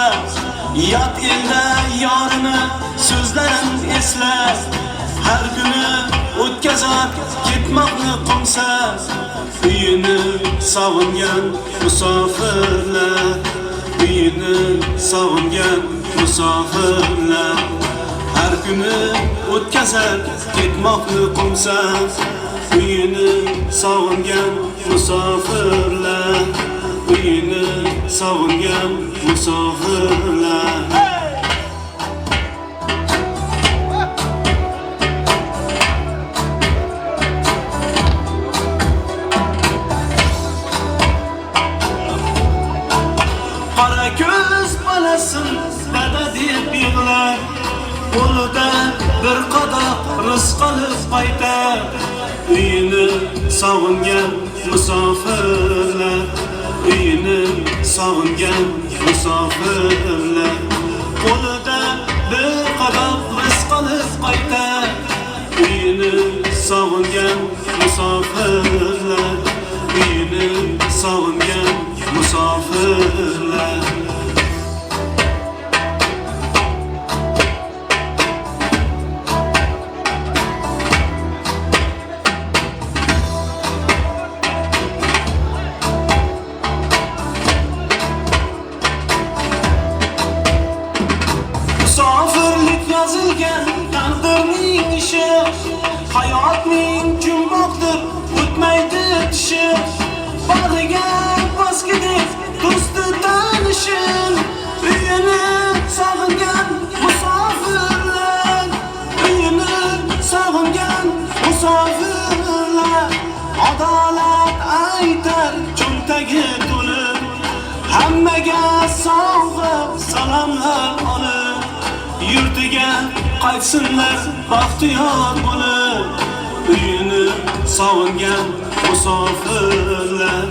yot elda yorini so'zlarin eslar. Har kuni o'tkazar ketmoqni qo'msa, uyini sog'ingan musofirlar, uyini sog'ingan musofirlar. Har kuni o'tkazar ketmoqni qo'msa, uyini sog'ingan musofirlar, uyini sog'ingan musofirlar. Qora ko'z bolasin dada deb yig'lar, qo'lida bir qadoq rizq olib qaytar. Uyini sog'ingan musofirlar, uyini sog'ingan musofirlar. Qo'lida bir qadoq rizq olib qaytar. Uyini sog'ingan musofirlar, uyini sog'ingan musofirlar. Musofirlik yozilgan taqdirning ishi, hayotning jumboqdir o'tmaydi tishi. Bag'riga bosgidek do'sti tanishin, uyini sog'ingan musofirlar, uyini sog'ingan musofirlar. Adolat aytar cho'ntagi to'lib, hammaga sovg'a salomlar olib, yurtiga qaytsinlar baxtiyor bo'lib. Uyini sog'ingan musofirlar,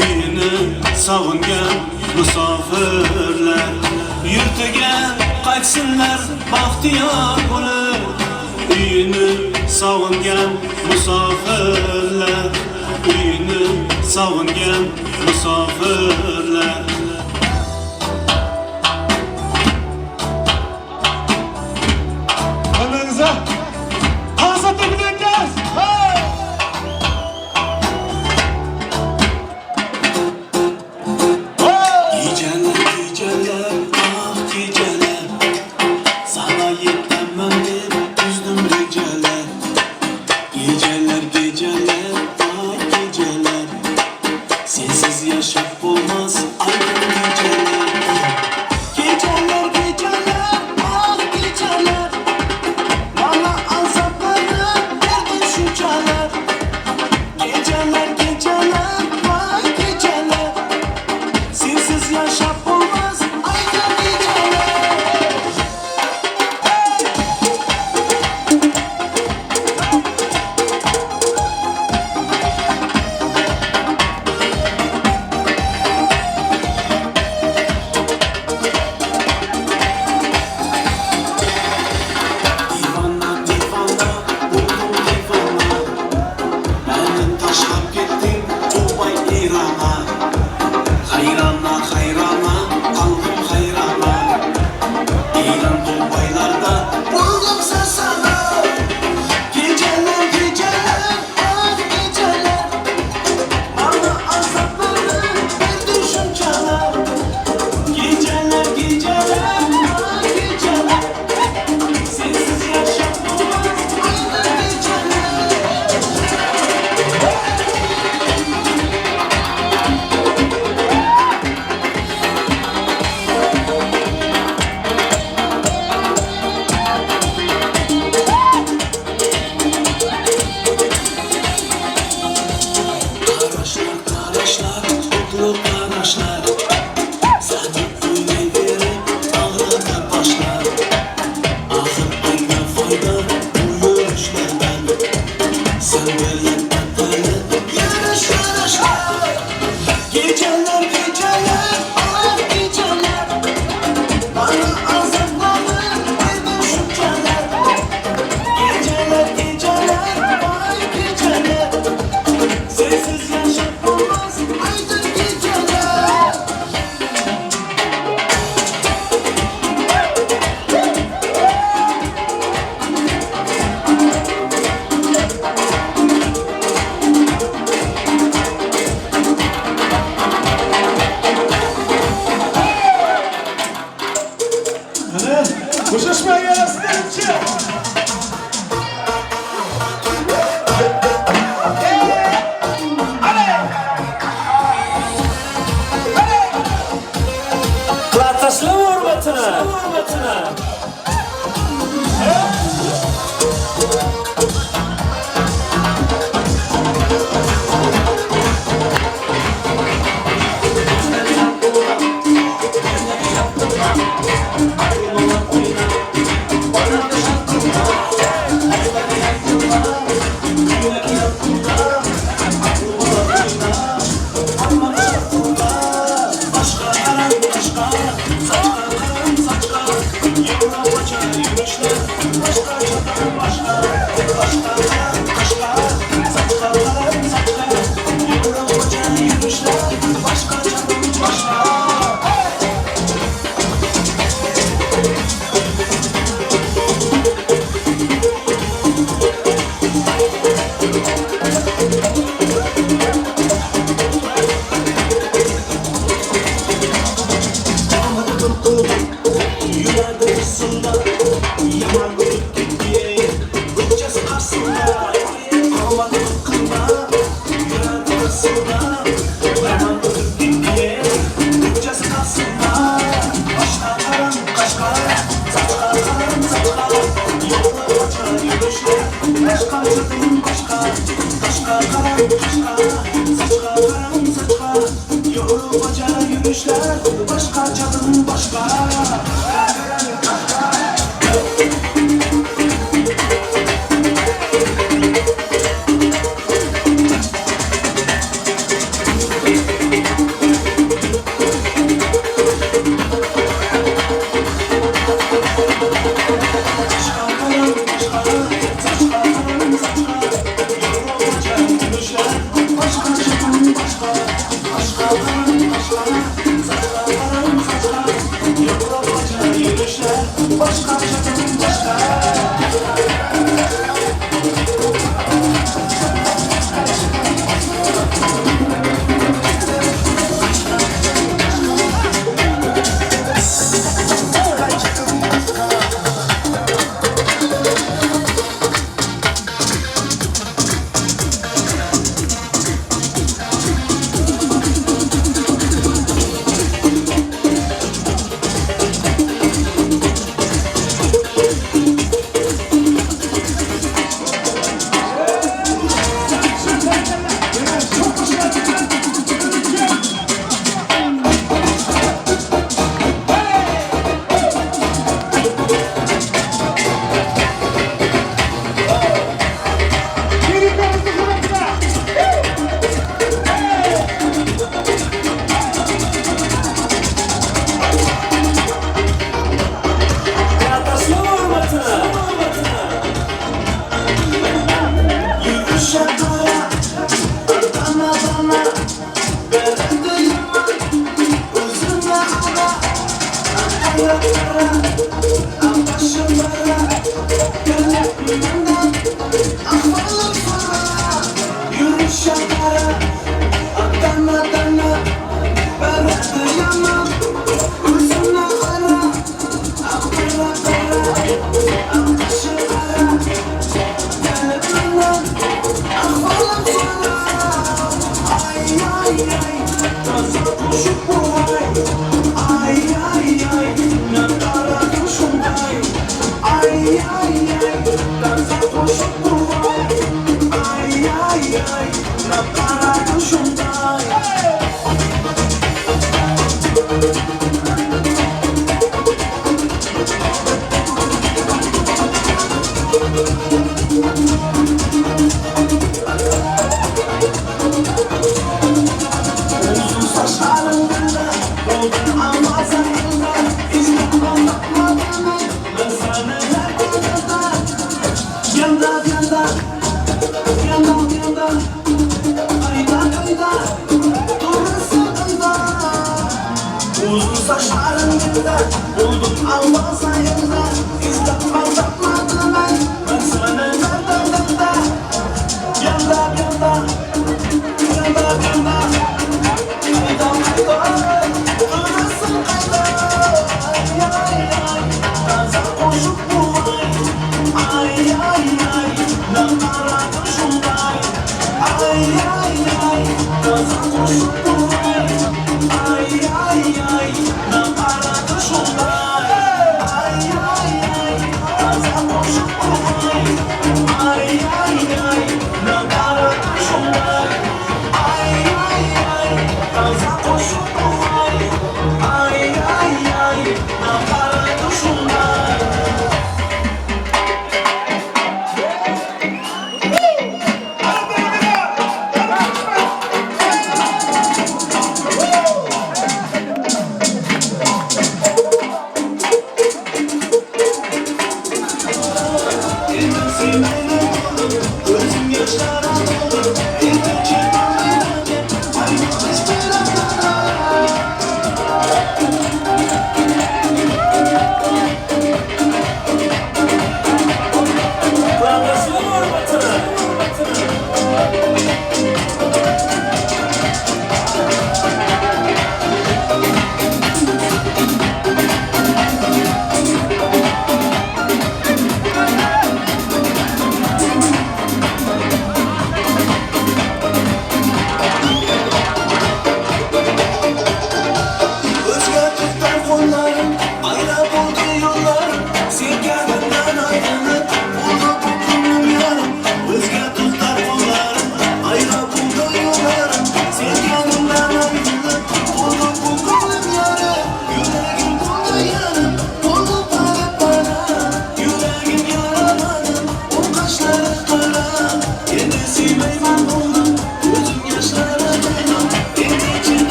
uyini sog'ingan musofirlar. Yurtiga qaytsinlar baxtiyor bo'lib. Uyini sog'ingan musofirlar, uyini sog'ingan musofirlar. Hammangizga qasatda gideceğiz. Hey! Geceler, geceler, ah geceler, sana yetemem deb tuzdim rejalar. Geceler, geceler, ah geceler, sensiz yashab bo'lmas aydın geceler. Geceler, geceler, ah geceler, bana azaplarni berdi shunchalar. Geceler, geceler, vay geceler, sensiz yashab bo'lmas aydın geceler. Divana, divana, buldum divana. Beni taşlap gittin Dubai İran'a. Hayrana, hayrana, Hurmatına. Ay, ay, ay,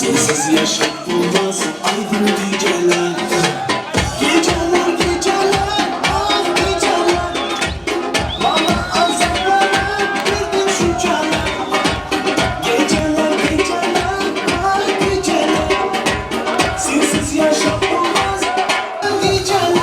Sensiz yaşam olmaz aydın geceler. Geceler geceler ah geceler. Bana azaplarım bir düşünceler. Geceler geceler ah geceler. Sensiz yaşam olmaz geceler.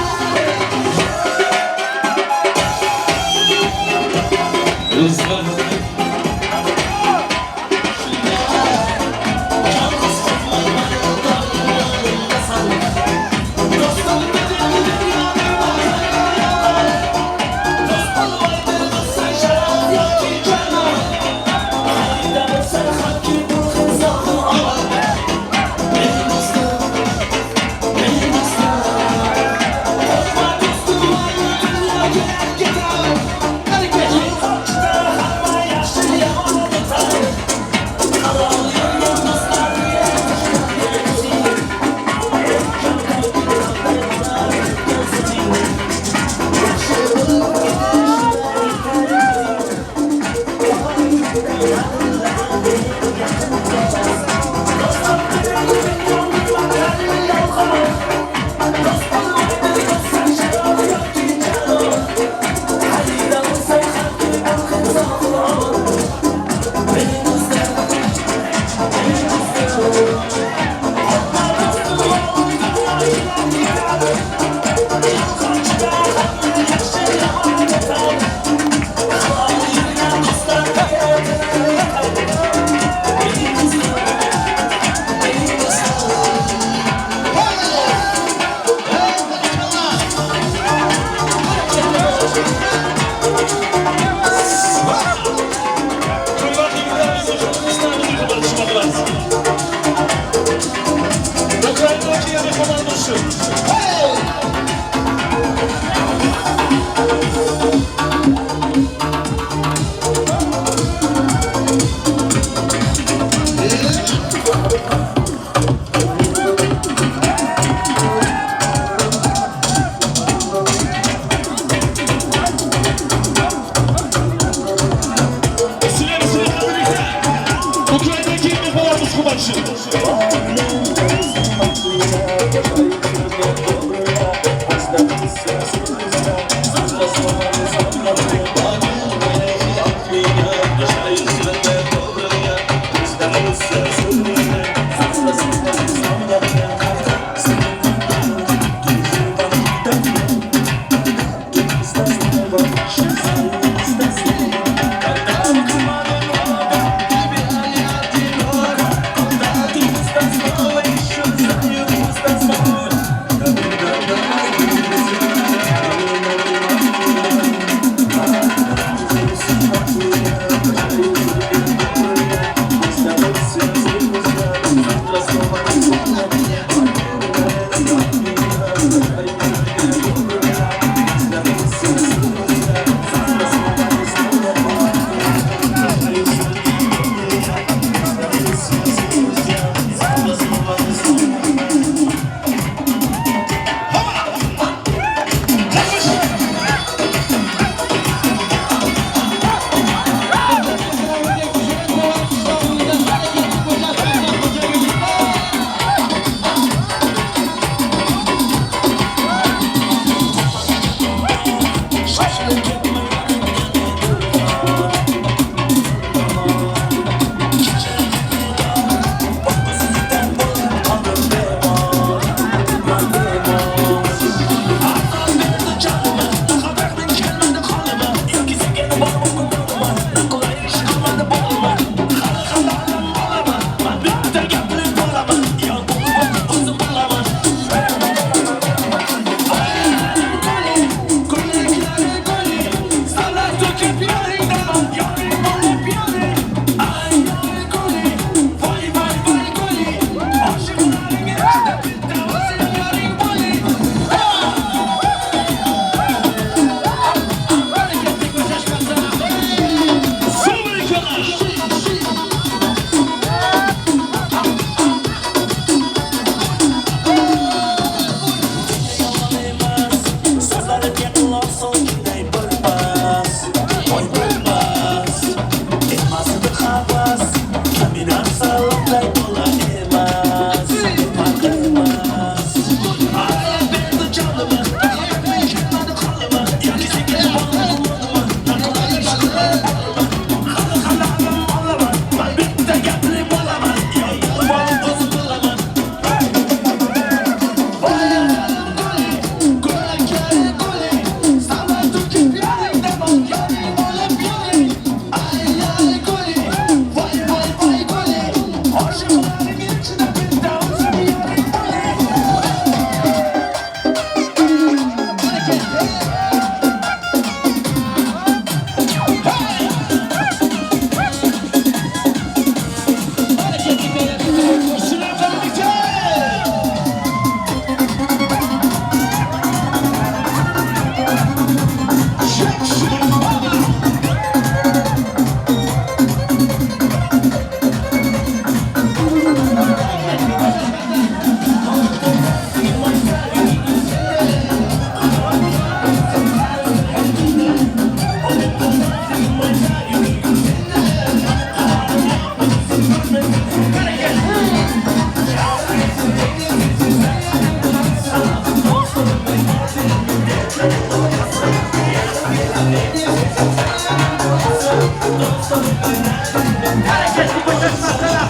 Bereketli koşuşmasana.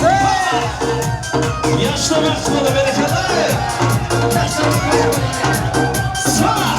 Yaşlı başladı bereketli. Sağ.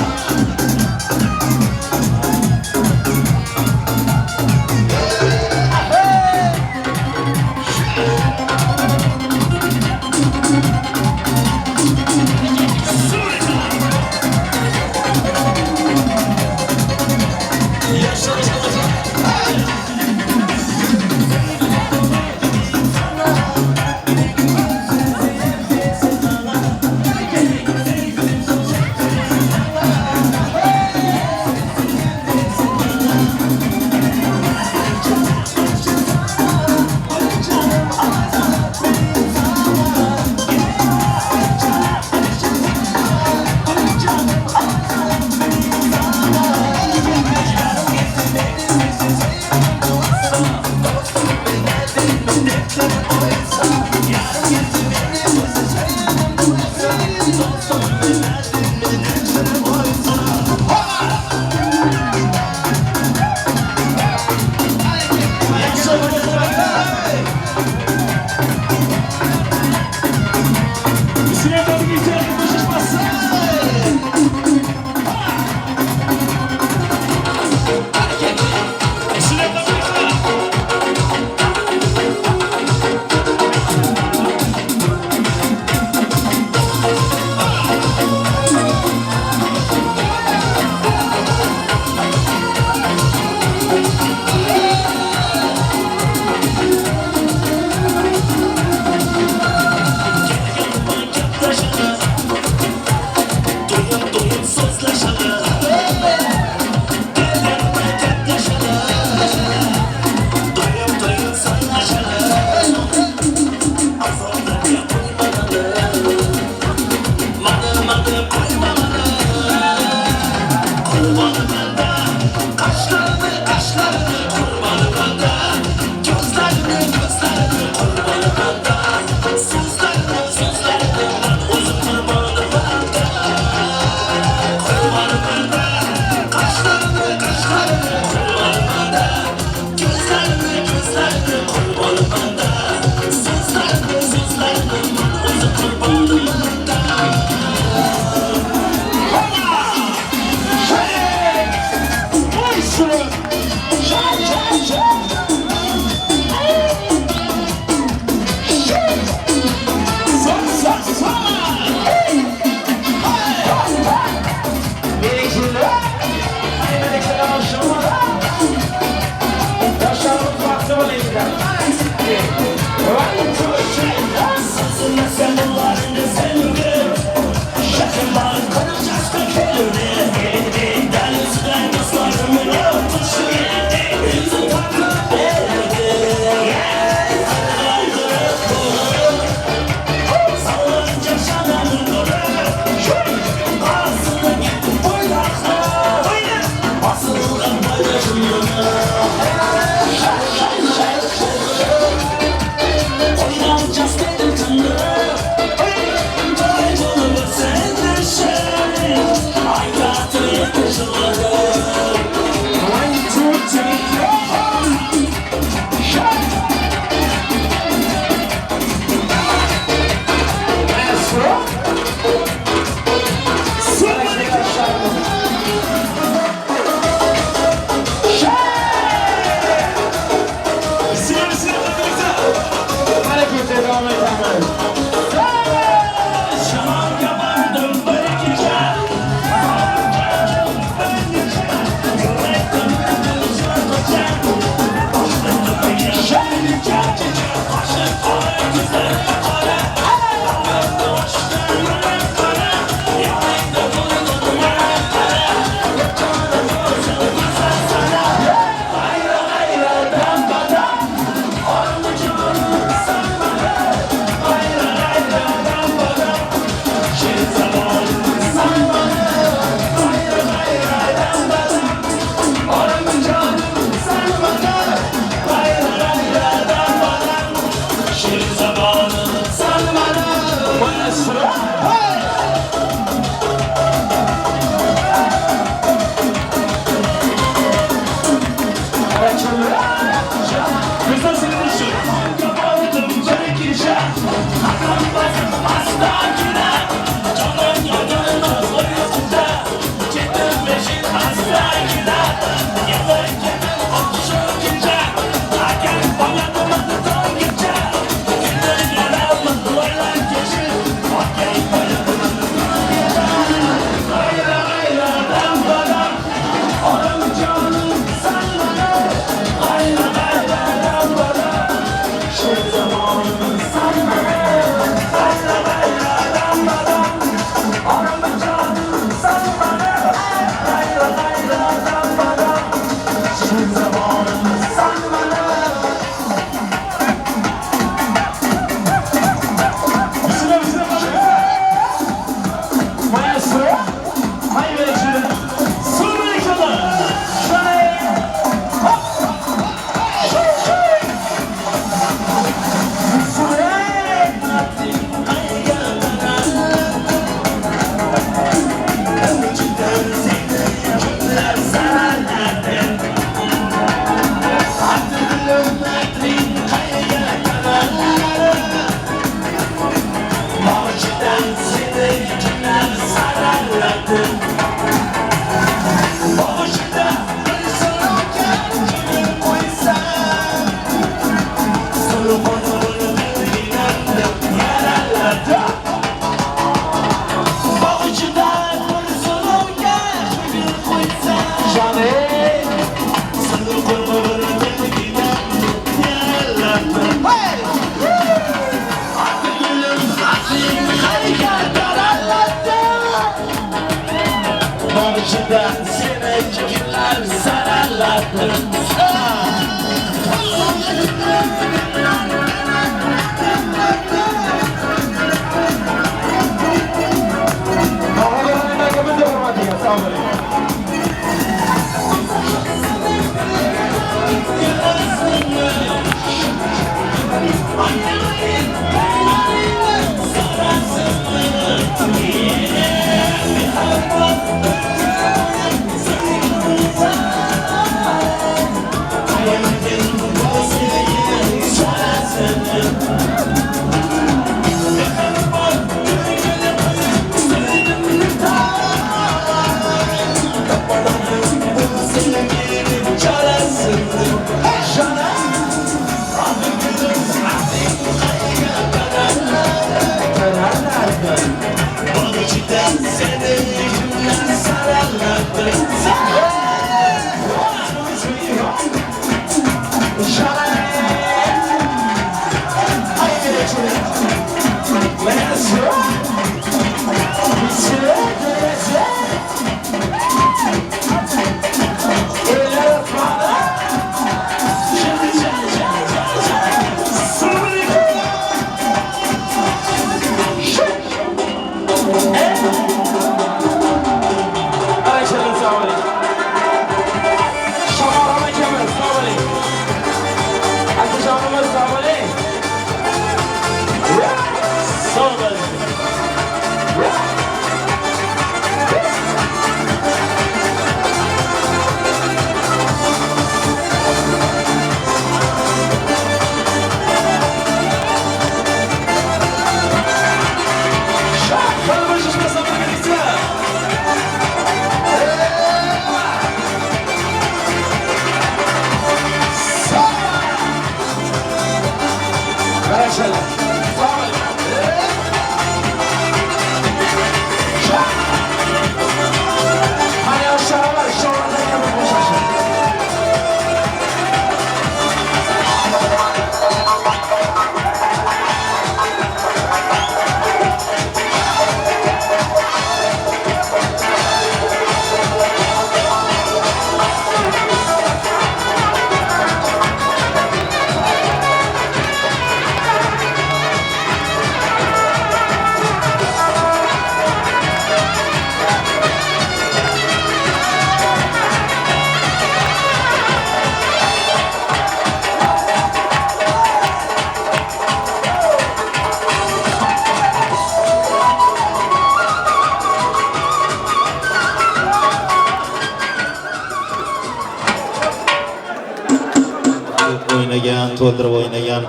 O'ynagan, to'ldirib o'ynagan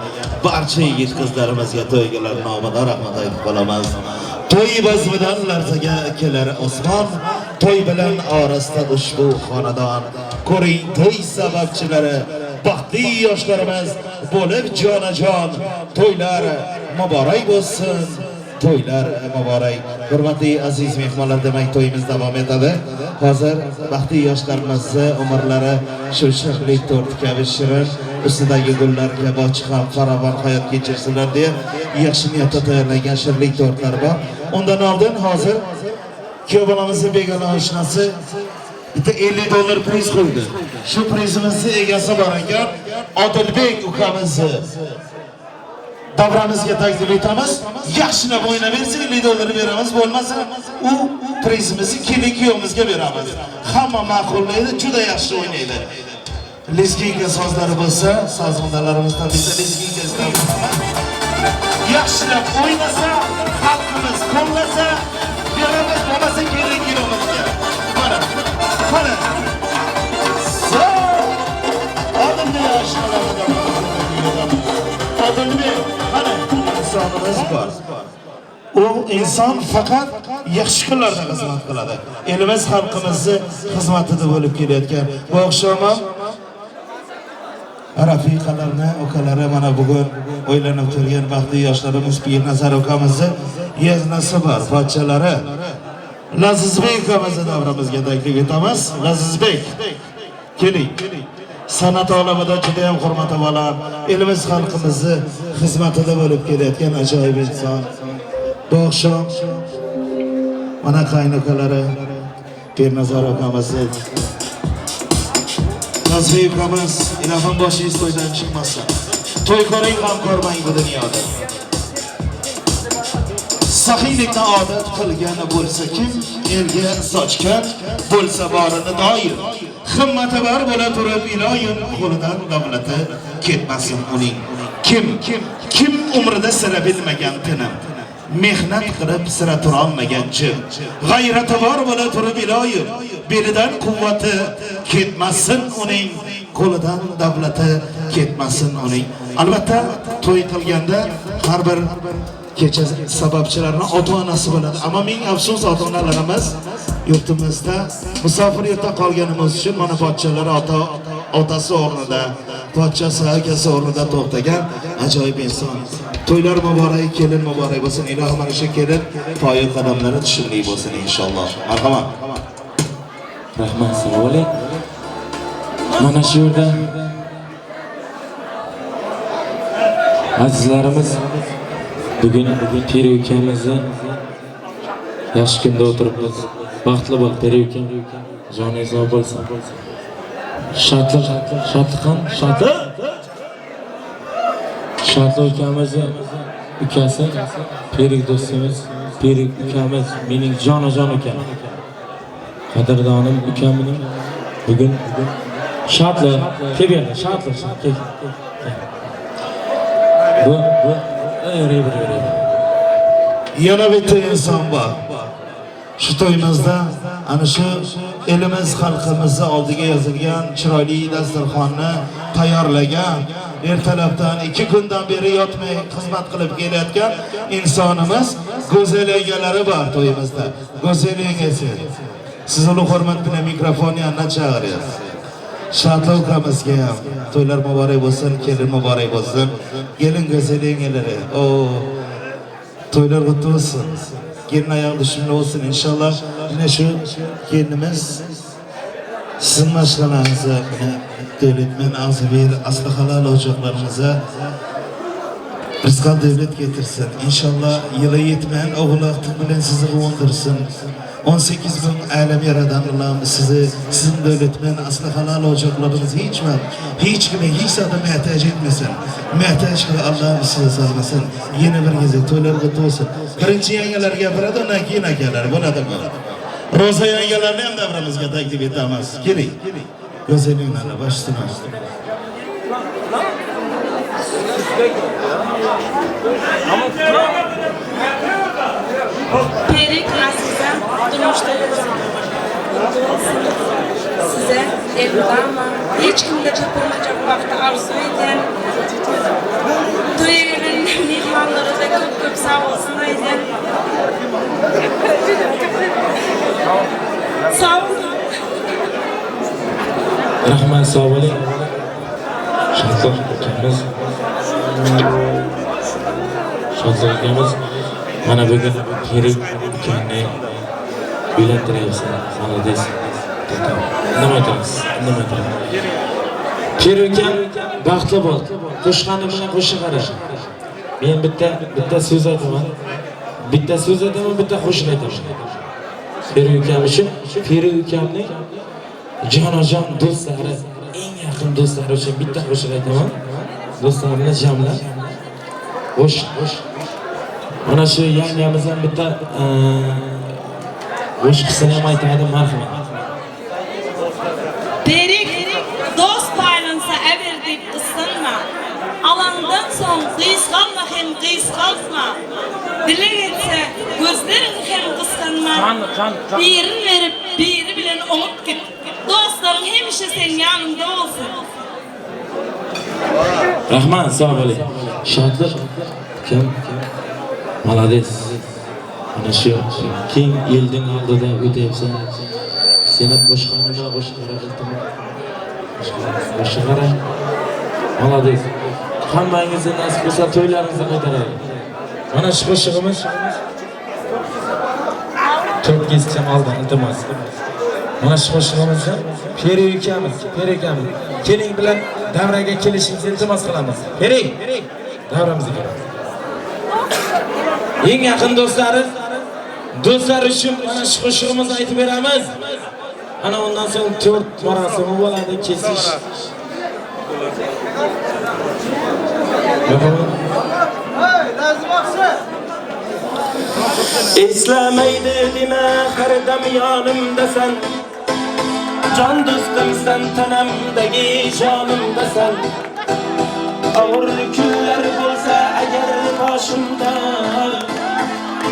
barcha yigit qizlarimizga to'ygalar nomidan rahmat aytib qolamiz. To'y bazmidan larzaga kelar osmon, to'y bilan orasida ushbu xonadon. Ko'ring to'y sababchilari, baxtli yoshlarimiz bo'lib jonajon. To'ylar muborak bo'lsin. To'ylar muborak. Hurmatli aziz mehmonlar, demak to'yimiz davom etadi. Hozir baxtli yoshlarimizni umrlari shu shirinlik tort kabi shirin, ustidagi gullar kabi ochiq ham farovon hayot kechirsinlar deya yaxshi niyatda tayyorlangan shirinlik tortlar bor. Undan oldin hozir kuyov bolamizni begona oshnasi bitta $50 priz qo'ydi. Shu prizimizni egasi bor ekan, Odilbek ukamizni davramizga taklif etamiz. Yaxshilab o'ynab bersa $50 beramiz, bo'lmasa u prizimizni kelin kuyovimizga beramiz. Hamma ma'qullaydi, juda yaxshi o'ynaydi. Lezginka sozlari bo'lsa, sozandalarimizdan bitta lezginka istaymiz. Yaxshilab o'ynasa, xalqimiz qo'llasa, beramiz, bo'lmasa kelin kuyovimizga. Mana, mana. Odilbek oshnalaridan Odilbek, mana insonimiz bor. U inson faqat yaxshi kunlarda xizmat qiladi. Elimiz xalqimizni xizmatida bo'lib kelayotgan. Bu oqshom ham rafiqalarni, ukalari mana bugun o'ylanib turgan baxtli yoshlarimiz Pirnazar ukamizni yeznasi bor, pochchalari Lazizbek ukamizni davramizga taklif etamiz. Lazizbek, keling. San'at olamida juda ham hurmati baland, elimiz xalqimizni xizmatida bo'lib kelayotgan ajoyib inson. Bu oqshom mana qaynokalari Pirnazar ukamizni, Lazizbek ukamiz, ilohim boshingiz to'ydan chiqmasin. To'y ko'ring, g'am ko'rmang bu dunyoda. Saxiylikni odat qilgani bo'lsa kim, elga sochgan bo'lsa borini doim. Himmati bor bo'la turib iloyim, qo'lidan davlati ketmasin uning. Kim umrida sira bilmagan tinim, mehnat qilib sira turolmagan jim. G'ayrati bor bo'la turib iloyim, belidan quvvati ketmasin uning, qo'lidan davlati ketmasin uning. Albatta to'y qilganda har bir kecha sababchilarni ota-onasi bo'ladi. Ammo ming afsus, ota-onalarimiz yurtimizda musofir yurtda qolganimiz uchun mana pochchalar otasi o'rnida, pochchasi akasi o'rnida to'xtagan ajoyib inson. To'ylar muborak, kelin muborak bo'lsin. Ilohim mana shu kelin poyi qadamlari tushumli bo'lsin inshaalloh. Marhamat. Rahmat, savoling. Mana shu yerda azizlarimiz Bugun Peri ukamizni yaxshi kunda o'tiribmiz. Baxtli bo'l Peri ukam. Joningiz sog' bo'lsin. Shodliq, shodliqon, shodliq. Shodliq ukamizni ukasi, Perik do'stimiz, Perik ukamiz, mening jonajon ukam. Qadrdonim ukamning bugun shodliq, kel bu yerga, shodliq, kel. Bu ey. Yana bitta inson bor. Shu to'yimizda ana shu elimiz xalqimizni oldiga yozilgan chiroyli dasturxonni tayyorlagan, ertalabdan 2 kundan beri yotmay xizmat qilib kelayotgan insonimiz, go'zal egalari bor to'yimizda. Go'zal yengasi, siz ulug' hurmat bilan mikrofonni yonidan chaqiryapsiz. Shodli ukamizga ham to'ylar muborak bo'lsin, kelin muborak bo'lsin. Kelin go'zal yengalari, o to'ylar qutlu bo'lsin. Gelin ayağı düşümlü olsun inşallah. Yine şu gelinimiz sizin maşgalanıza, devletmen azı bir aslı halal ocaklarınıza rızkal devlet getirsin. İnşallah yıla yetmeyen oğul aktık bilen sizi kuvandırırsın. 18 bin alem yaradan Allah'ım sizi, sizin devletmen aslı halal ocaklarınızı hiç var. Hiç kime hiç zata muhtaç etmesin. Muhtaç kılı Allah'ım sizi salmasın. Yine bir gezi to'ylar qutlu olsun. Birinchi yangalar gapiradi, undan keyin akalar. Bo'ladimi? Ro'za yangalarni ham davramizga taklif etamiz. Keling. Go'zalinglarni bosh ustuna. Perik Aziza durmuşta olsun. Size elveda hiç kimde çapılmayacak vakti arzu eden. To'ya kelgan mehmonlara da ko'p ko'p sog' olsun aydan. Sog' olun. Rahmat, sog' bo'ling. Shodliq ukamiz. Shodliq ukamiz mana bugun Perik ukamni uylantiryapsan. Молодец. Nima aytamiz? Nima aytamiz? Peri ukam baxtli bo'l. Qo'shqani bilan qo'sha qara. Men bitta so'z aytaman. Bitta so'z aytaman, bitta qo'shiq aytaman. Peri ukam uchun, Peri ukamning jonajon do'stlari, eng yaqin do'stlari uchun bitta qo'shiq aytaman. Do'stlarimni jamlab qo'shiq. Mana shu yangamiz ham bitta qo'shiqsini ham aytadi, marhamat. Perik dost paylansa əvər deyip ısınma. Alandan son qısqalma hem qısqalma. Dile geçse gözlerin hem qısqanma. Birini verip biri bilen onup git. Dostların hemişe senin yanında olsun. Rahmat, sog' bo'ling. Shodliq kim? Молодец. Mana shu keng elning oldida o'tyapsan. Seni qo'shqonida qo'shqara iltimos. Qo'shqara. Молодец. Hammangizni nasib bo'lsa to'ylaringizni qaytaraylik. Mana shu qo'shig'imiz to'rt kesishim oldin iltimos. Mana shu qo'shig'imizni Peri ukamiz, Peri ukamiz. Keling bilan davraga kelishingizni iltimos qilamiz. Peri, davramizga kelamiz. Eng yaqin do'stlari, do'stlar uchun mana shu qo'shig'imizni aytib beramiz. Ana undan so'ng to'rt marosimi bo'ladi, kesish. Eslamaydi dema har dam yonimdasan. Jon do'stimsan, tanamdagi jonimdasan. Og'ir kunlar bo'lsa agar boshimda,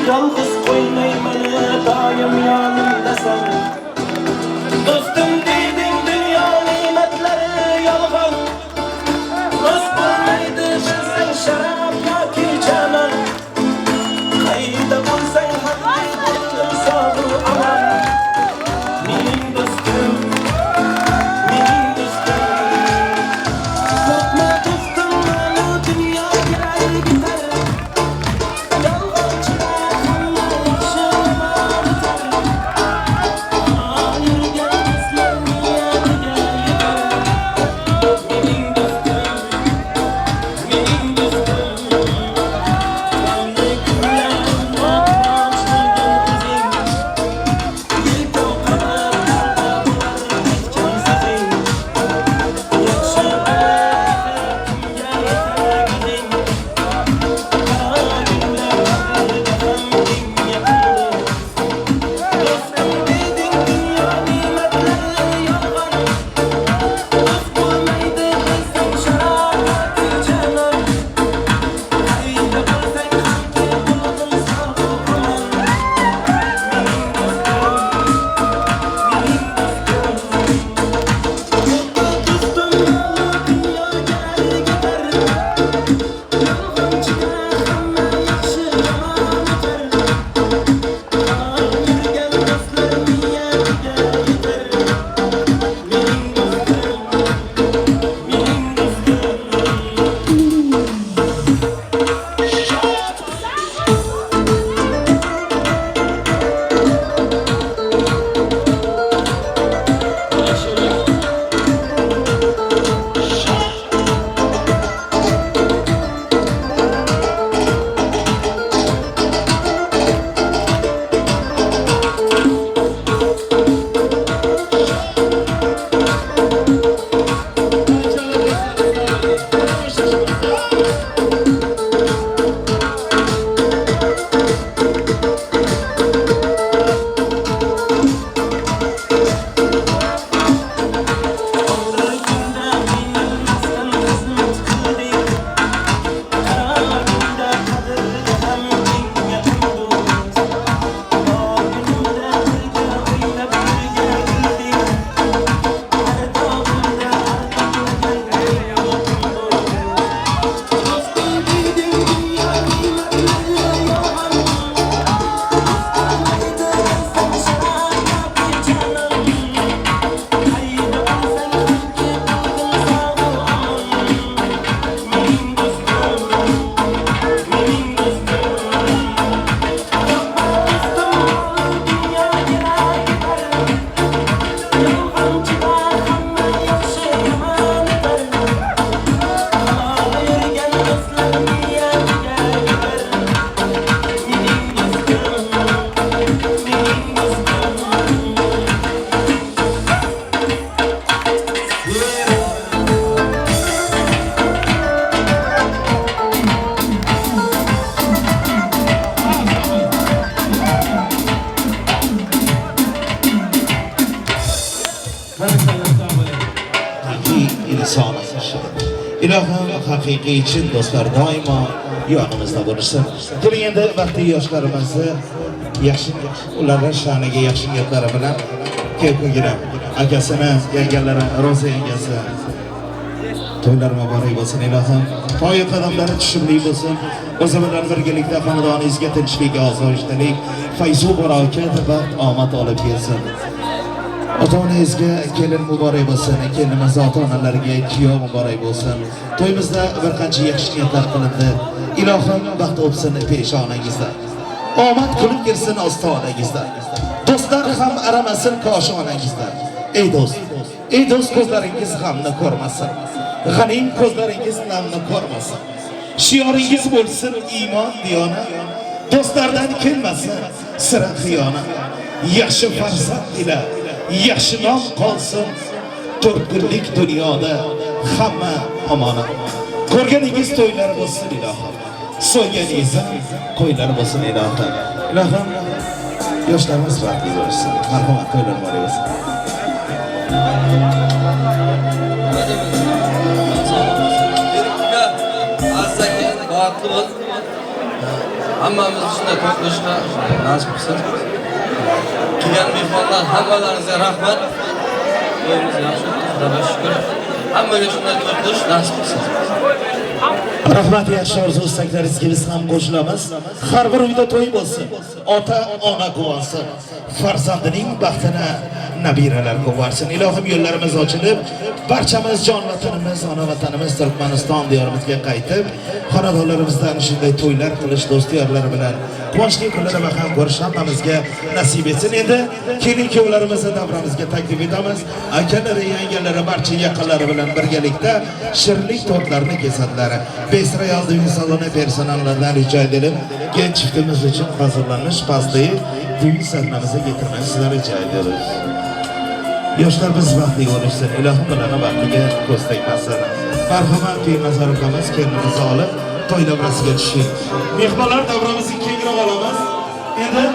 yolg'iz qo'ymay meni doim yonimdasan. Do'stim deding dunyo ne'matlari yolg'on. Do'st bo'lmaydi bilsang sharaf yoki jamal. Qayda bo'lsang ham ko'nglim sog'u omon. Mening do'stim, mening do'stim. Qo'rqma do'stim, bu dunyo kelar ketar. Yolg'onchilar hamma yaxshi bitar. Ilohim haqiqiy chin do'stlar doimo yonimizda bo'lishsin. Keling endi vaqti yoshlarimizni yaxshi ularning sha'niga yaxshi niyatlari bilan kelgina akasini, yangalari, Roza yangasi to'ylar muborak bo'lsin ilohim. Poyi qadamlari tushumli bo'lsin. O'zi bilan birgalikda xonadoningizga tinchlik, osoyishtalik, fayzu barokat, baxt, omad olib kelsin. Ota-onangizga kelin muborak bo'lsin, kelinimiz ota-onalarga kuyov muborak bo'lsin. To'yimizda bir qancha yaxshi niyatlar qilindi. Ilohim baxt o'psin peshonangizda. Omad kulib kelsin ostonangizda. Do'stlar ham aramasin koshonangizda. Ey do'st, ey do'st, ko'zlaringiz g'amni ko'rmasin. G'anim ko'zlaringiz namni ko'rmasin. Shioringiz bo'lsin iymon diyona. Do'stlardan kelmasin sira xiyonat. Yaxshi farzand ila yaxshi nom qolsin. 4 kunlik dunyoda hamma omonat. Ko'rganingiz to'ylar bo'lsin ilohim. So'yganingiz qo'ylar bo'lsin ilohim. Ilohim yoshlarimiz baxtli bo'lsin. Marhamat, to'ylar muborak bo'lsin. Baxtli bo'l. Hammamiz shunday to'y qilishga nasib qilsin. Kelgan mehmonlar hammalaringizga rahmat. To'yimiz yaxshi o'tdi, Xudoga shukr. Hammaga shunday to'y qilish nasib qilsin. Rahmat, yaxshi orzu istaklaringizga biz ham qo'shilamiz. Har bir uyda to'y bo'lsin. Ota, ona quvonsin. Farzandining baxtini nabiralar quvonsin. Ilohim yo'llarimiz ochilib, barchamiz jon vatanimiz, ona vatanimiz Turkmaniston diyorimizga qaytib, xonadonlarimizdan shunday to'ylar qilish, do'st yorlar bilan quvonchli kunlar va ham ko'rish hammamizga nasib etsin. Endi kelin kuyovlarimizni davramizga taklif etamiz. Akalari, yangalari, barcha yaqinlari bilan birgalikda shirinlik tortlarini kesadilar. Best Royal düğün salonu personellerinden rica edelim. Genç çiftimiz için hazırlanmış pastayı düğün sahnemize getirmenizi sizden rica ediyoruz. Yoshlar biz baxtli bo'lishsin, ilohim ularni baxtiga ko'z tegmasin. Marhamat, Pirnazar ukamiz kelinimizni olib to'y davrasiga tushing. Mehmonlar davramizni kengroq olamiz. Endi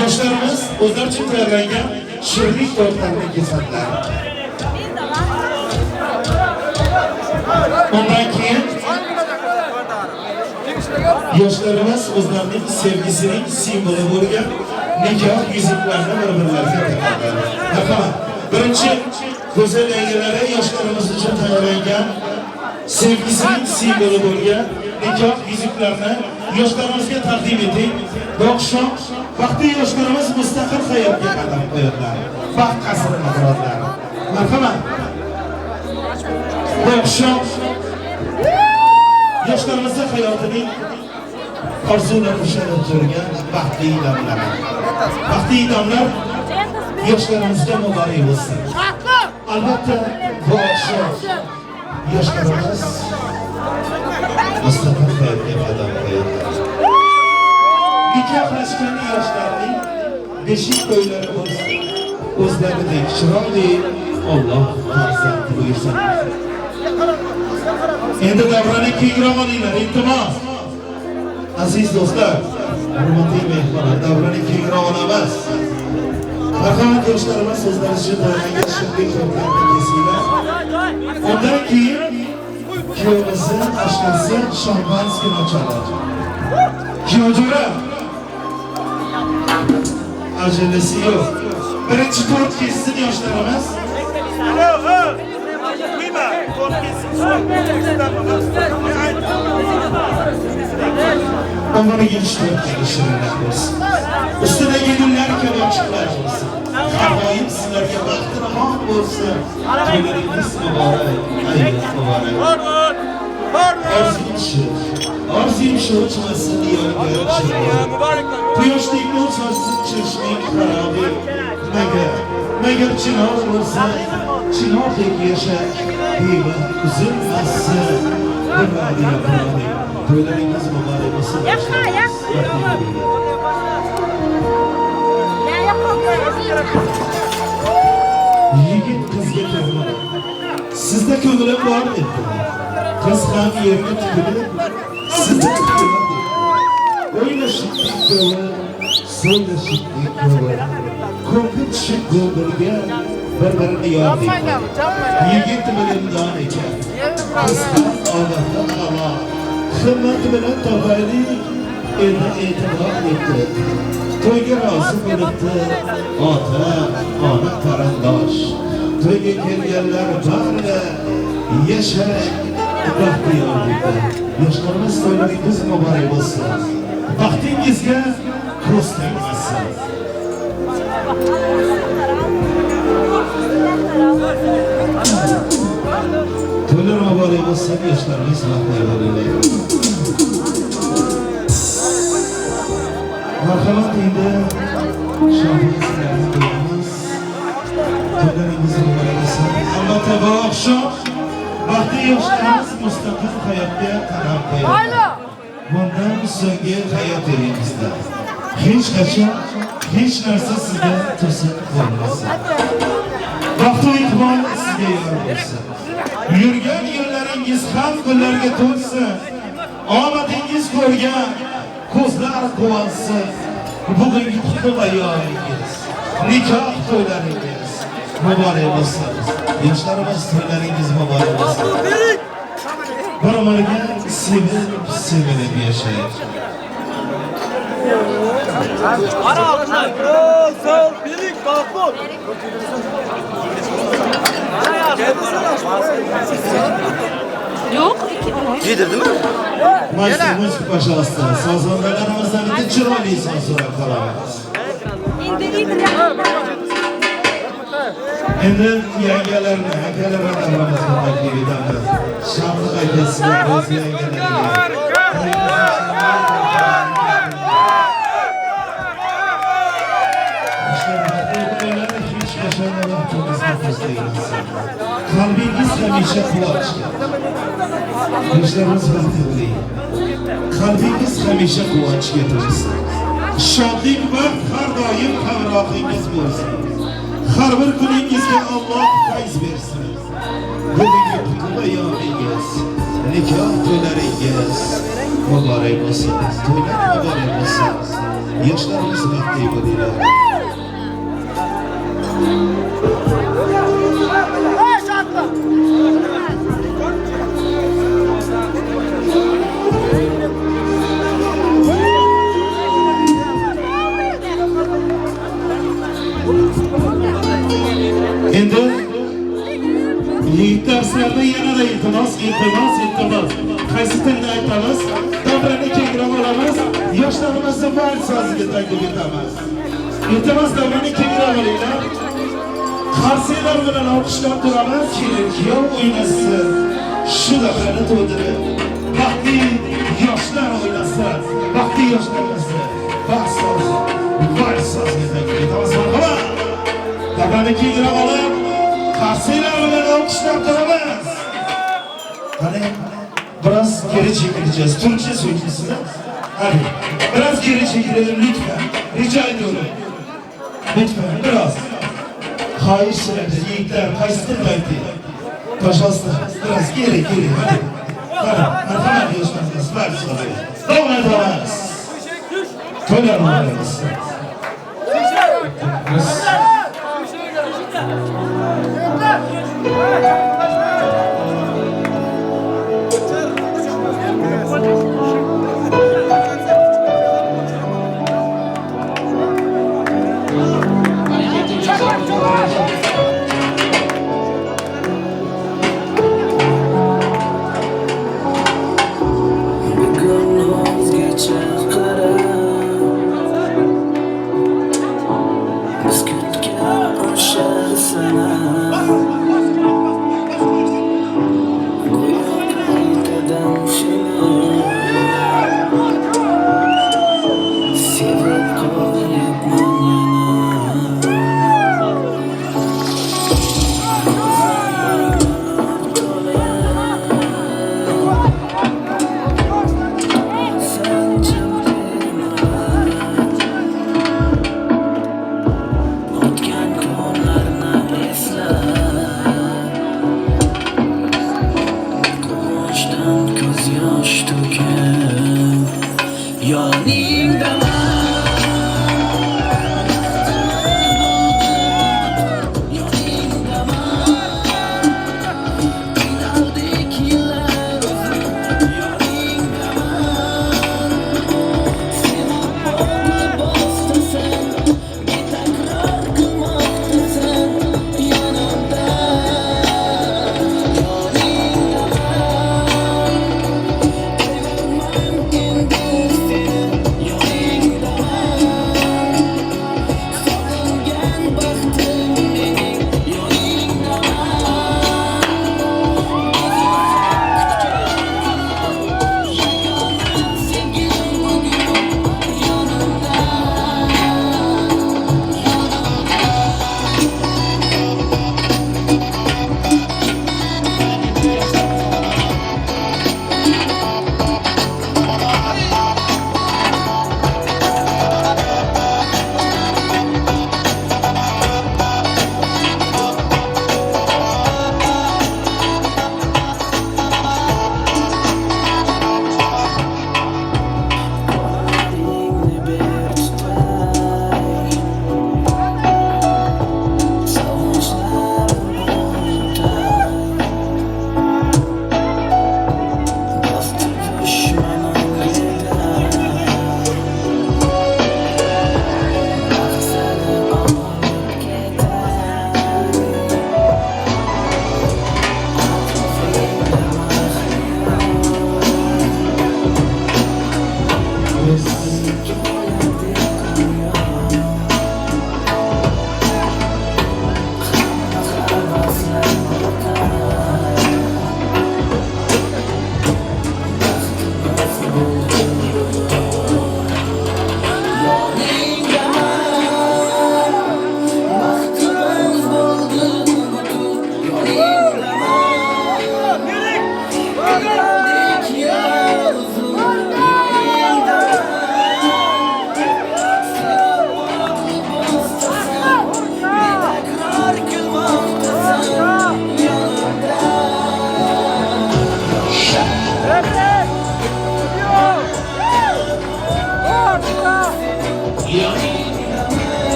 yoshlarimiz o'zlari uchun tayyorlangan shirinlik tortlarini kesadilar. Undan keyin yoshlarimiz o'zlarining sevgisining simvoli bo'lgan nikoh yuzuklarini bir-birlariga taqadilar. Marhamat. Birinchi go'zal yangalari yoshlarimiz uchun tayyorlangan sevgisining simvoli bo'lgan nikoh yuzuklarini yoshlarimizga taqdim eting. Bu oqshom baxtli yoshlarimiz mustaqil hayotga qadam qo'yadilar. Baxt qasrini quradilar. Marhamat. Bu oqshom yoshlarimizni hayotining orzulari ushalib turgan baxtli damlar. Baxtli damlar yoshlarimizga muborak bo'lsin. Albatta bu oqshom yoshlarimiz mustaqil hayotga qadam qo'yadilar. Nikohlashgan yoshlarning beshik to'ylari bo'lsin. O'zlaridek chiroyli Alloh farzand buyursin. Endi davrani kengroq olinglar, iltimos. Aziz do'stlar, hurmatli mehmonlar, davrani kengroq olamiz. Marhamat yoshlarimiz, o'zlaringiz tayyorlangan shirinlik tortlarni kesinglar. Undan keyin kuyovimizni oshnasi shampanskini ochadi. Kuyovjo'ra, ajalasi yo'q. Birinchi tort kessin yoshlarimiz. Umriga 3-4 yil shirinlik bo'lsin. Ustidagi gullar kabobchiqlar bo'lsin. Har doim sizlarga baxt rahmat bo'lsin. To'ylaringiz muborak, ayyom muborak. Orzum shu o'chmasin yongan chiroq. Quyoshdek nur sochsin chashming xarobi. Magar chinor bo'lsa, chinordek yasha, beva uzilmasin. Bir va'da yaproqdek. To'ylaringiz muborak bo'lsin. Yigit qizga ko'ngil. Sizda ko'ngilim bor debdi. Qiz ham yerga tikilib, sizda ko'ngilim debdi. O'ylashib ikkovi, so'ylashib ikkovi. Ko'ngil tushib go'ngilga bir-birini yor debdi. Yigit bilimdon ekan. Qiz ham odatda halol. Himmat bilan topaylik, endi e'tibor debdi. To'yga rozi bo'libdi ota, ona qarindosh. To'yga kelganlar bari yashay baxtiyor debdi. Yoshlarimiz, to'ylaringiz muborak bo'lsin. Baxtingizga ko'z tegmasin. To'ylar muborak bo'lsin, yoshlarimiz baxtli bo'linglar. Marhamat, endi shampanskilarni qo'yamiz. To'ylaringiz muborak bo'lsin. Albatta bu oqshom baxtli yoshlarimiz mustaqil hayotga qadam qo'yadi. Bundan so'nggi hayot yo'lingizda hech qachon hech narsa sizga to'siq bo'lmasin. Baxtu iqbol sizga yor bo'lsin. Yurgan yo'llaringiz ham gullarga to'lsin. Omadingiz ko'rgan ko'zlar quvonsin. Bugungi qutlug' ayyomingiz, nikoh to'ylaringiz muborak bo'lsin. Yoshlarimiz, to'ylaringiz muborak bo'lsin. Bir-biriga sevib, sevilib yashaylik. Yo'q. Yedirdimi? Maestro, музыка, пожалуйста. Sozandalarimizdan bitta chiroyli so'z so'rab qolamiz. Endi yangalarni, akalarni aramizga taklif etamiz. Shamliq akasiga, o'z yangalariga. Hech qachon vaqtingizga ko'z tegmasin. Qalbingiz hamisha quvonchga. Yoshlarimiz baxtli bo'ling. Qalbingiz hamisha quvonchga to'lsin. Shodlik baxt har doim hamrohingiz bo'lsin. Har bir kuningizga Alloh fayz bersin. Bugungi qutlug' ayyomingiz, nikoh to'ylaringiz muborak bo'lsin. To'ylar muborak bo'lsin. Yoshlarimiz baxtli bo'linglar. Endi yigitlar, sizlardan yanada iltimos, iltimos, iltimos. Qaysi tilda aytamiz? Davrani kengroq olamiz. Yoshlarimizni vals soziga taklif etamiz. Iltimos, davrani kengroq olinglar. Qarsaklar bilan olqishlab turamiz. Kelin kuyov o'ynasin. Shu davrani to'ydirib, baxtli yoshlar o'ynasin. Baxtli yoshlarimizni vals sozi, vals soziga taklif etamiz. Marhamat. Davrani kengroq olib, qarsaklar bilan olqishlab turamiz. Qani, biraz geri çekileceğiz. Türkçe söyleyeceğiz. Hadi. Biraz geri çekilelim lütfen. Rica ediyorum. Lütfen biraz. Xahish qilamiz, yigitlar, qaysi tilda ayting? Пожалуйста, biraz geri, geri, hadi. Marhamat yoshlarimiz, davom etamiz. To'ylar muborak bo'lsin.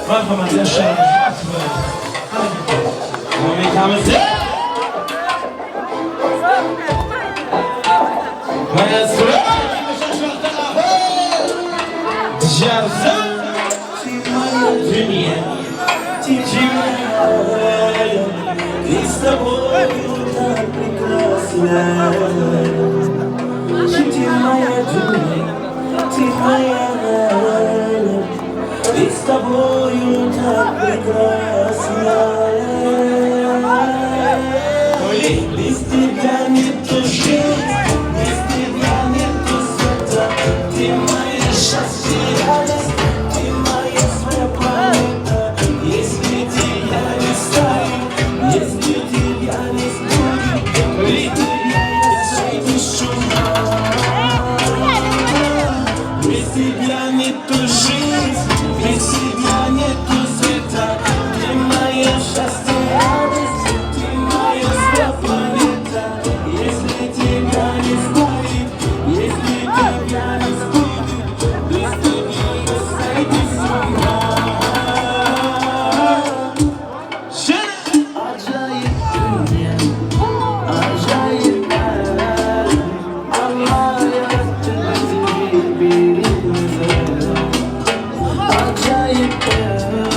Marhamat yoshlarimiz. С тобою так прекрасно. Без тебя не тужить, без тебя. Ты моя счастье, радость, ты моя своя планета. Если тебя не станет, если тебя не будет, без тебя я сойду с ума. Без тебя нету жизни, без тебя нету света. Ты моя счастье, радость, ты моя своя планета. Если тебя не станет, если тебя не будет, без тебя я сойду с ума. Acayip dünya, acayip alem. Allah yarattı bizi birbirimize. Acayip ev,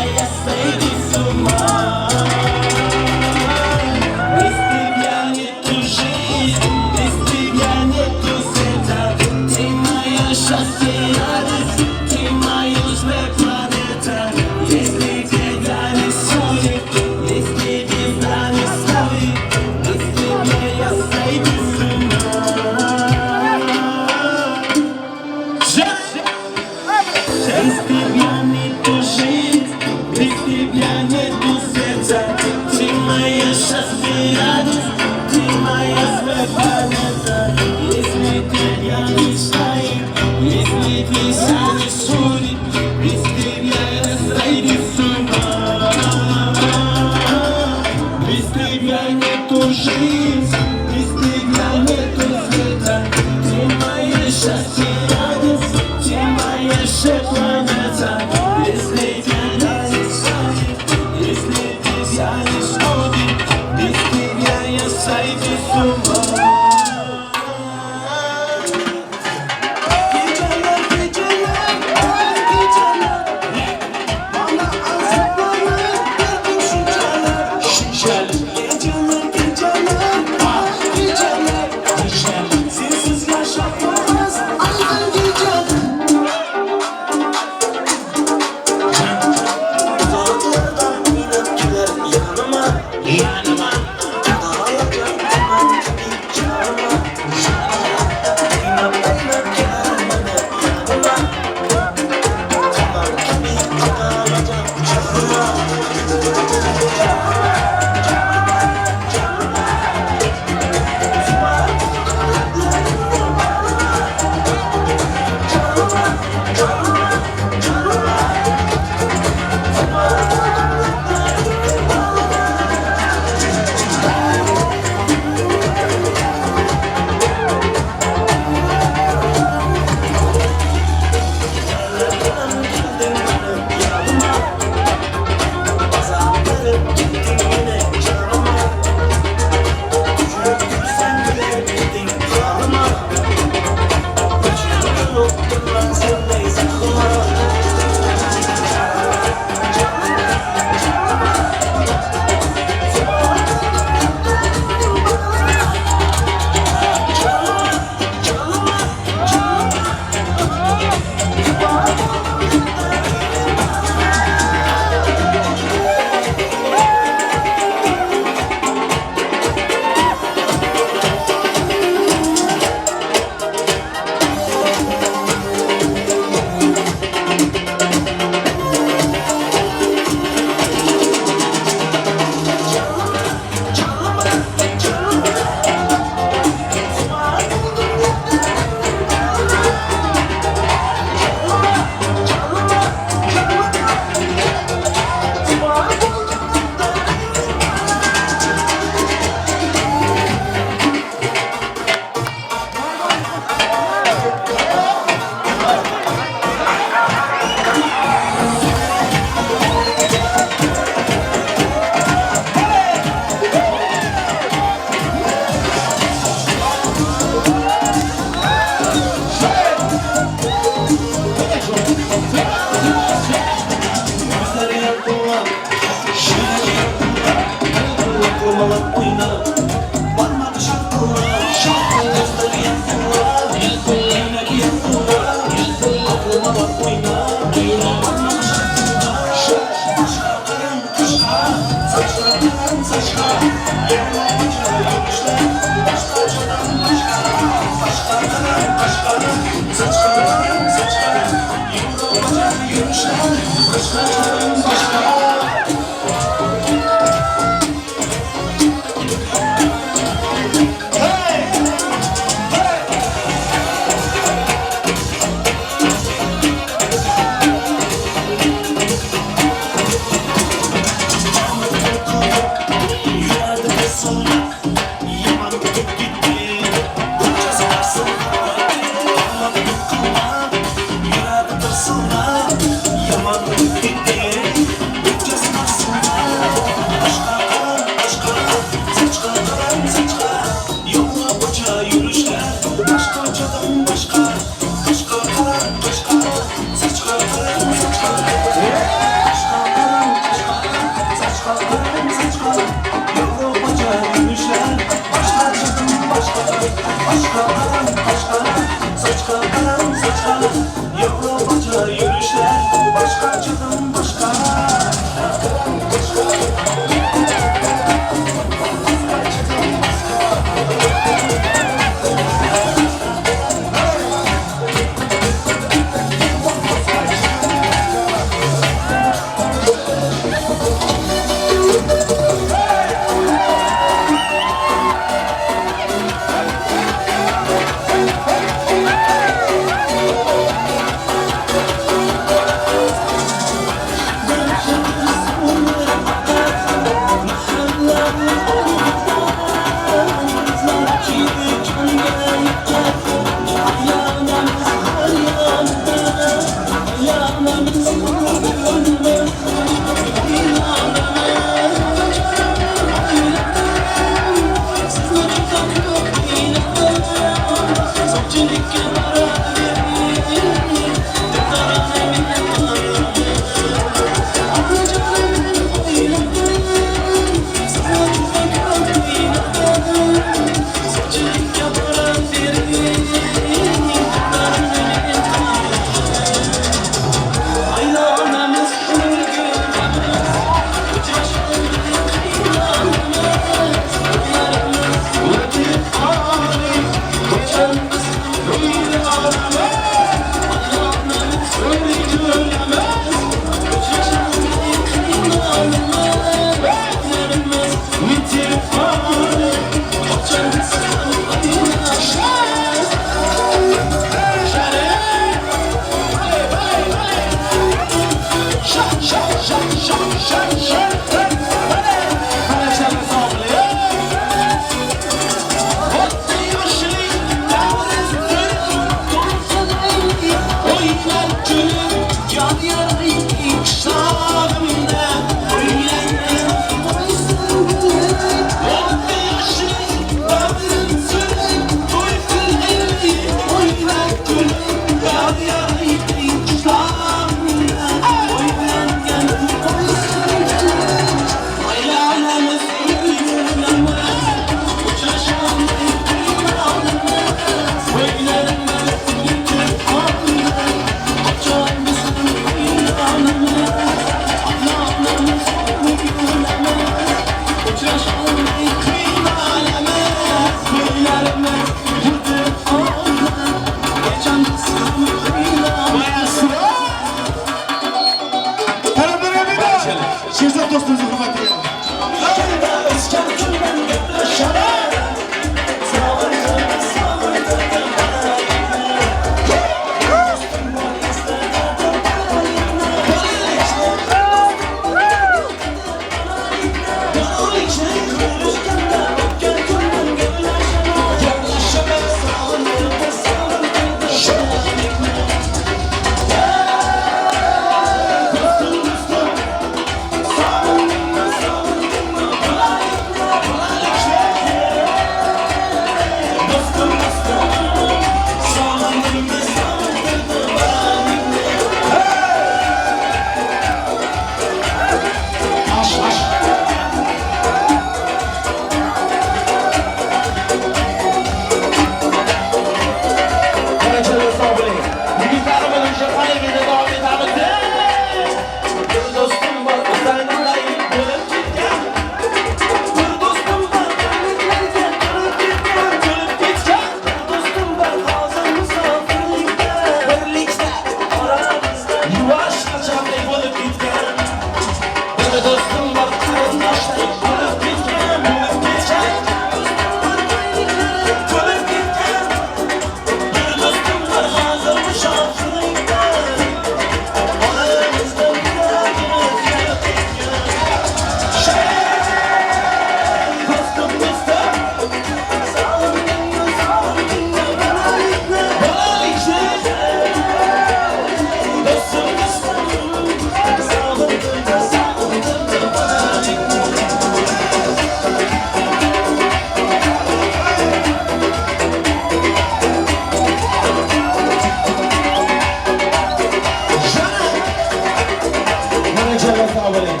Sog' bo'ling.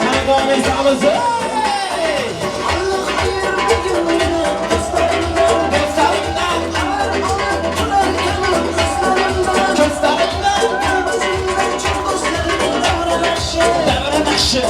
Mana davom etamiz. Do'stlarimdan ko'zlarimdan davra naqshi.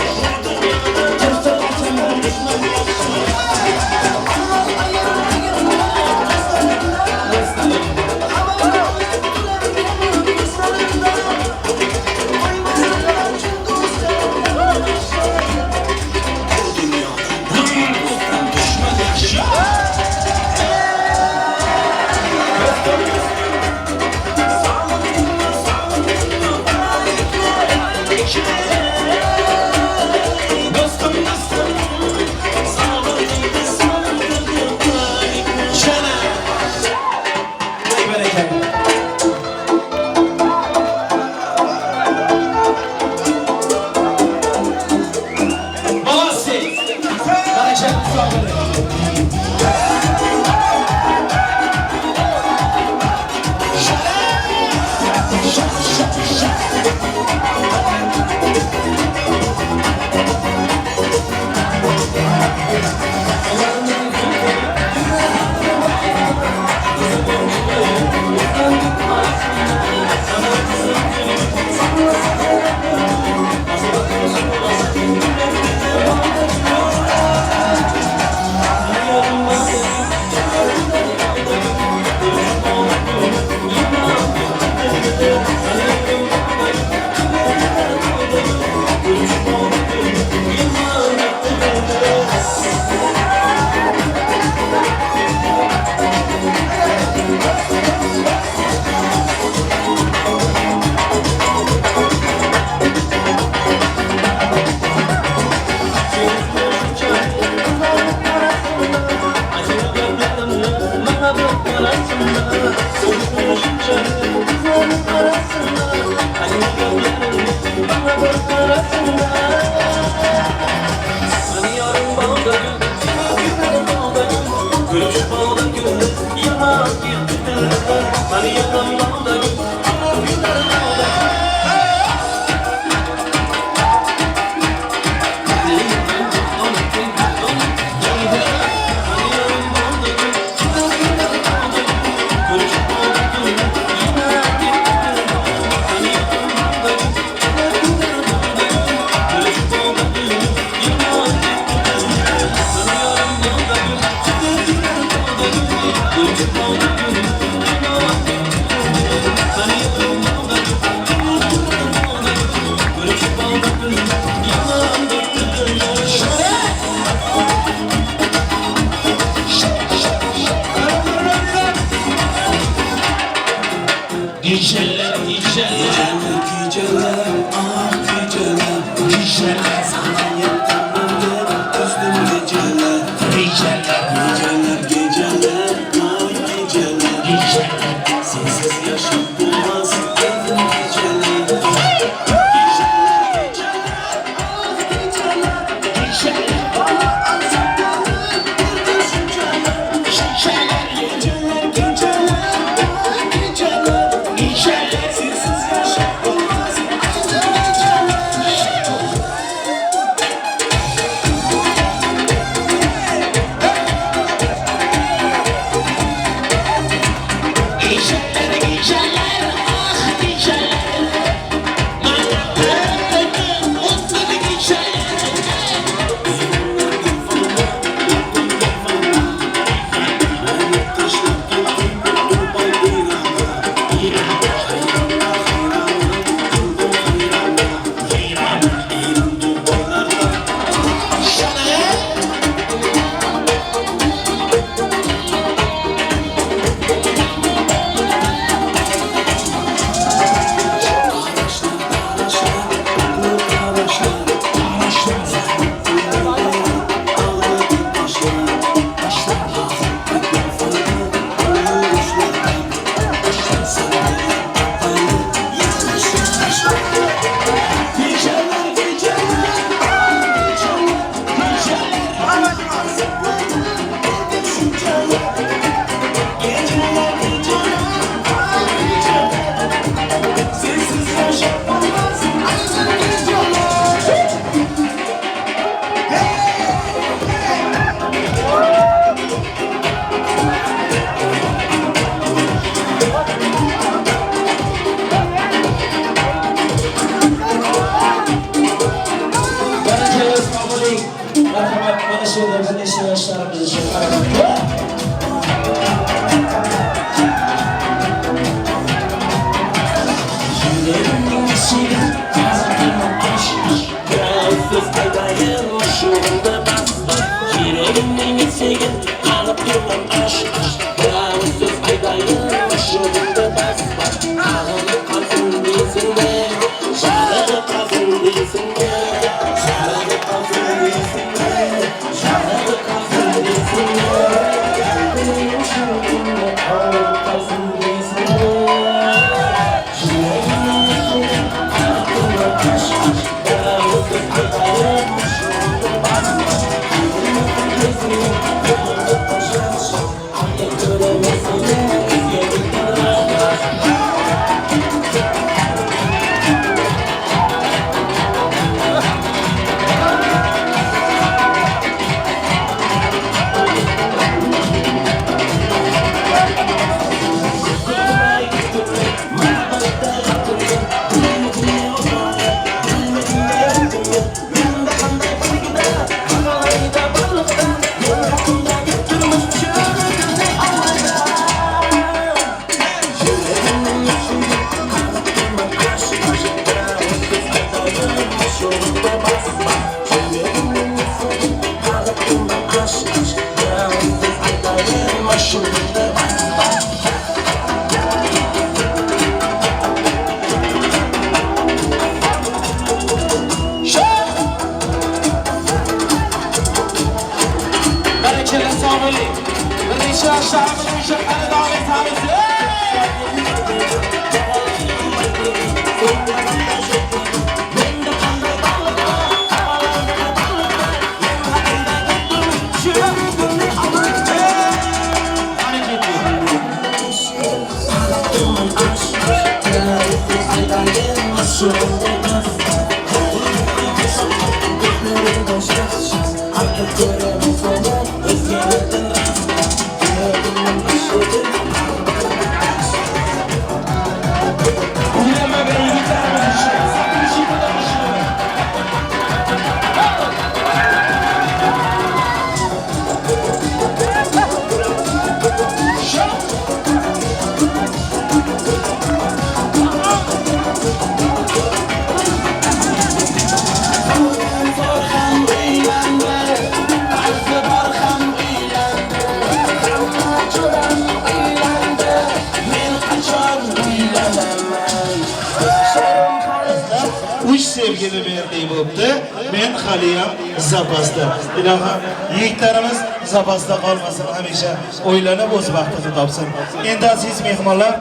Sevgili berdi bo'pti. Men haliyam zapasda. Ilohim yigitlarimiz zapasda qolmasin, hamisha o'ylanib o'z baxtini topsin. Endi aziz mehmonlar,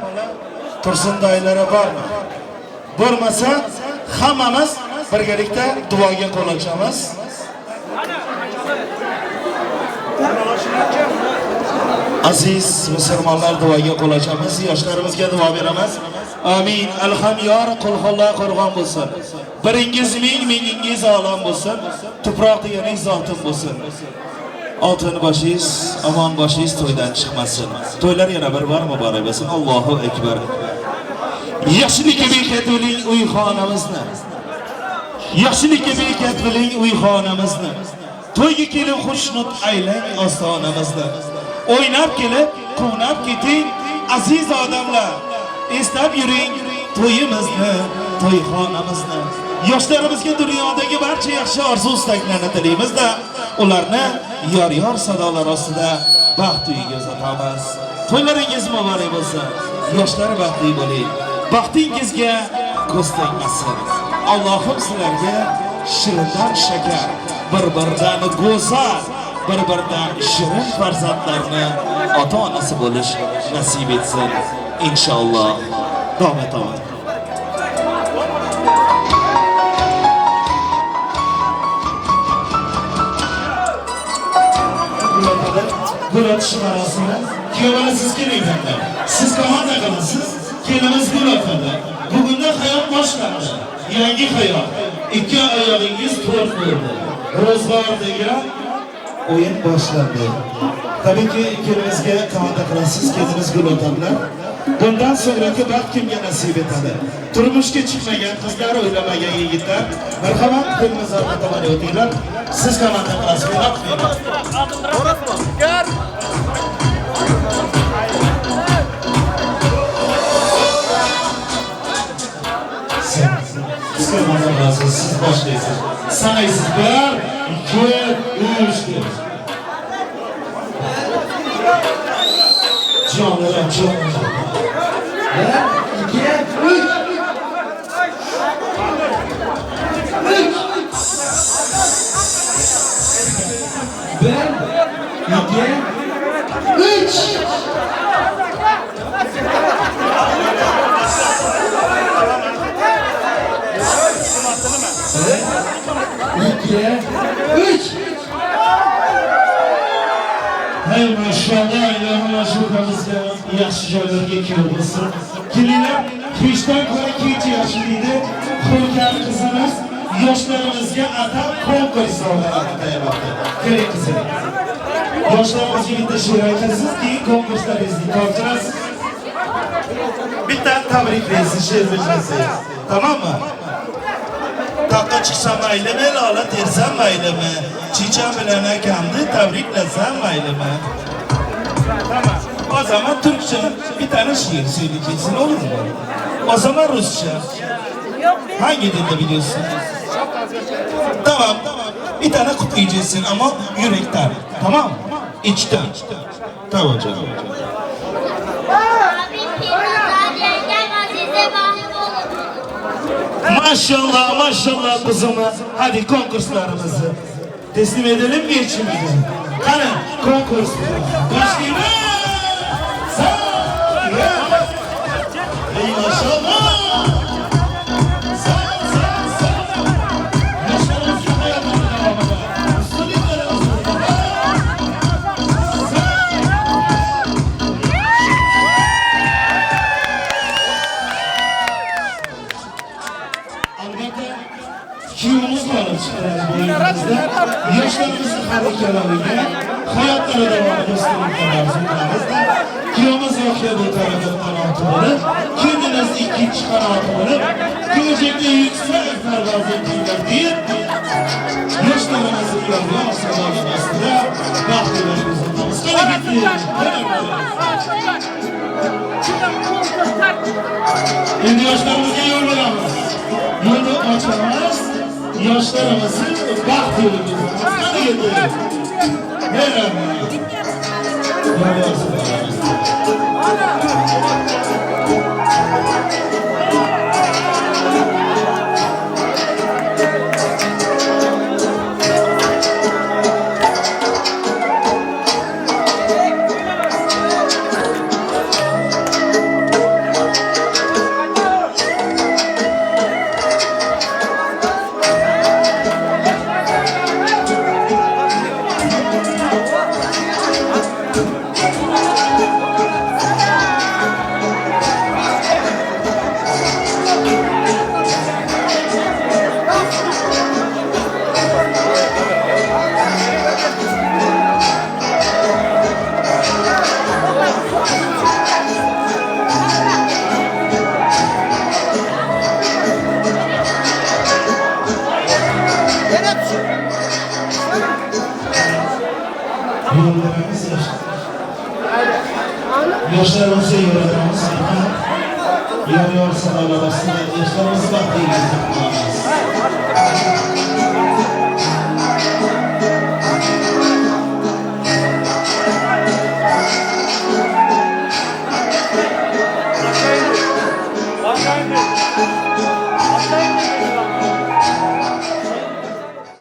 Tursun doilari bormi? Bo'lmasa hammamiz birgalikda duoga qo'l ochamiz. Aziz musulmonlar, duoga qo'l ochamiz, yoshlarimizga duo beramiz. Amin. Alham yor qulxolla qo'rg'on bo'lsin. Biringiz ming, mingingiz olam bo'lsin. Tuproq deganingiz oltin bo'lsin. Oltin boshingiz, omon boshingiz to'ydan chiqmasin. To'ylar yana bir bor muborak bo'lsin. Allohu akbar. Yaxshilikka bekat bo'ling uyxonamizni. Yaxshilikka bekat bo'ling uyxonamizni. To'yga kelib xushnud aylang ostonamizni. O'ynab kelib, quvnab keting aziz odamlar. Eslab yuring to'yimizni, to'yxonamizni. Yoshlarimizga dunyodagi barcha yaxshi orzu istaklarni tilaymiz-da, ularni yor-yor sadolar ostida baxt uyiga uzatamiz. To'ylaringiz muborak bo'lsin. Yoshlar baxtli bo'ling. Baxtingizga ko'z tegmasin. Allohim sizlarga shirindan shakar, bir-biridan go'zal, bir-biridan shirin farzandlarni ota-onasi bo'lish nasib etsin. İnşallah. Davam et. Gul otish marosimi. Kuyovbola siz keling endi. Siz komanda qilasiz, kelinimiz gul otadi. Bugunda hayot boshlandi. Yangi hayot. Ikki oyog'ingiz to'rt bo'ldi. Ro'zg'or degan o'yin boshlandi. Tabiiyki kelinimizga komanda qilasiz, kelinimiz gul otadilar. Bundan sonraki baxt kimga nasib etadi? Turmushga chiqmagan qizlar, o'ylamagan yigitlar, marhamat, kelinimiz orqa tomonga o'tinglar. Siz komanda qilasiz. Siz komanda qilasiz, siz boshlaysiz. Sanaysiz 1, 2, 3 deb. Jonlarim çok. 1, 2, 3. 3. 1, 2, 3. 1, 2, 3. Hey maşallah, ilohim shu ukamizga yaxshi joylarga kuyov bo'lsin. Kelinglar, kechdan ko'ra kech yaxshi deydi. Xurkar qizimiz yoshlarimizga atab konkurs sovg'alarni tayyorlabdi. Keling qizim. Yoshlarimizga bitta she'r aytasiz, keyin konkurslaringizni topshirasiz. Bitta tabriklaysiz, she'r bilsangiz. Tamammi? Taqqa chiqsam maylimi, lola tersam maylimi? Chicham bilan akamni tabriklasam maylimi? Tamam. O zaman Türkçe bir tane şiir söyleyeceksin, olur mu? O zaman Rusça. Hangi dilde biliyorsun? Tamam. Bir tane kutlayacaksın ama yürekten. Tamam mı? İçten. Tamam canım. Maşallah maşallah kızıma. Hadi konkurslarımızı teslim edelim mi içimize? Hadi konkurs. Başlayalım. Ey maşallah. Yoshlarimizni har ikkalariga hayotlari davomida do'stlikni orzu qilamiz. Kuyovimiz voqea bu tarafdan qanoti bo'lib, kendiniz ikkinchi qanoti bo'lib, kelajakda yuksak parvoz etinglar deb yoshlarimizni yor sadolar ostida baxtli bo'lamiz. Qani ketdik. Endi yoshlarimizga yo'l beramiz. Yo'lni ochamiz. Yoshlarimizni baxt yo'liga uzatamiz. Qani ketdik. Merhaba. Yoshlarimizni yo'latamiz, yor sadolar ostida yoshlarimizni baxtli qilamiz.